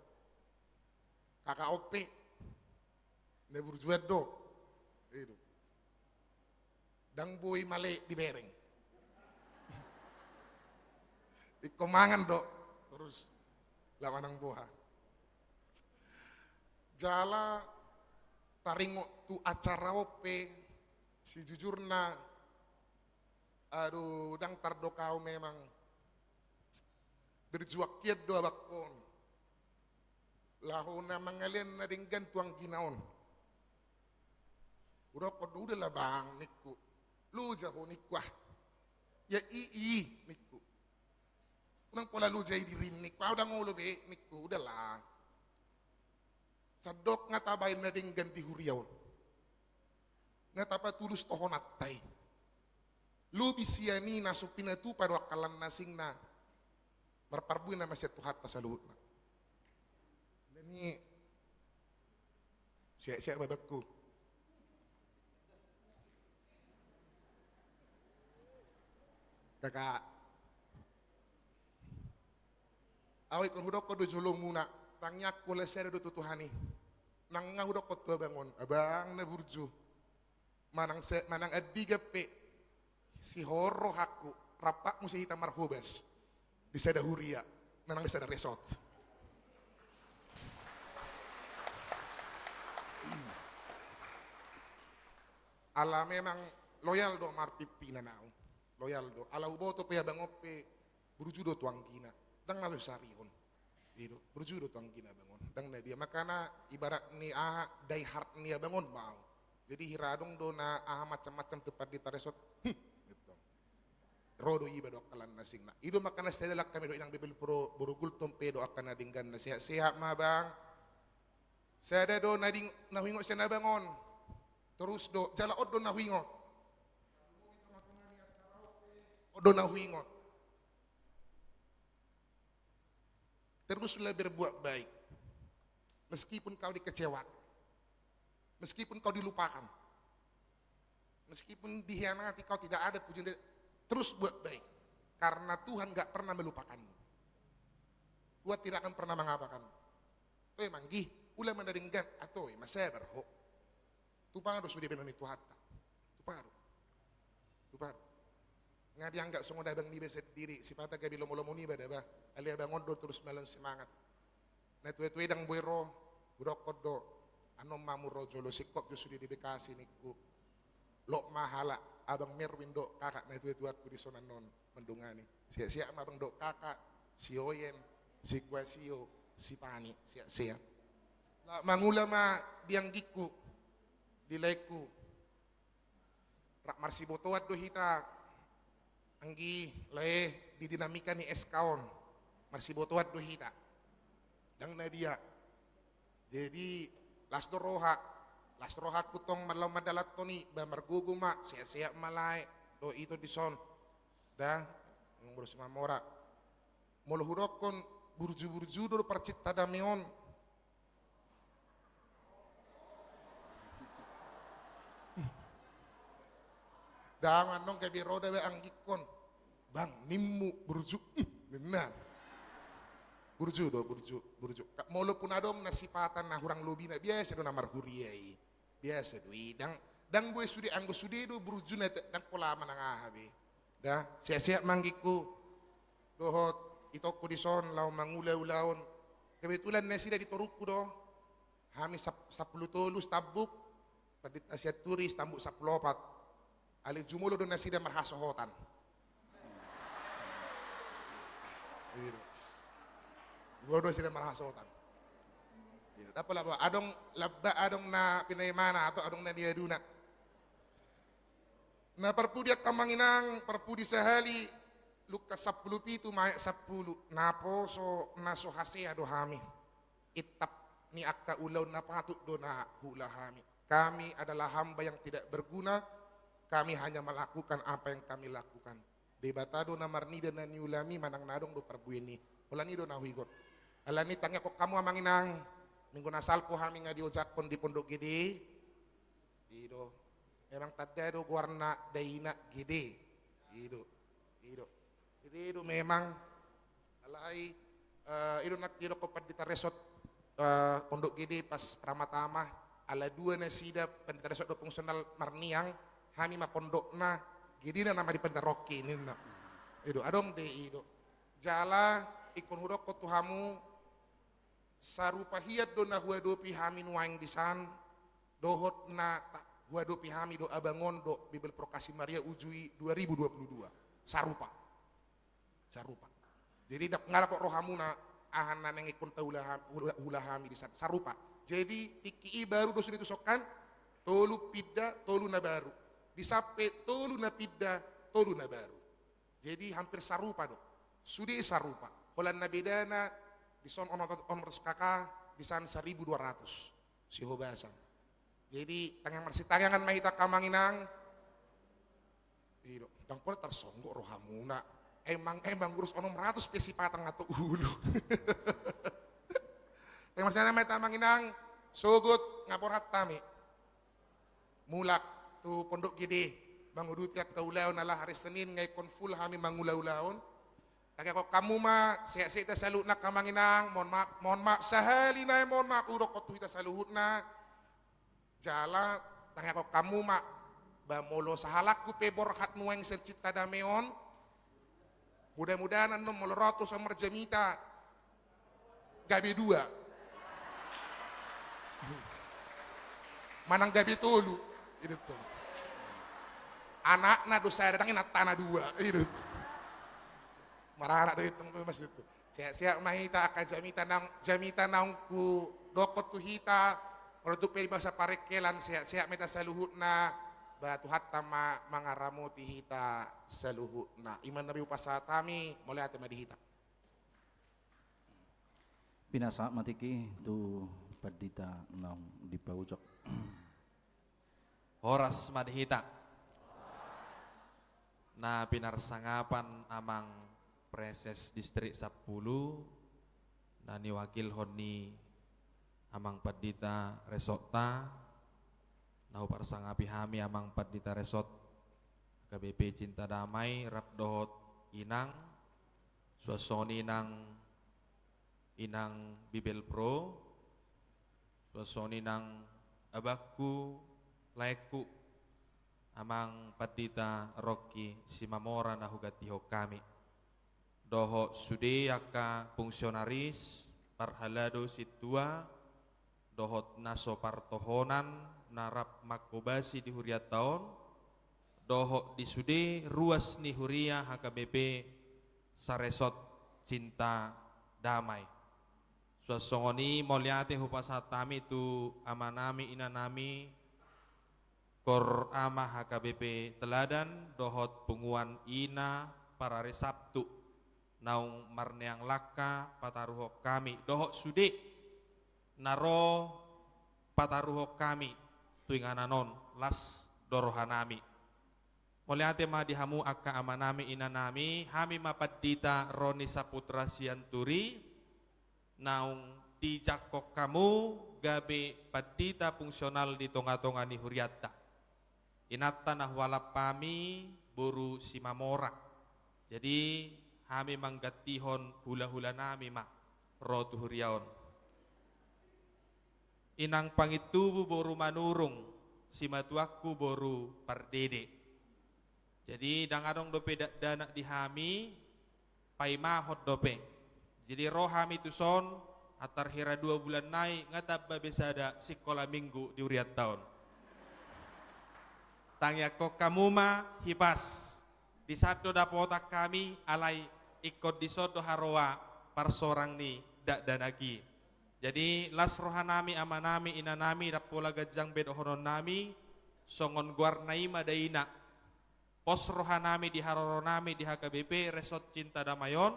Kakak on pe. Na burju an do. I do. Dang boi male dibereng. Ingkon mangan do. Terus. Laho manang boha. Jala taringot tu acara on pe, sijujurna, aduh, dang tardok au memang. Berjuang hian do abangkon. Laho na mangalean na denggan tu anggina on. Hudokkon do, udahlah bang, ningku. Loja ho, ningku, ah. Ya i, i, ningku. Unang pola loja i dirim, ningku. Au dang olo be, ningku. Udahlah. Sandok nga tabaen na denggan di huria on. Nga tapatulus tohonanta i. Lobi sian i na so pinatupa do angka na asing na. Marparbue nama sian Tuhanta saluhutna. Dani, sehat-sehat ma bangku. Kakak. Au ingkon hudokkon do jolomuna, tangiangku holan sada do tu Tuhan i. Nang nga hudokkon tu abang on, abang na burju. Manang se-, manang andigan pe, sihol rohangku, rap muse hita marhobas di sada huria, manang di sada resort. Ala memang loyal do marpimpinan au. Loyal do. Ala huboto pe abang on pe burju do tu anggina. Ndang na so sarion. I do, burju do tu anggina abang on. Ndang na dia. Makana ibarat ni aha, die hard ni abang on ma au. Jadi hira adong do na aha macam-macam tu pandita resort. Hmm, gitu. Ro do iba do angka lan na asing na. I do makana sada langka mi do inang bebel pro boru Gultom pe do angka na denggan na sehat-sehat ma bang. Sada do na ding-, na huingot sian abang on. Torus do, jala on do na huingot. On do na huingot. Teruslah berbuat baik. Meskipun kau dikecewakan. Meskipun kau dilupakan. Meskipun dikhianati kau, tidak ada pujian dari, terus buat baik. Karena Tuhan nggak pernah melupakanmu. Tuhan tidak akan pernah mengabaikanmu. Toe manggi, ula ma na denggan, atau ma sabar ho. Tupa do sude baenon ni Tuhanta. Tupa do. Tupa do. Nga dianggap songon abang niba sendiri, sipata gabe lomo-lomo niba da ba. Alai abang on do torus malehon semangat. Na tua-tua i ndang boi ro, hudokkon do. Annon ma molo ro jolo singkop jo sude di Bekasi ningku. Lok ma halak abang Merwin dohot kakak na tua-tuangku dison annon mandongani. Sehat-sehat ma abang dohot kakak, si Oyen, si Kuasio, si Pani, sehat-sehat. Selamat mangula ma di anggingku, di laengku. Rap marsibotoan do hita, anggi lae, di dinamika ni S K on. Marsibotoan do hita. Ndang na dia. Jadi, las do roha. Las rohangku tong mangalo mandalanhon i, ba margogo ma, sehat-sehat ma lae. Do ito dison. Da, ngomong boros mamora. Molo hudokkon burju-burju do parcinta dame on. Ndang, annon gabe ro da ba anggingkon. Bang, nimmu burju, ninna. Burju do, burju, burju. Ka-, molo pun adong na sipata na hurang lobina, biasa do na marhuria i. Biasa do i, ndang, ndang boi sude, anggo sude do burjuna, ndang pola manang aha be. Da, sehat-sehat ma anggingku. Dohot itongku dison, laho mangula ulaon. Kebetulan nasida di torungku do. Hami sap-, sampulu tolu stambuk. Pandita Sianturi stambuk sampulu opat. Alai jumolo do nasida marhasohotan. Iya. Jumolo do nasida marhasohotan. Iya, ndang pola ba, adong lamba, adong na pinaimana, atau adong na niaduna. Na parpudi angka amang inang, parpudi sahali, Lukas sampulu pitu ma ayat sampulu, naposo na so hasea do hami. Intap ni angka ulaon na patut do na huula hami. Kami adalah hamba yang tidak berguna, kami hanya melakukan apa yang kami lakukan. Debata do na marnida na niulami manang na adong do parbue ni. Holan i do na huingot. Alani tangiangkon hamu amang inang, minggu na salpu hami nga diojakhon di Pondok Gede. I do. Memang tanda do goarna daina gede. I do. I do. Jadi i do memang alai, eh, i do na didokkon pandita resort, eh, Pondok Gede pas pratama-tama, ala dua nasida pandita resort dohot fungsional marniang, hami ma pondokna, gedena nama di pandita rongki ninna. I do, adong do i do. Jala ingkon hudokkon tu hamu, sarupa hian do na huadopi hami nuaeng disan, dohot na ta-, huadopi hami do abang on dohot Bibel Prokasi Maria uju i dua ribu dua puluh dua. Sarupa. Sarupa. Jadi ndang ngalap rohamuna aha na naeng ingkon taula ha-, huula, huula hami disan. Sarupa. Jadi tingki i baru do sude tu songkan, tolu pinda, tolu na baru. Disan pe tolu na pinda, tolu na baru. Jadi hampir sarupa do. Sude sarupa. Holan na bedana, dison onom ratus, onom ratus K K, disan saribu dua ratus. Sihobasan. Jadi tangiang marsitangiangan ma hita angka amang inang. I do, ndang pola tarsonggot rohamuna. Emang, emang urus onom ratus pe sipata nga tu ulu. Tengah sian nama hita amang inang, sogot nga borhat hami. Mulak tu Pondok Gede, manguduti angka ulaon ala hari Senin nga ingkon full hami mangula ulaon. Tangiangkon hamu ma, sehat-sehat hita saluhutna angka amang inang, mohon maaf, mohon maaf sahali nai, mohon maaf hudok tu hita saluhutna. Jala tangiangkon hamu ma, ba molo sahalakku pe borhat nuaeng sian Cinta Damai on, mudah-mudahan annon molo ro tu son marjamita gabe dua. Manang gabe tolu. Ido tong. Anakna do sada, dang inantana dua. Ido tong. Maranak do itong mas itu. Sehat-sehat ma hita angka jamita naung, jamita naung hudokkon tu hita. Molo tung pe di bagasan parengkelan, sehat-sehat ma hita saluhutna. Ba Tuhanta ma mangaramoti hita saluhutna. I ma na boi hupasahat hami, mauliate ma di hita. Pinasahat ma tingki tu pandita naung dipaojak. Horas ma di hita. Na pinarsangapan amang Praeses Distrik Sampulu, na niwakilhon ni amang pandita resortta, na huparsangapi hami amang pandita resort H K B P Cinta Damai rap dohot inang, suang songon i nang inang Bibelvrouw, suang songon i nang abangku, laengku, amang pandita Rongki Simamora na hugantihon hami. Dohot sude angka fungsionaris, parhalado, sintua, dohot na so partohonan na rap manghobasi di hurianta on, dohot di sude ruas ni huria H K B P saresort Cinta Damai. Suang songon i mauliate hupasahat hami tu amanami, inanami, kor ama H K B P Teladan, dohot punguan ina parari Sabtu, naung marneang langka pataruhon hami, dohot sude na ro pataruhon hami tu inganan on, las do rohanami. Mauliate ma di hamu angka amanami, inanami, hami ma pandita Roni Saputra Sianturi, naung dijangkon hamu gabe pandita fungsional di tonga-tonga ni hurianta. Inanta na hualap hami boru Simamora. Jadi, hami manggantihon hula-hulanami ma ro tu huria on. Inang Pangintubu boru Manurung, simatuangku boru Pardede. Jadi, ndang adong dope dakdanak di hami, paimahon dope. Jadi, ro hami tuson, antar hira dua bulan nai, nga tamba be sada sikola minggu di hurianta on. Tangiangkon hamu ma hipas. Dison do dapotan hami, alai ingkon dison do haroa parsorang ni dakdanak i. Jadi, las rohanami, amanami, inanami, ndang pola ganjang be dohononnami, songon goarna i ma daina. Pos rohanami di haroronami di H K B P Resort Cinta Damai on,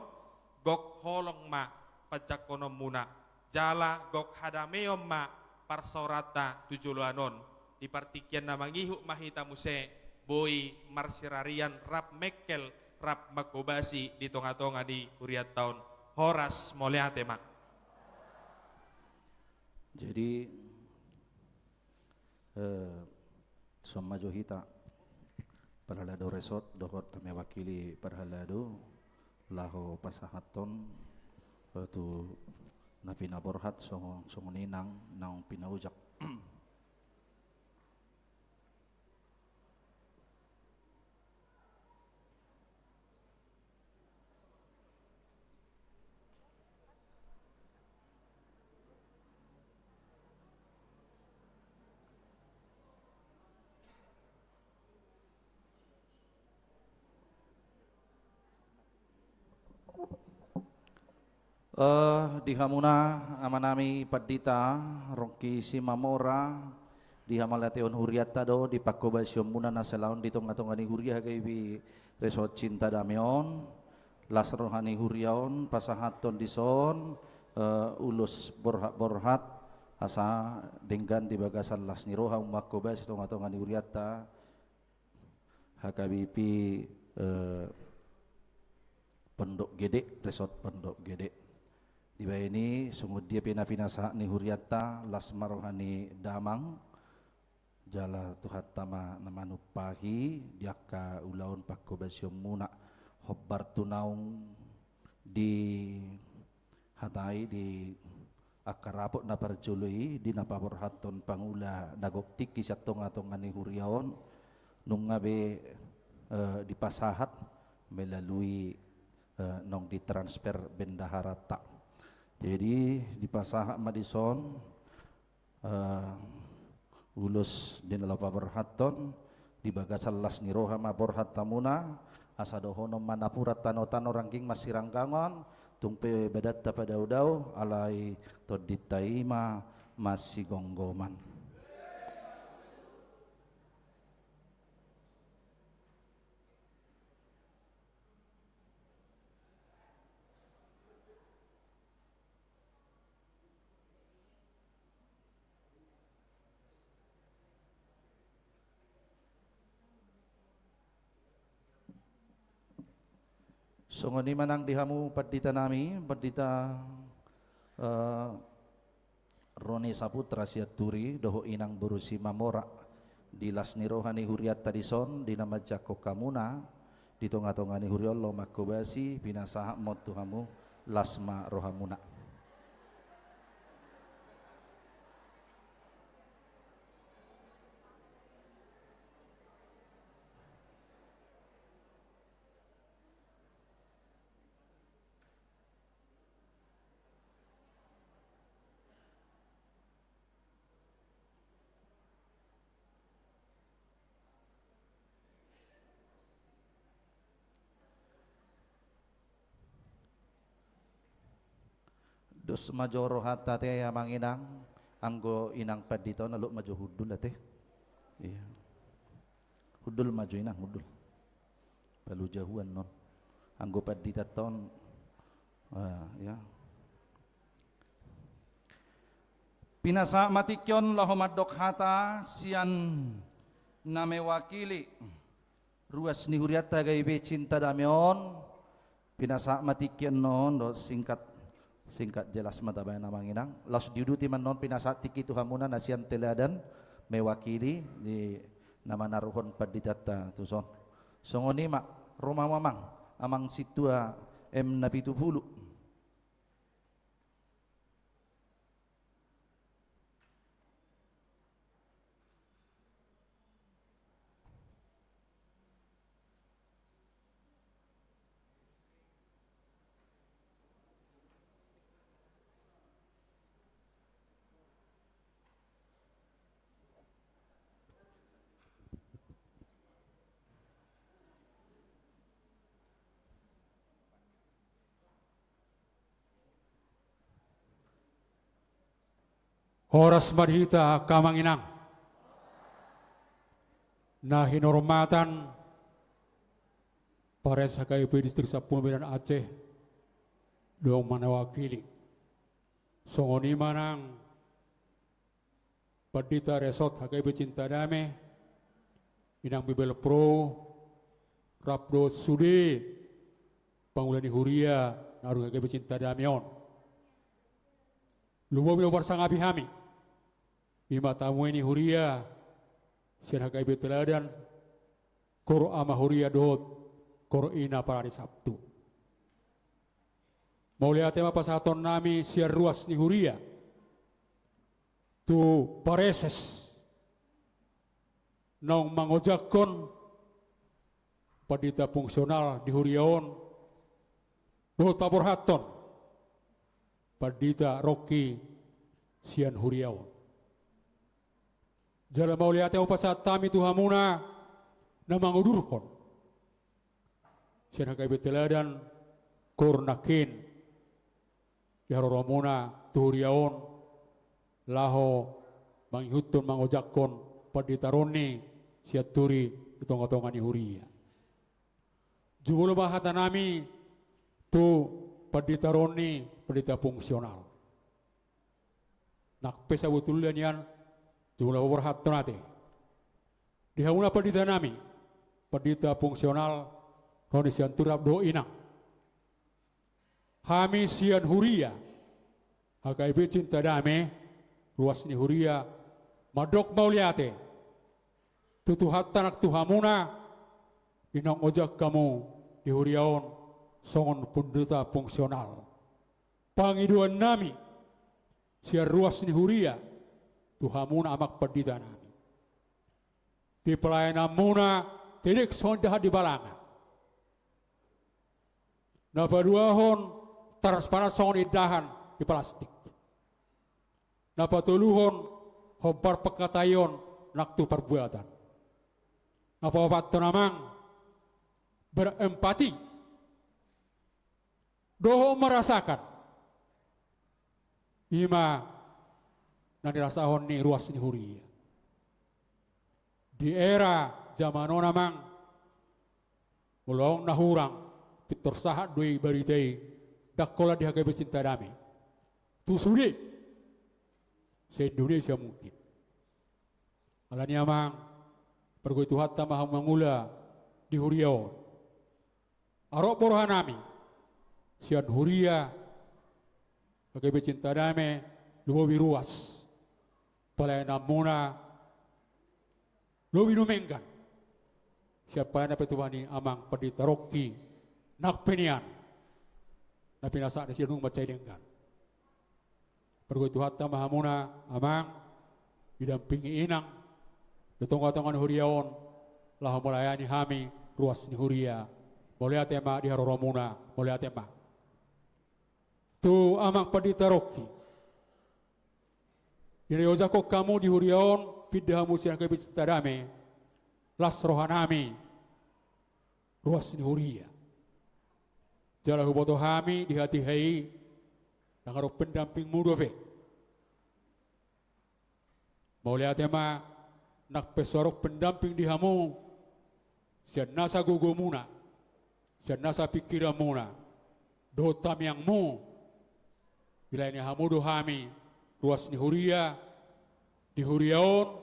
gok holong ma panjangkononmuna. Jala gok hadameon ma parsaoranta tu joloan on. Di partingkian na mangihut ma hita muse, boi marsirarian rap mengkel, rap manghobasi di tonga-tonga ni hurianta on. Horas, mauliate ma. Jadi, eh, son ma jo hita parhalado resort dohot na mewakili parhalado laho pasahathon, eh, tu na pinaborhat songon, songon i nang, naung pinaojak. Eh, di hamuna amanami pandita Rongki Simamora, di hamauliateon hurianta do, di panghobasionmuna na salaon di tonga-tonga ni huria H K B P Resort Cinta Damai on, las roha ni huria on pasahathon dison, eh, ulos borhat-borhat, asa denggan di bagasan las ni roha ummanghobasi tonga-tonga ni hurianta, H K B P, eh, Pondok Gede, Resort Pondok Gede. Dibahen i songon dia pe na pinasahat ni hurianta, las ma roha ni damang, jala Tuhanta ma na manumpahi di angka ulaon panghobasionmuna, hombar tu naung dihatai di angka rapot na parjolo i, di na paborhathon pangula na gok tingki sian tongatonga ni huria on, nunga be, eh, dipasahat melalui, eh, naung ditransfer bendaharanta. Jadi, dipasahat ma dison, eh, ulos di na laho paborhathon, di bagasan las ni roha ma borhat hamuna, asa dohonon ma napuran tanotano rangging marsiranggangon, tung pe badanta padaodao, alai tondinta i ma marsigomgoman. Songon i ma nang di hamu pandita nami, pandita, eh, Roni Saputra Sianturi dohot inang boru Simamora, di las ni roha ni hurianta dison, di na manjangkon hamuna di tongatonga ni huria on laho manghobasi, pinasahat ma on tu hamu, las ma rohamuna. Dos ma jo rohanta ate, amang inang, anggo inang pandita on, alok ma jo hundul ate. Iya. Hundul ma jo inang, hundul. Palu jahuan non. Anggo pandita on, ah, ya. Pinasahat ma tingki on laho mandok hata sian na mewakili ruas ni hurianta H K I P Cinta Dame on. Pinasahat ma tingki on dohot singkat, singkat jelas ma tabaen amang inang. Laos diuduti ma on pinasahat tingki tu hamuna na sian teladan mewakili di na manaruhon panditanta tuson. Songon i ma, ro ma hamu amang, amang sintua M na pitu pulu. Horas ma di hita angka amang inang na hinurmatan, Pares H K I P Distrik Sampulu Medan Aceh, dohot na mewakili. Songon i ma nang Pandita Resort H K I P Cinta Dame, inang Bibelvrouw, rap dohot sude pangula ni huria na adong H K I P Cinta Dame on. Lumobi na huparsangapi hami, i ma tamu ni huria sian H K I P Teladan, Koor Ama Huria dohot Koor Ina Parari Sabtu. Mauliate ma pasahaton nami sian ruas ni huria tu pareses naung mangojakhon pandita fungsional di huria on, dohot paborhathon pandita rongki sian huria on. Jala mauliate ma hupasahat hami tu hamuna na mangudurhon sian H K I P Teladan, Koor Nangkin, di haroromuna tu huria on, laho mangihuthon mangojakhon pandita Roni Sianturi di tongatonga ni huria. Jumolo ma hata nami tu pandita Roni, pandita fungsional. Nang pe sabotulna nian, jumolo paborhathon ate. Di hamuna pandita nami, pandita fungsional, Roni Sianturi rap dohot inang. Hami sian huria H K B Cinta Dame, ruas ni huria, mandok mauliate tu Tuhanta nang tu hamuna, di naung ojak hamu di huria on songon pendeta fungsional. Pangidoan nami sian ruas ni huria tu hamuna amang pandita nami, di pelayananmuna tedek songon indahan di balanga, na paduahon transparan songon indahan di plastik, na patoluhon hombar pangkataion nang tu parbuatan, na paopathon amang berempati dohot merasakan. I ma na nirasahon ni ruas ni huria. Di era jaman on amang, molo adong na hurang, pintor sahat do i barita i, ndang holan di H K B Cinta Dame, tu sude se-Indonesia mungkin. Alani amang, pargogoi Tuhanta ma hamu mangula di huria on. Adong do rohanami sian huria H K B Cinta Dame, lobi ruas pelayananmuna, lobi dumenggan sian pelayanan pe tuani amang pandita Rongki nang pe nian, na pinasahat nasida dung mansai denggan. Pargogoi Tuhanta ma hamuna amang, didampingi inang di tongatonga ni huria on, laho melayani hami ruas ni huria. Mauliate ma di haroromuna, mauliate ma. Tu amang pandita Rongki, di na diojakhon hamu di huria on, pinda hamu sian H K B Cinta Dame, las rohanami ruas ni huria. Jala huboto hami di hatiha i, ndang adong pendampingmu dope. Mauliate ma, nang pe so adong pendamping di hamu, sian nasa gogomuna, sian nasa pingkiranmuna dohot tangiangmu, dilayani hamu do hami ruas ni huria di huria on,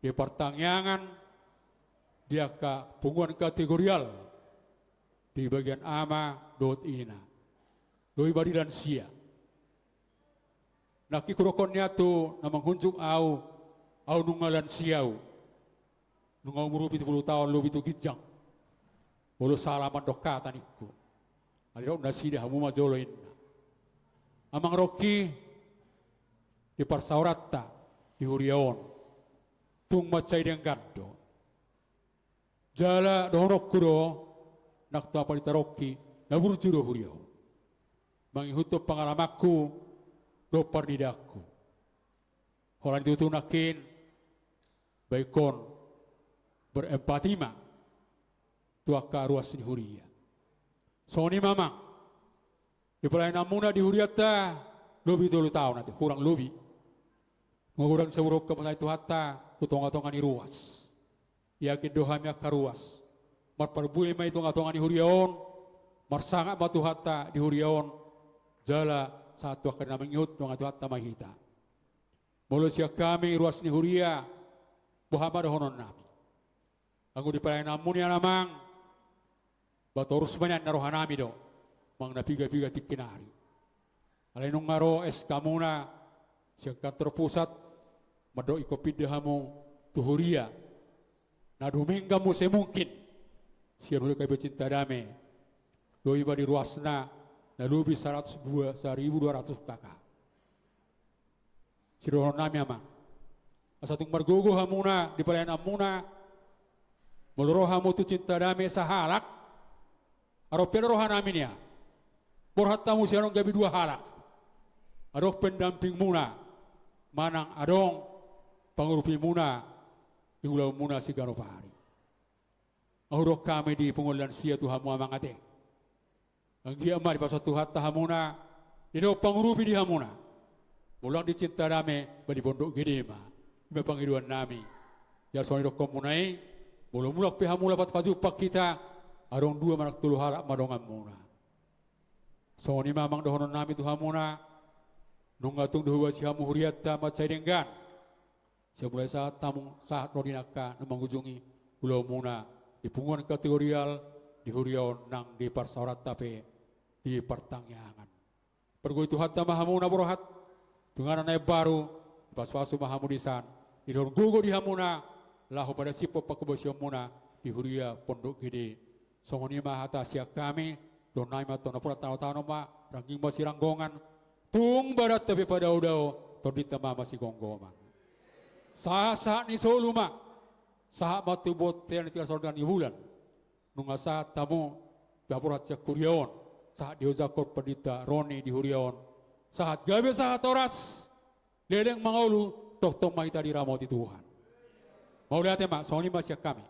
di partangiangan, di angka punguan kategorial, di bagian ama dohot ina, lobi ma di lansia. Nangkin hudokkon nian tu na mangunjung ahu, ahu nunga lansia ahu, nunga umur pitu pulu taon lobi tu ginjang. Molo sala mandok hata ningku, alai didok nasida hamu ma jolo, inna. Amang Rongki, di parsaoranta di huria on, tung mansai denggan do. Jala dohononku do nang tu amang pandita Rongki, na burju do huria on. Mangihuthon pangalamanku dohot parnidaanku, holan i tutu nangkin baen on berempati ma tu angka ruas ni huria. Songon i ma amang, di pelayananmuna di hurianta lobi tolu taon ate, hurang lobi. Nunga godang siaburhon hamu sian Tuhanta tu tongatonga ni ruas. Yakin do hami angka ruas, marparbue ma i tongatonga ni huria on, marsangap ma Tuhanta di huria on, jala sahat tu angka na mangihut, nunga Tuhanta ma hita. Molo sian hami ruas ni huria, boha ma dohononnami? Anggo di pelayananmu nian amang, ba torus ma nian na rohanami do, manang na piga-piga tingki nari. Alai nunga ro SK-muna sian kantor pusat, mandok ingkon pinda hamu tu huria na dumenggan muse mungkin sian huria H K B Cinta Dame, lobi ma di ruasna na lobi saratus dua, saribu dua ratus K K. Sidohononnami amang, asa tung margogo hamuna di pelayananmuna. Molo ro hamu tu Cinta Dame sahalak, adong pe do rohanami nian, borhat hamu sian on gabe dua halak. Adong pendampingmuna, manang adong pangurupimuna di ulaonmuna siganup ari. Hudok hami di punguan lansia tu hamu amang ate. Anggiat ma dipasahat Tuhanta hamuna, didok pangurupi di hamuna. Molo di Cinta Dame, ba di pondok gede ma. I ma pangidoannami. Jala songon didokkonmuna i, molo mulak pe hamu laho pajumpang hita, adong dua manang tolu halak ma donganmuna. Songon i ma amang dohononnami tu hamuna, nunga tung do hubaen hamu hurianta mansai denggan. Sai mulai sahat hamu, sahat ro di angka na mangujungi ulaonmuna di punguan kategorial, di huria on nang di parsaoranta pe. di partangiangan. Pargogoi Tuhanta ma hamu na borhat, tu inganan na imbaru, pasu-pasu ma hamu di san, dilehon gogo di hamuna, laho padasiphon panghobasionmuna di huria Pondok Gede. Songon i ma hata sian hami, dohonon nami ma tong na pura tano-tano ma, rangging ma siranggongan, tung badanta pe padao-dao, tondinta ma masigomgoman. Sahat-sahat ni solu ma, sahat ma tu bontean ni tigaras ni bulan. Nunga sahat hamu, borhat sian huria on, sahat diojakhon Pandita Roni di huria on, sahat gabe sahat horas, leleng mangolu, tongtong ma hita diramoti Tuhan. Mauliate ma, songon i ma sian hami.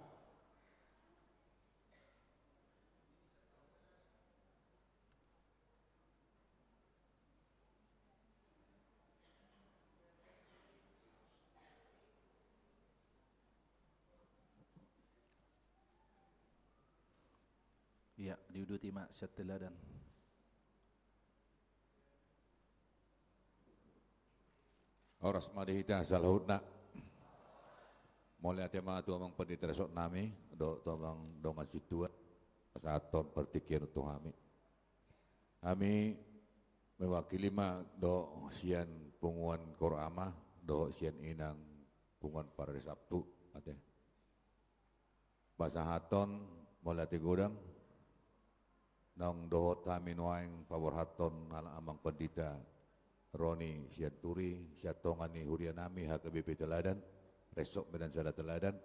Ia, diuduti ma sian teladan. Horas ma di hita saluhutna. Mauliate ma tu amang pandita resort nami, dohot tu amang dongan sintua, pasahathon partingkian tu hami. Hami mewakili ma dohot sian punguan Korama, dohot sian inang punguan Parade Sabtu, ate. Pasahathon mauliate godang, naung dohot hami nuaeng paborhathon ala amang pandita Roni Sianturi, sian tonga ni huria nami H K B P Teladan, resort Medan Sada Teladan.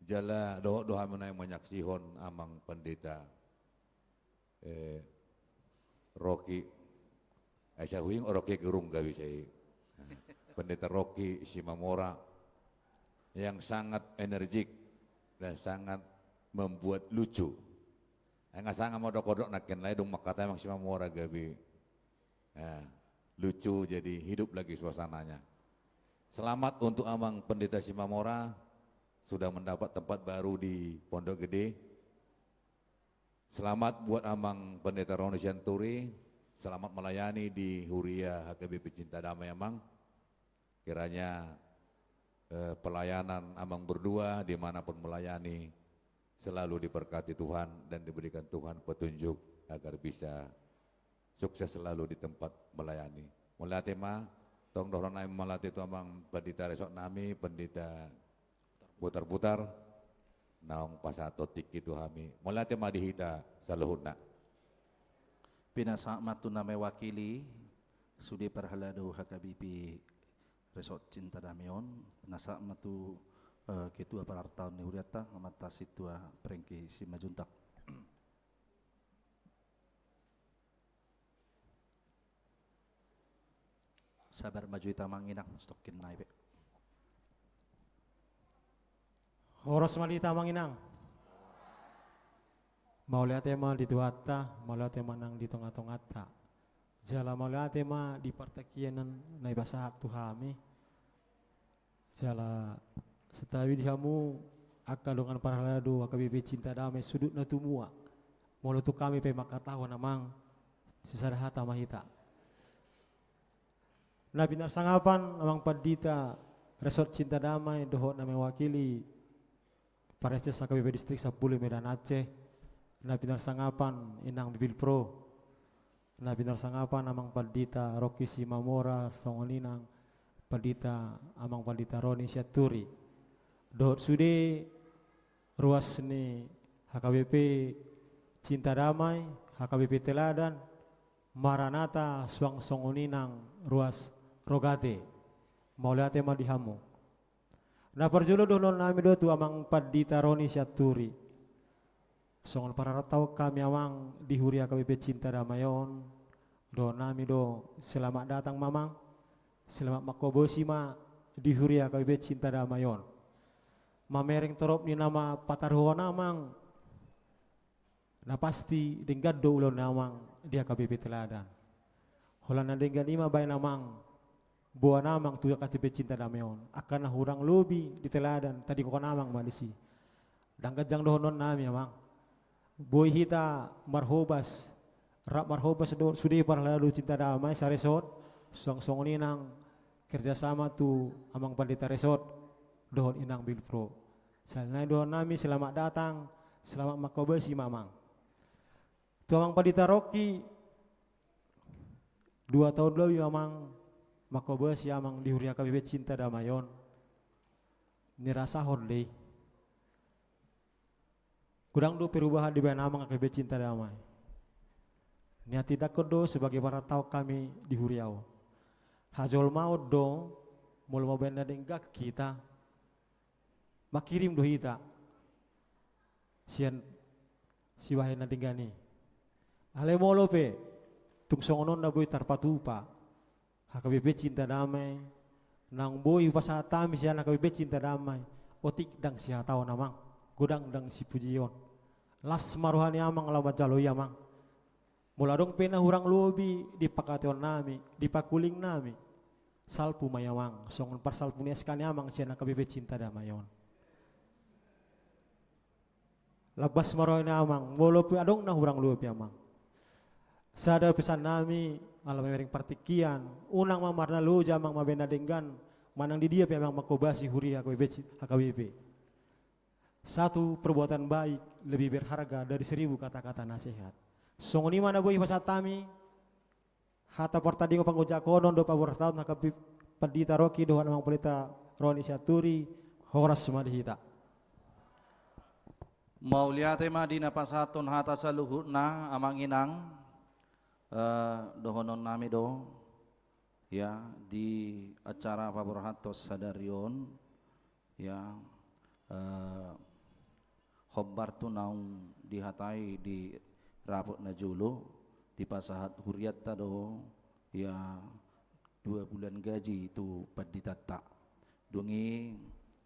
Jala dohot do hami nuaeng manyaksihon amang pandita eh, Rocky. Ai sai huingot Rocky Gerung gabe sai. Pendeta Rocky Simamora yang sangat energik dan sangat membuat lucu. Ai nga sanga ma dohot-dohot nangkin lae dung mangkatai amang Simamora gabe. Nah, lucu jadi hidup lagi suasananya. Selamat untuk amang pendeta Simamora sudah mendapat tempat baru di Pondok Gede. Selamat buat amang pendeta Roni Sianturi, selamat melayani di huria H K B P Cinta Damai amang. Kiranya eh, pelayanan amang berdua dimanapun melayani selalu diberkati Tuhan dan diberikan Tuhan petunjuk agar bisa sukses selalu di tempat melayani. Mauliate ma, tong dohonon nami mauliate tu amang pendeta resort nami, pendeta Butar-butar, naung pasahathon tingki tu hami. Mauliate ma di hita saluhutna. Pinasahat ma tu na mewakili sude parhalado H K B P Resort Cinta Damai on, pinasahat ma tu eh, ketua parartaon ni hurianta, amanta Sintua Prengki Simanjuntak. Sabar ma jo hita amang inang, stokkin nai pe. Horas ma di hita amang inang. Mauliate ma di Tuhanta, mauliate ma nang di tonga-tonganta. Jala mauliate ma di partingkian na dipasahat tu hami. Jala santabi di hamu angka dongan parhalado H K B P Cinta Damai suhut na tumua. Molo tung hami pe mangkatahon amang, sisada hata ma hita. Na pinarsangapan amang pandita Resort Cinta Damai dohot na mewakili Parjesu H K B P Distrik Sampulu Medan Aceh, na pinarsangapan inang Bibil Pro, na pinarsangapan amang pandita Rocky Simamora songon i nang pandita amang pandita Roni Sianturi. Dohot sude ruas ni H K B P Cinta Damai, H K B P Teladan, Maranatha suang songon i nang ruas Rogate. Mauliate ma di hamu. Na parjolo dohonon nami do tu amang pandita Roni Sianturi. Songon parartaon hami amang di huria H K B P Cinta Damai on, dohonon nami do selamat datang ma amang, selamat manghobasion ma di huria H K B P Cinta Damai on. Mamereng torop ni na manghatai amang, na pasti denggan do ulaon ni amang di H K B P Teladan. Holan na denggan i ma baen amang, boan amang tu H K B P Cinta Damai on. Angka na hurang lobi di Teladan, tadingkon amang ma disi. Ndang ganjang dohonon nami amang. Boi hita marhobas, rap marhobas do sude parhalado Cinta Damai saresort, suang songon i nang kerjasama tu amang pandita resort dohot inang Bibil Pro. Sahali nai dohonon nami selamat datang, selamat manghobasion ma amang. Tu amang pandita Rocky, dua taon lobi amang mangkobasi amang di huria H K B P Cinta Damai on. Nirasahon do i. Godang do perubahan dibahen amang H K B P Cinta Damai. Niatindangkon do sebagai parhataon hami di huria on. Hajolmaon do, molo mambahen na denggan hita, mangkirim do hita sian sibahen na denggan i. Alai molo pe tung songon on na boi tarpatupa H K B P Cinta Damai, naung boi hupasahat hami sian H K B P Cinta Damai, otik ndang sihataon amang, godang ndang sipujion. Las ma roha ni amang laho manjalo i amang. Molo adong pe na hurang lobi di pangkataionnami, di pangkulingnami, salpu ma i amang, songon parsalpu ni S K ni amang sian H K B P Cinta Damai on. Lambas ma roha ni amang, molo pe adong na hurang lobi amang. Sada pesannami, ala mamereng partingkian, unang ma marnaloja amang mambahen na denggan, manang di dia pe amang mangkobasi huria H K B P, H K B P. Satu perbuatan baik lebih berharga dari seribu kata-kata nasihat. Songon i ma na boi hupasahat hami, hata partandingon pangunjunan on dohot paborhaton H K B P Pandita Rocky dohot amang Pandita Roni Sianturi, horas ma di hita. Mauliate ma di na pasahathon hata saluhutna amang inang, eh, dohononnami do, ya, di acara paborhaton sadari on, ya, eh, hombar tu naung dihatai di rapot na jolo, dipasahat hurianta do, ya, dua bulan gaji tu panditanta. Dung i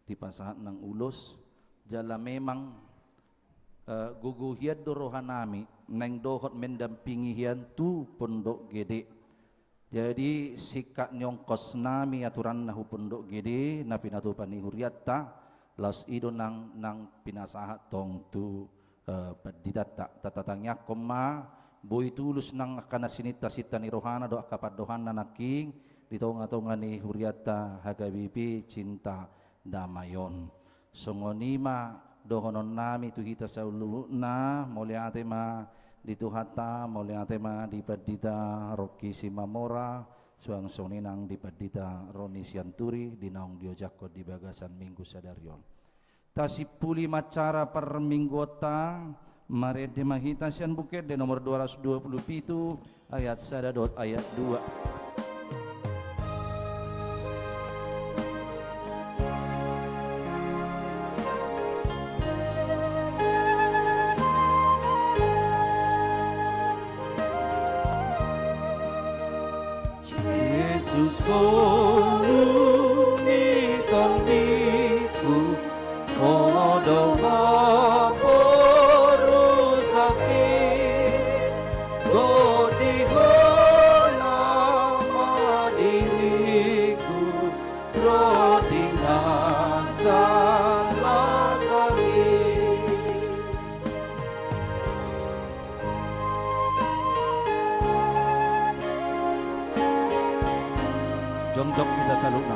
dipasahat nang ulos, jala memang, eh, gogo hian do rohanami, naeng dohot mendampingi hian tu Pondok Gede. Jadi, singkat ni ongkosnami aturanna hu Pondok Gede, na pinatupa ni hurianta, laos i do nang, nang pinasahat tong tu, eh, panditanta. Tatangiangkon ma, boi tulus nang angka na sininta-sinta ni rohana dohot angka pandohanna nangkin, di tonga-tonga ni hurianta H K B P Cinta Damai on. Songon i ma dohononnami tu hita saluhutna, mauliate ma di Tuhanta, mauliate ma di Pandita Rocky Simamora, suang songon i nang di Pandita Roni Sianturi, di naung diojakhon di bagasan minggu sadari on. Tasimpuli ma acara parmingguonta, marende ma hita sian Buku Ende nomor dua ratus dua puluh pitu, ayat sada dohot ayat dua. Jesus, Guru ni tondingku, Ho do mamporusaki, godihon ma diringku, ro di na salangkang i. Jongjong hita saluhutna.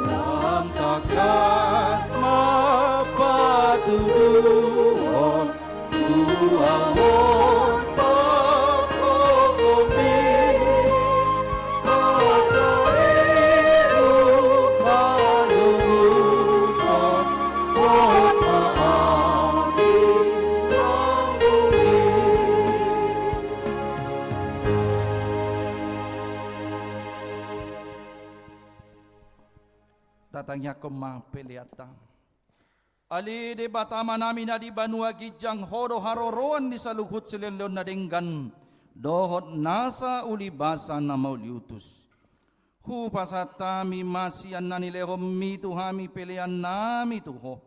Lam tangkas ma patuduhon, tuaon pangkokomi, asa i huhaluhuthon hotma atik nang bumi. Tatangiangkon ma peleanta. Ale Debata Amanami na di banua ginjang, Ho do haroroan ni saluhut silehonlehon na denggan dohot nasa ulibasa na mauliutus. Hupasahat hami ma sian na nilehonMi tu hami peleannami tu Ho.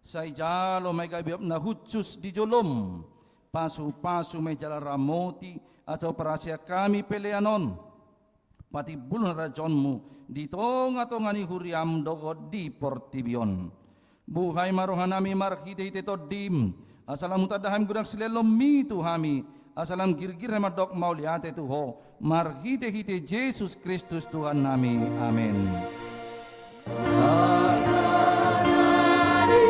Sai jalo ma i gabe uap na hushus di joloM. Pasupasu ma i jala ramoti, asa huparhaseang hami pelean on patimbulhon harajaonMu di tongatonga ni huriaM dohot di portibi on. Buhai ma rohanami marhitehite TondiM, asa lam hutanda hami godang silehonlehonMi tu hami, asa lam girgir hami mandok mauliate tu Ho, marhitehite Jesus Kristus Tuhannami. Amen. Asa na di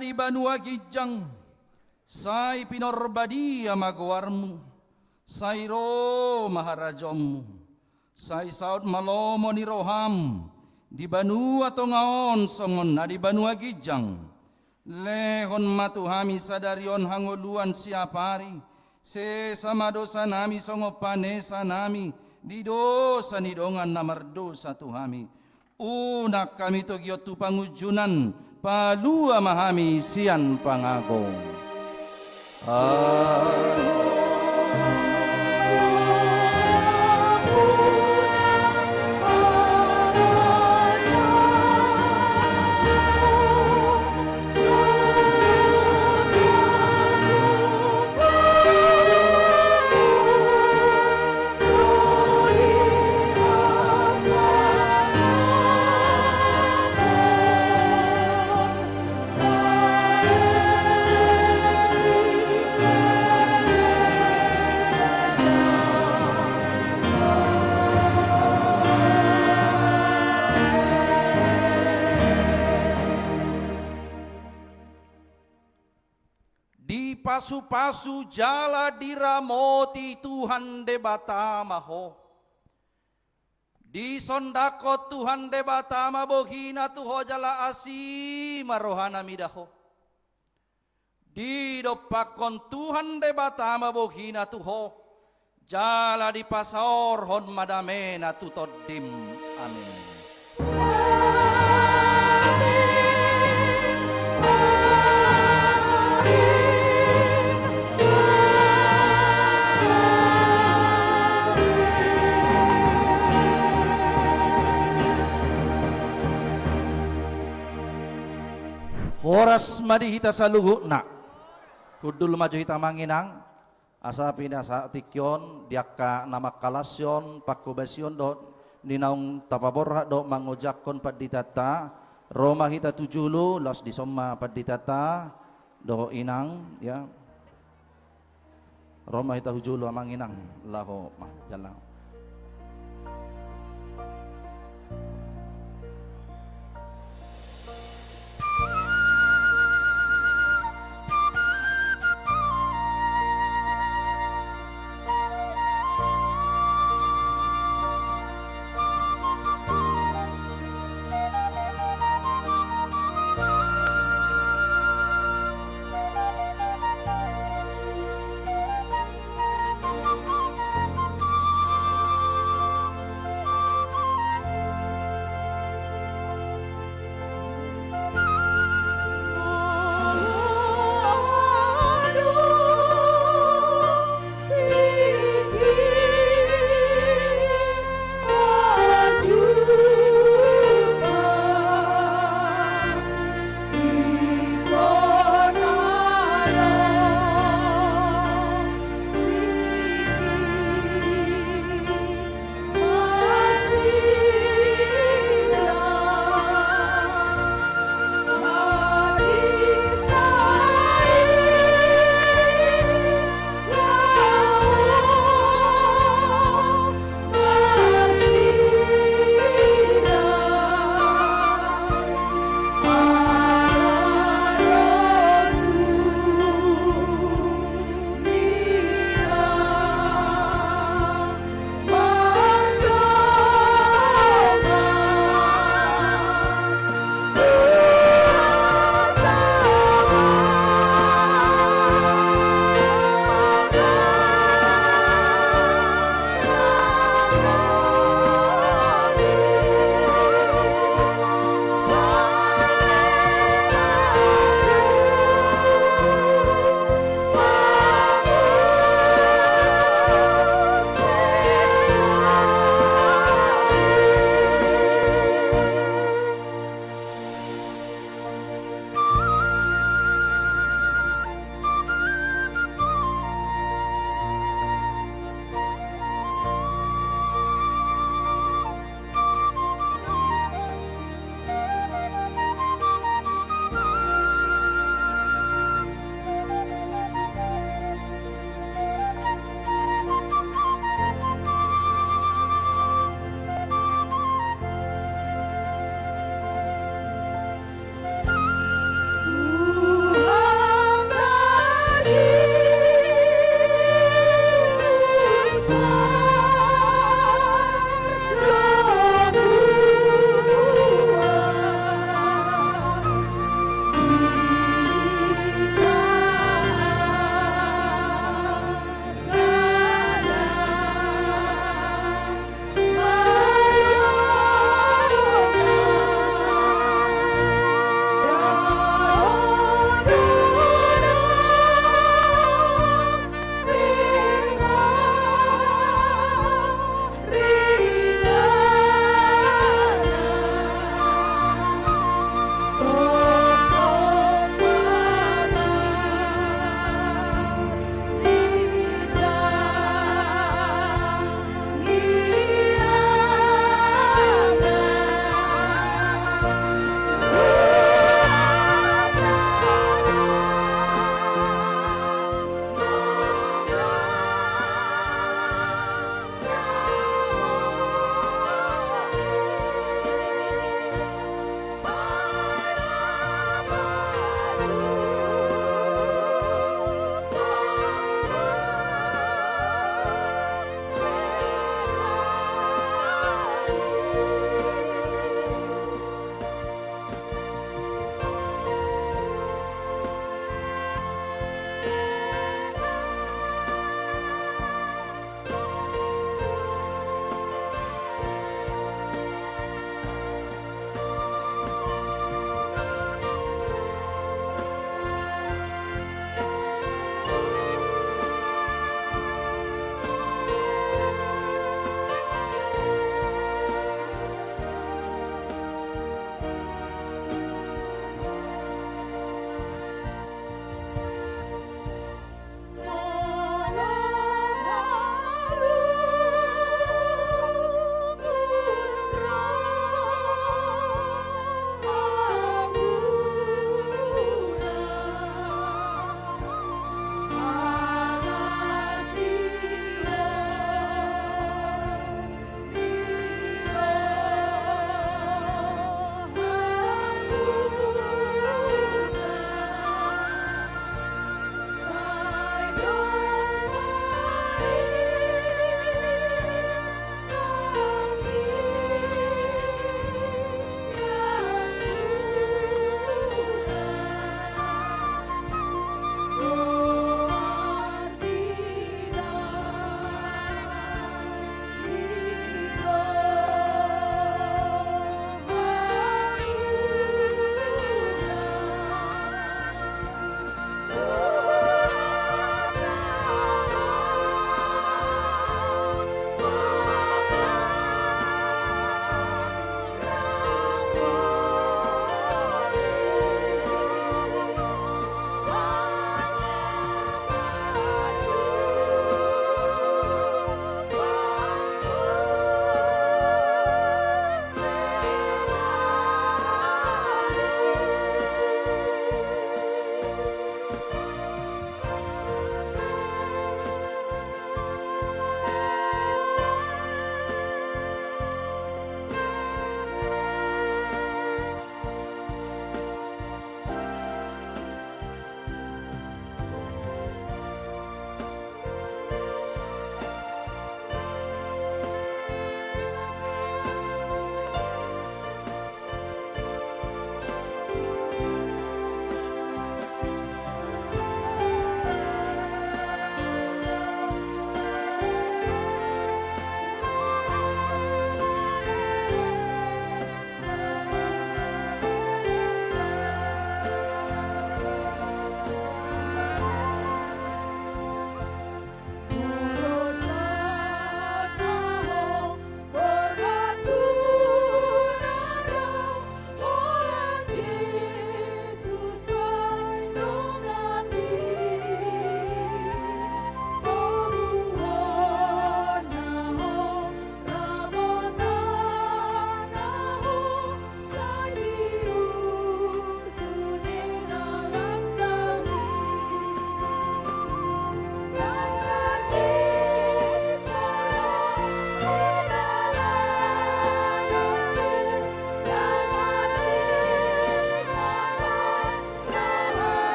di banua ginjang, sai pinarbadia ma goarmu, sai ro ma harajaonmu, sai saut ma lomo ni roham di banua tonga on songon na di banua ginjang. Lehon ma tu hami sadari on hangoluan siapari, sesa ma dosanami songon panesanami di dosa ni dongan na mardosa tu hami. Unang hami togihon tu pangunjunan, palua ma hami sian pangago. Amen. Dipasupasu jala diramoti Tuhan Debata ma ho. Disondangkon Tuhan Debata ma bohina tu ho jala asi ma rohana mida ho. Didompakkon Tuhan Debata ma bohina tu ho, jala dipasaorhon ma damena tu tondim. Amen. Horas ma di hita saluhutna. Hundul ma jo hita amang inang. Asa pinasa tingki on di angka na mangkalashon pangkobasion dohot ni naung tapaborhat dohot mangojakhon panditanta, ro ma hita tu jolo, laos dison ma panditanta dohot inang, ya. Ro ma hita tu jolo amang inang, laho ma jala.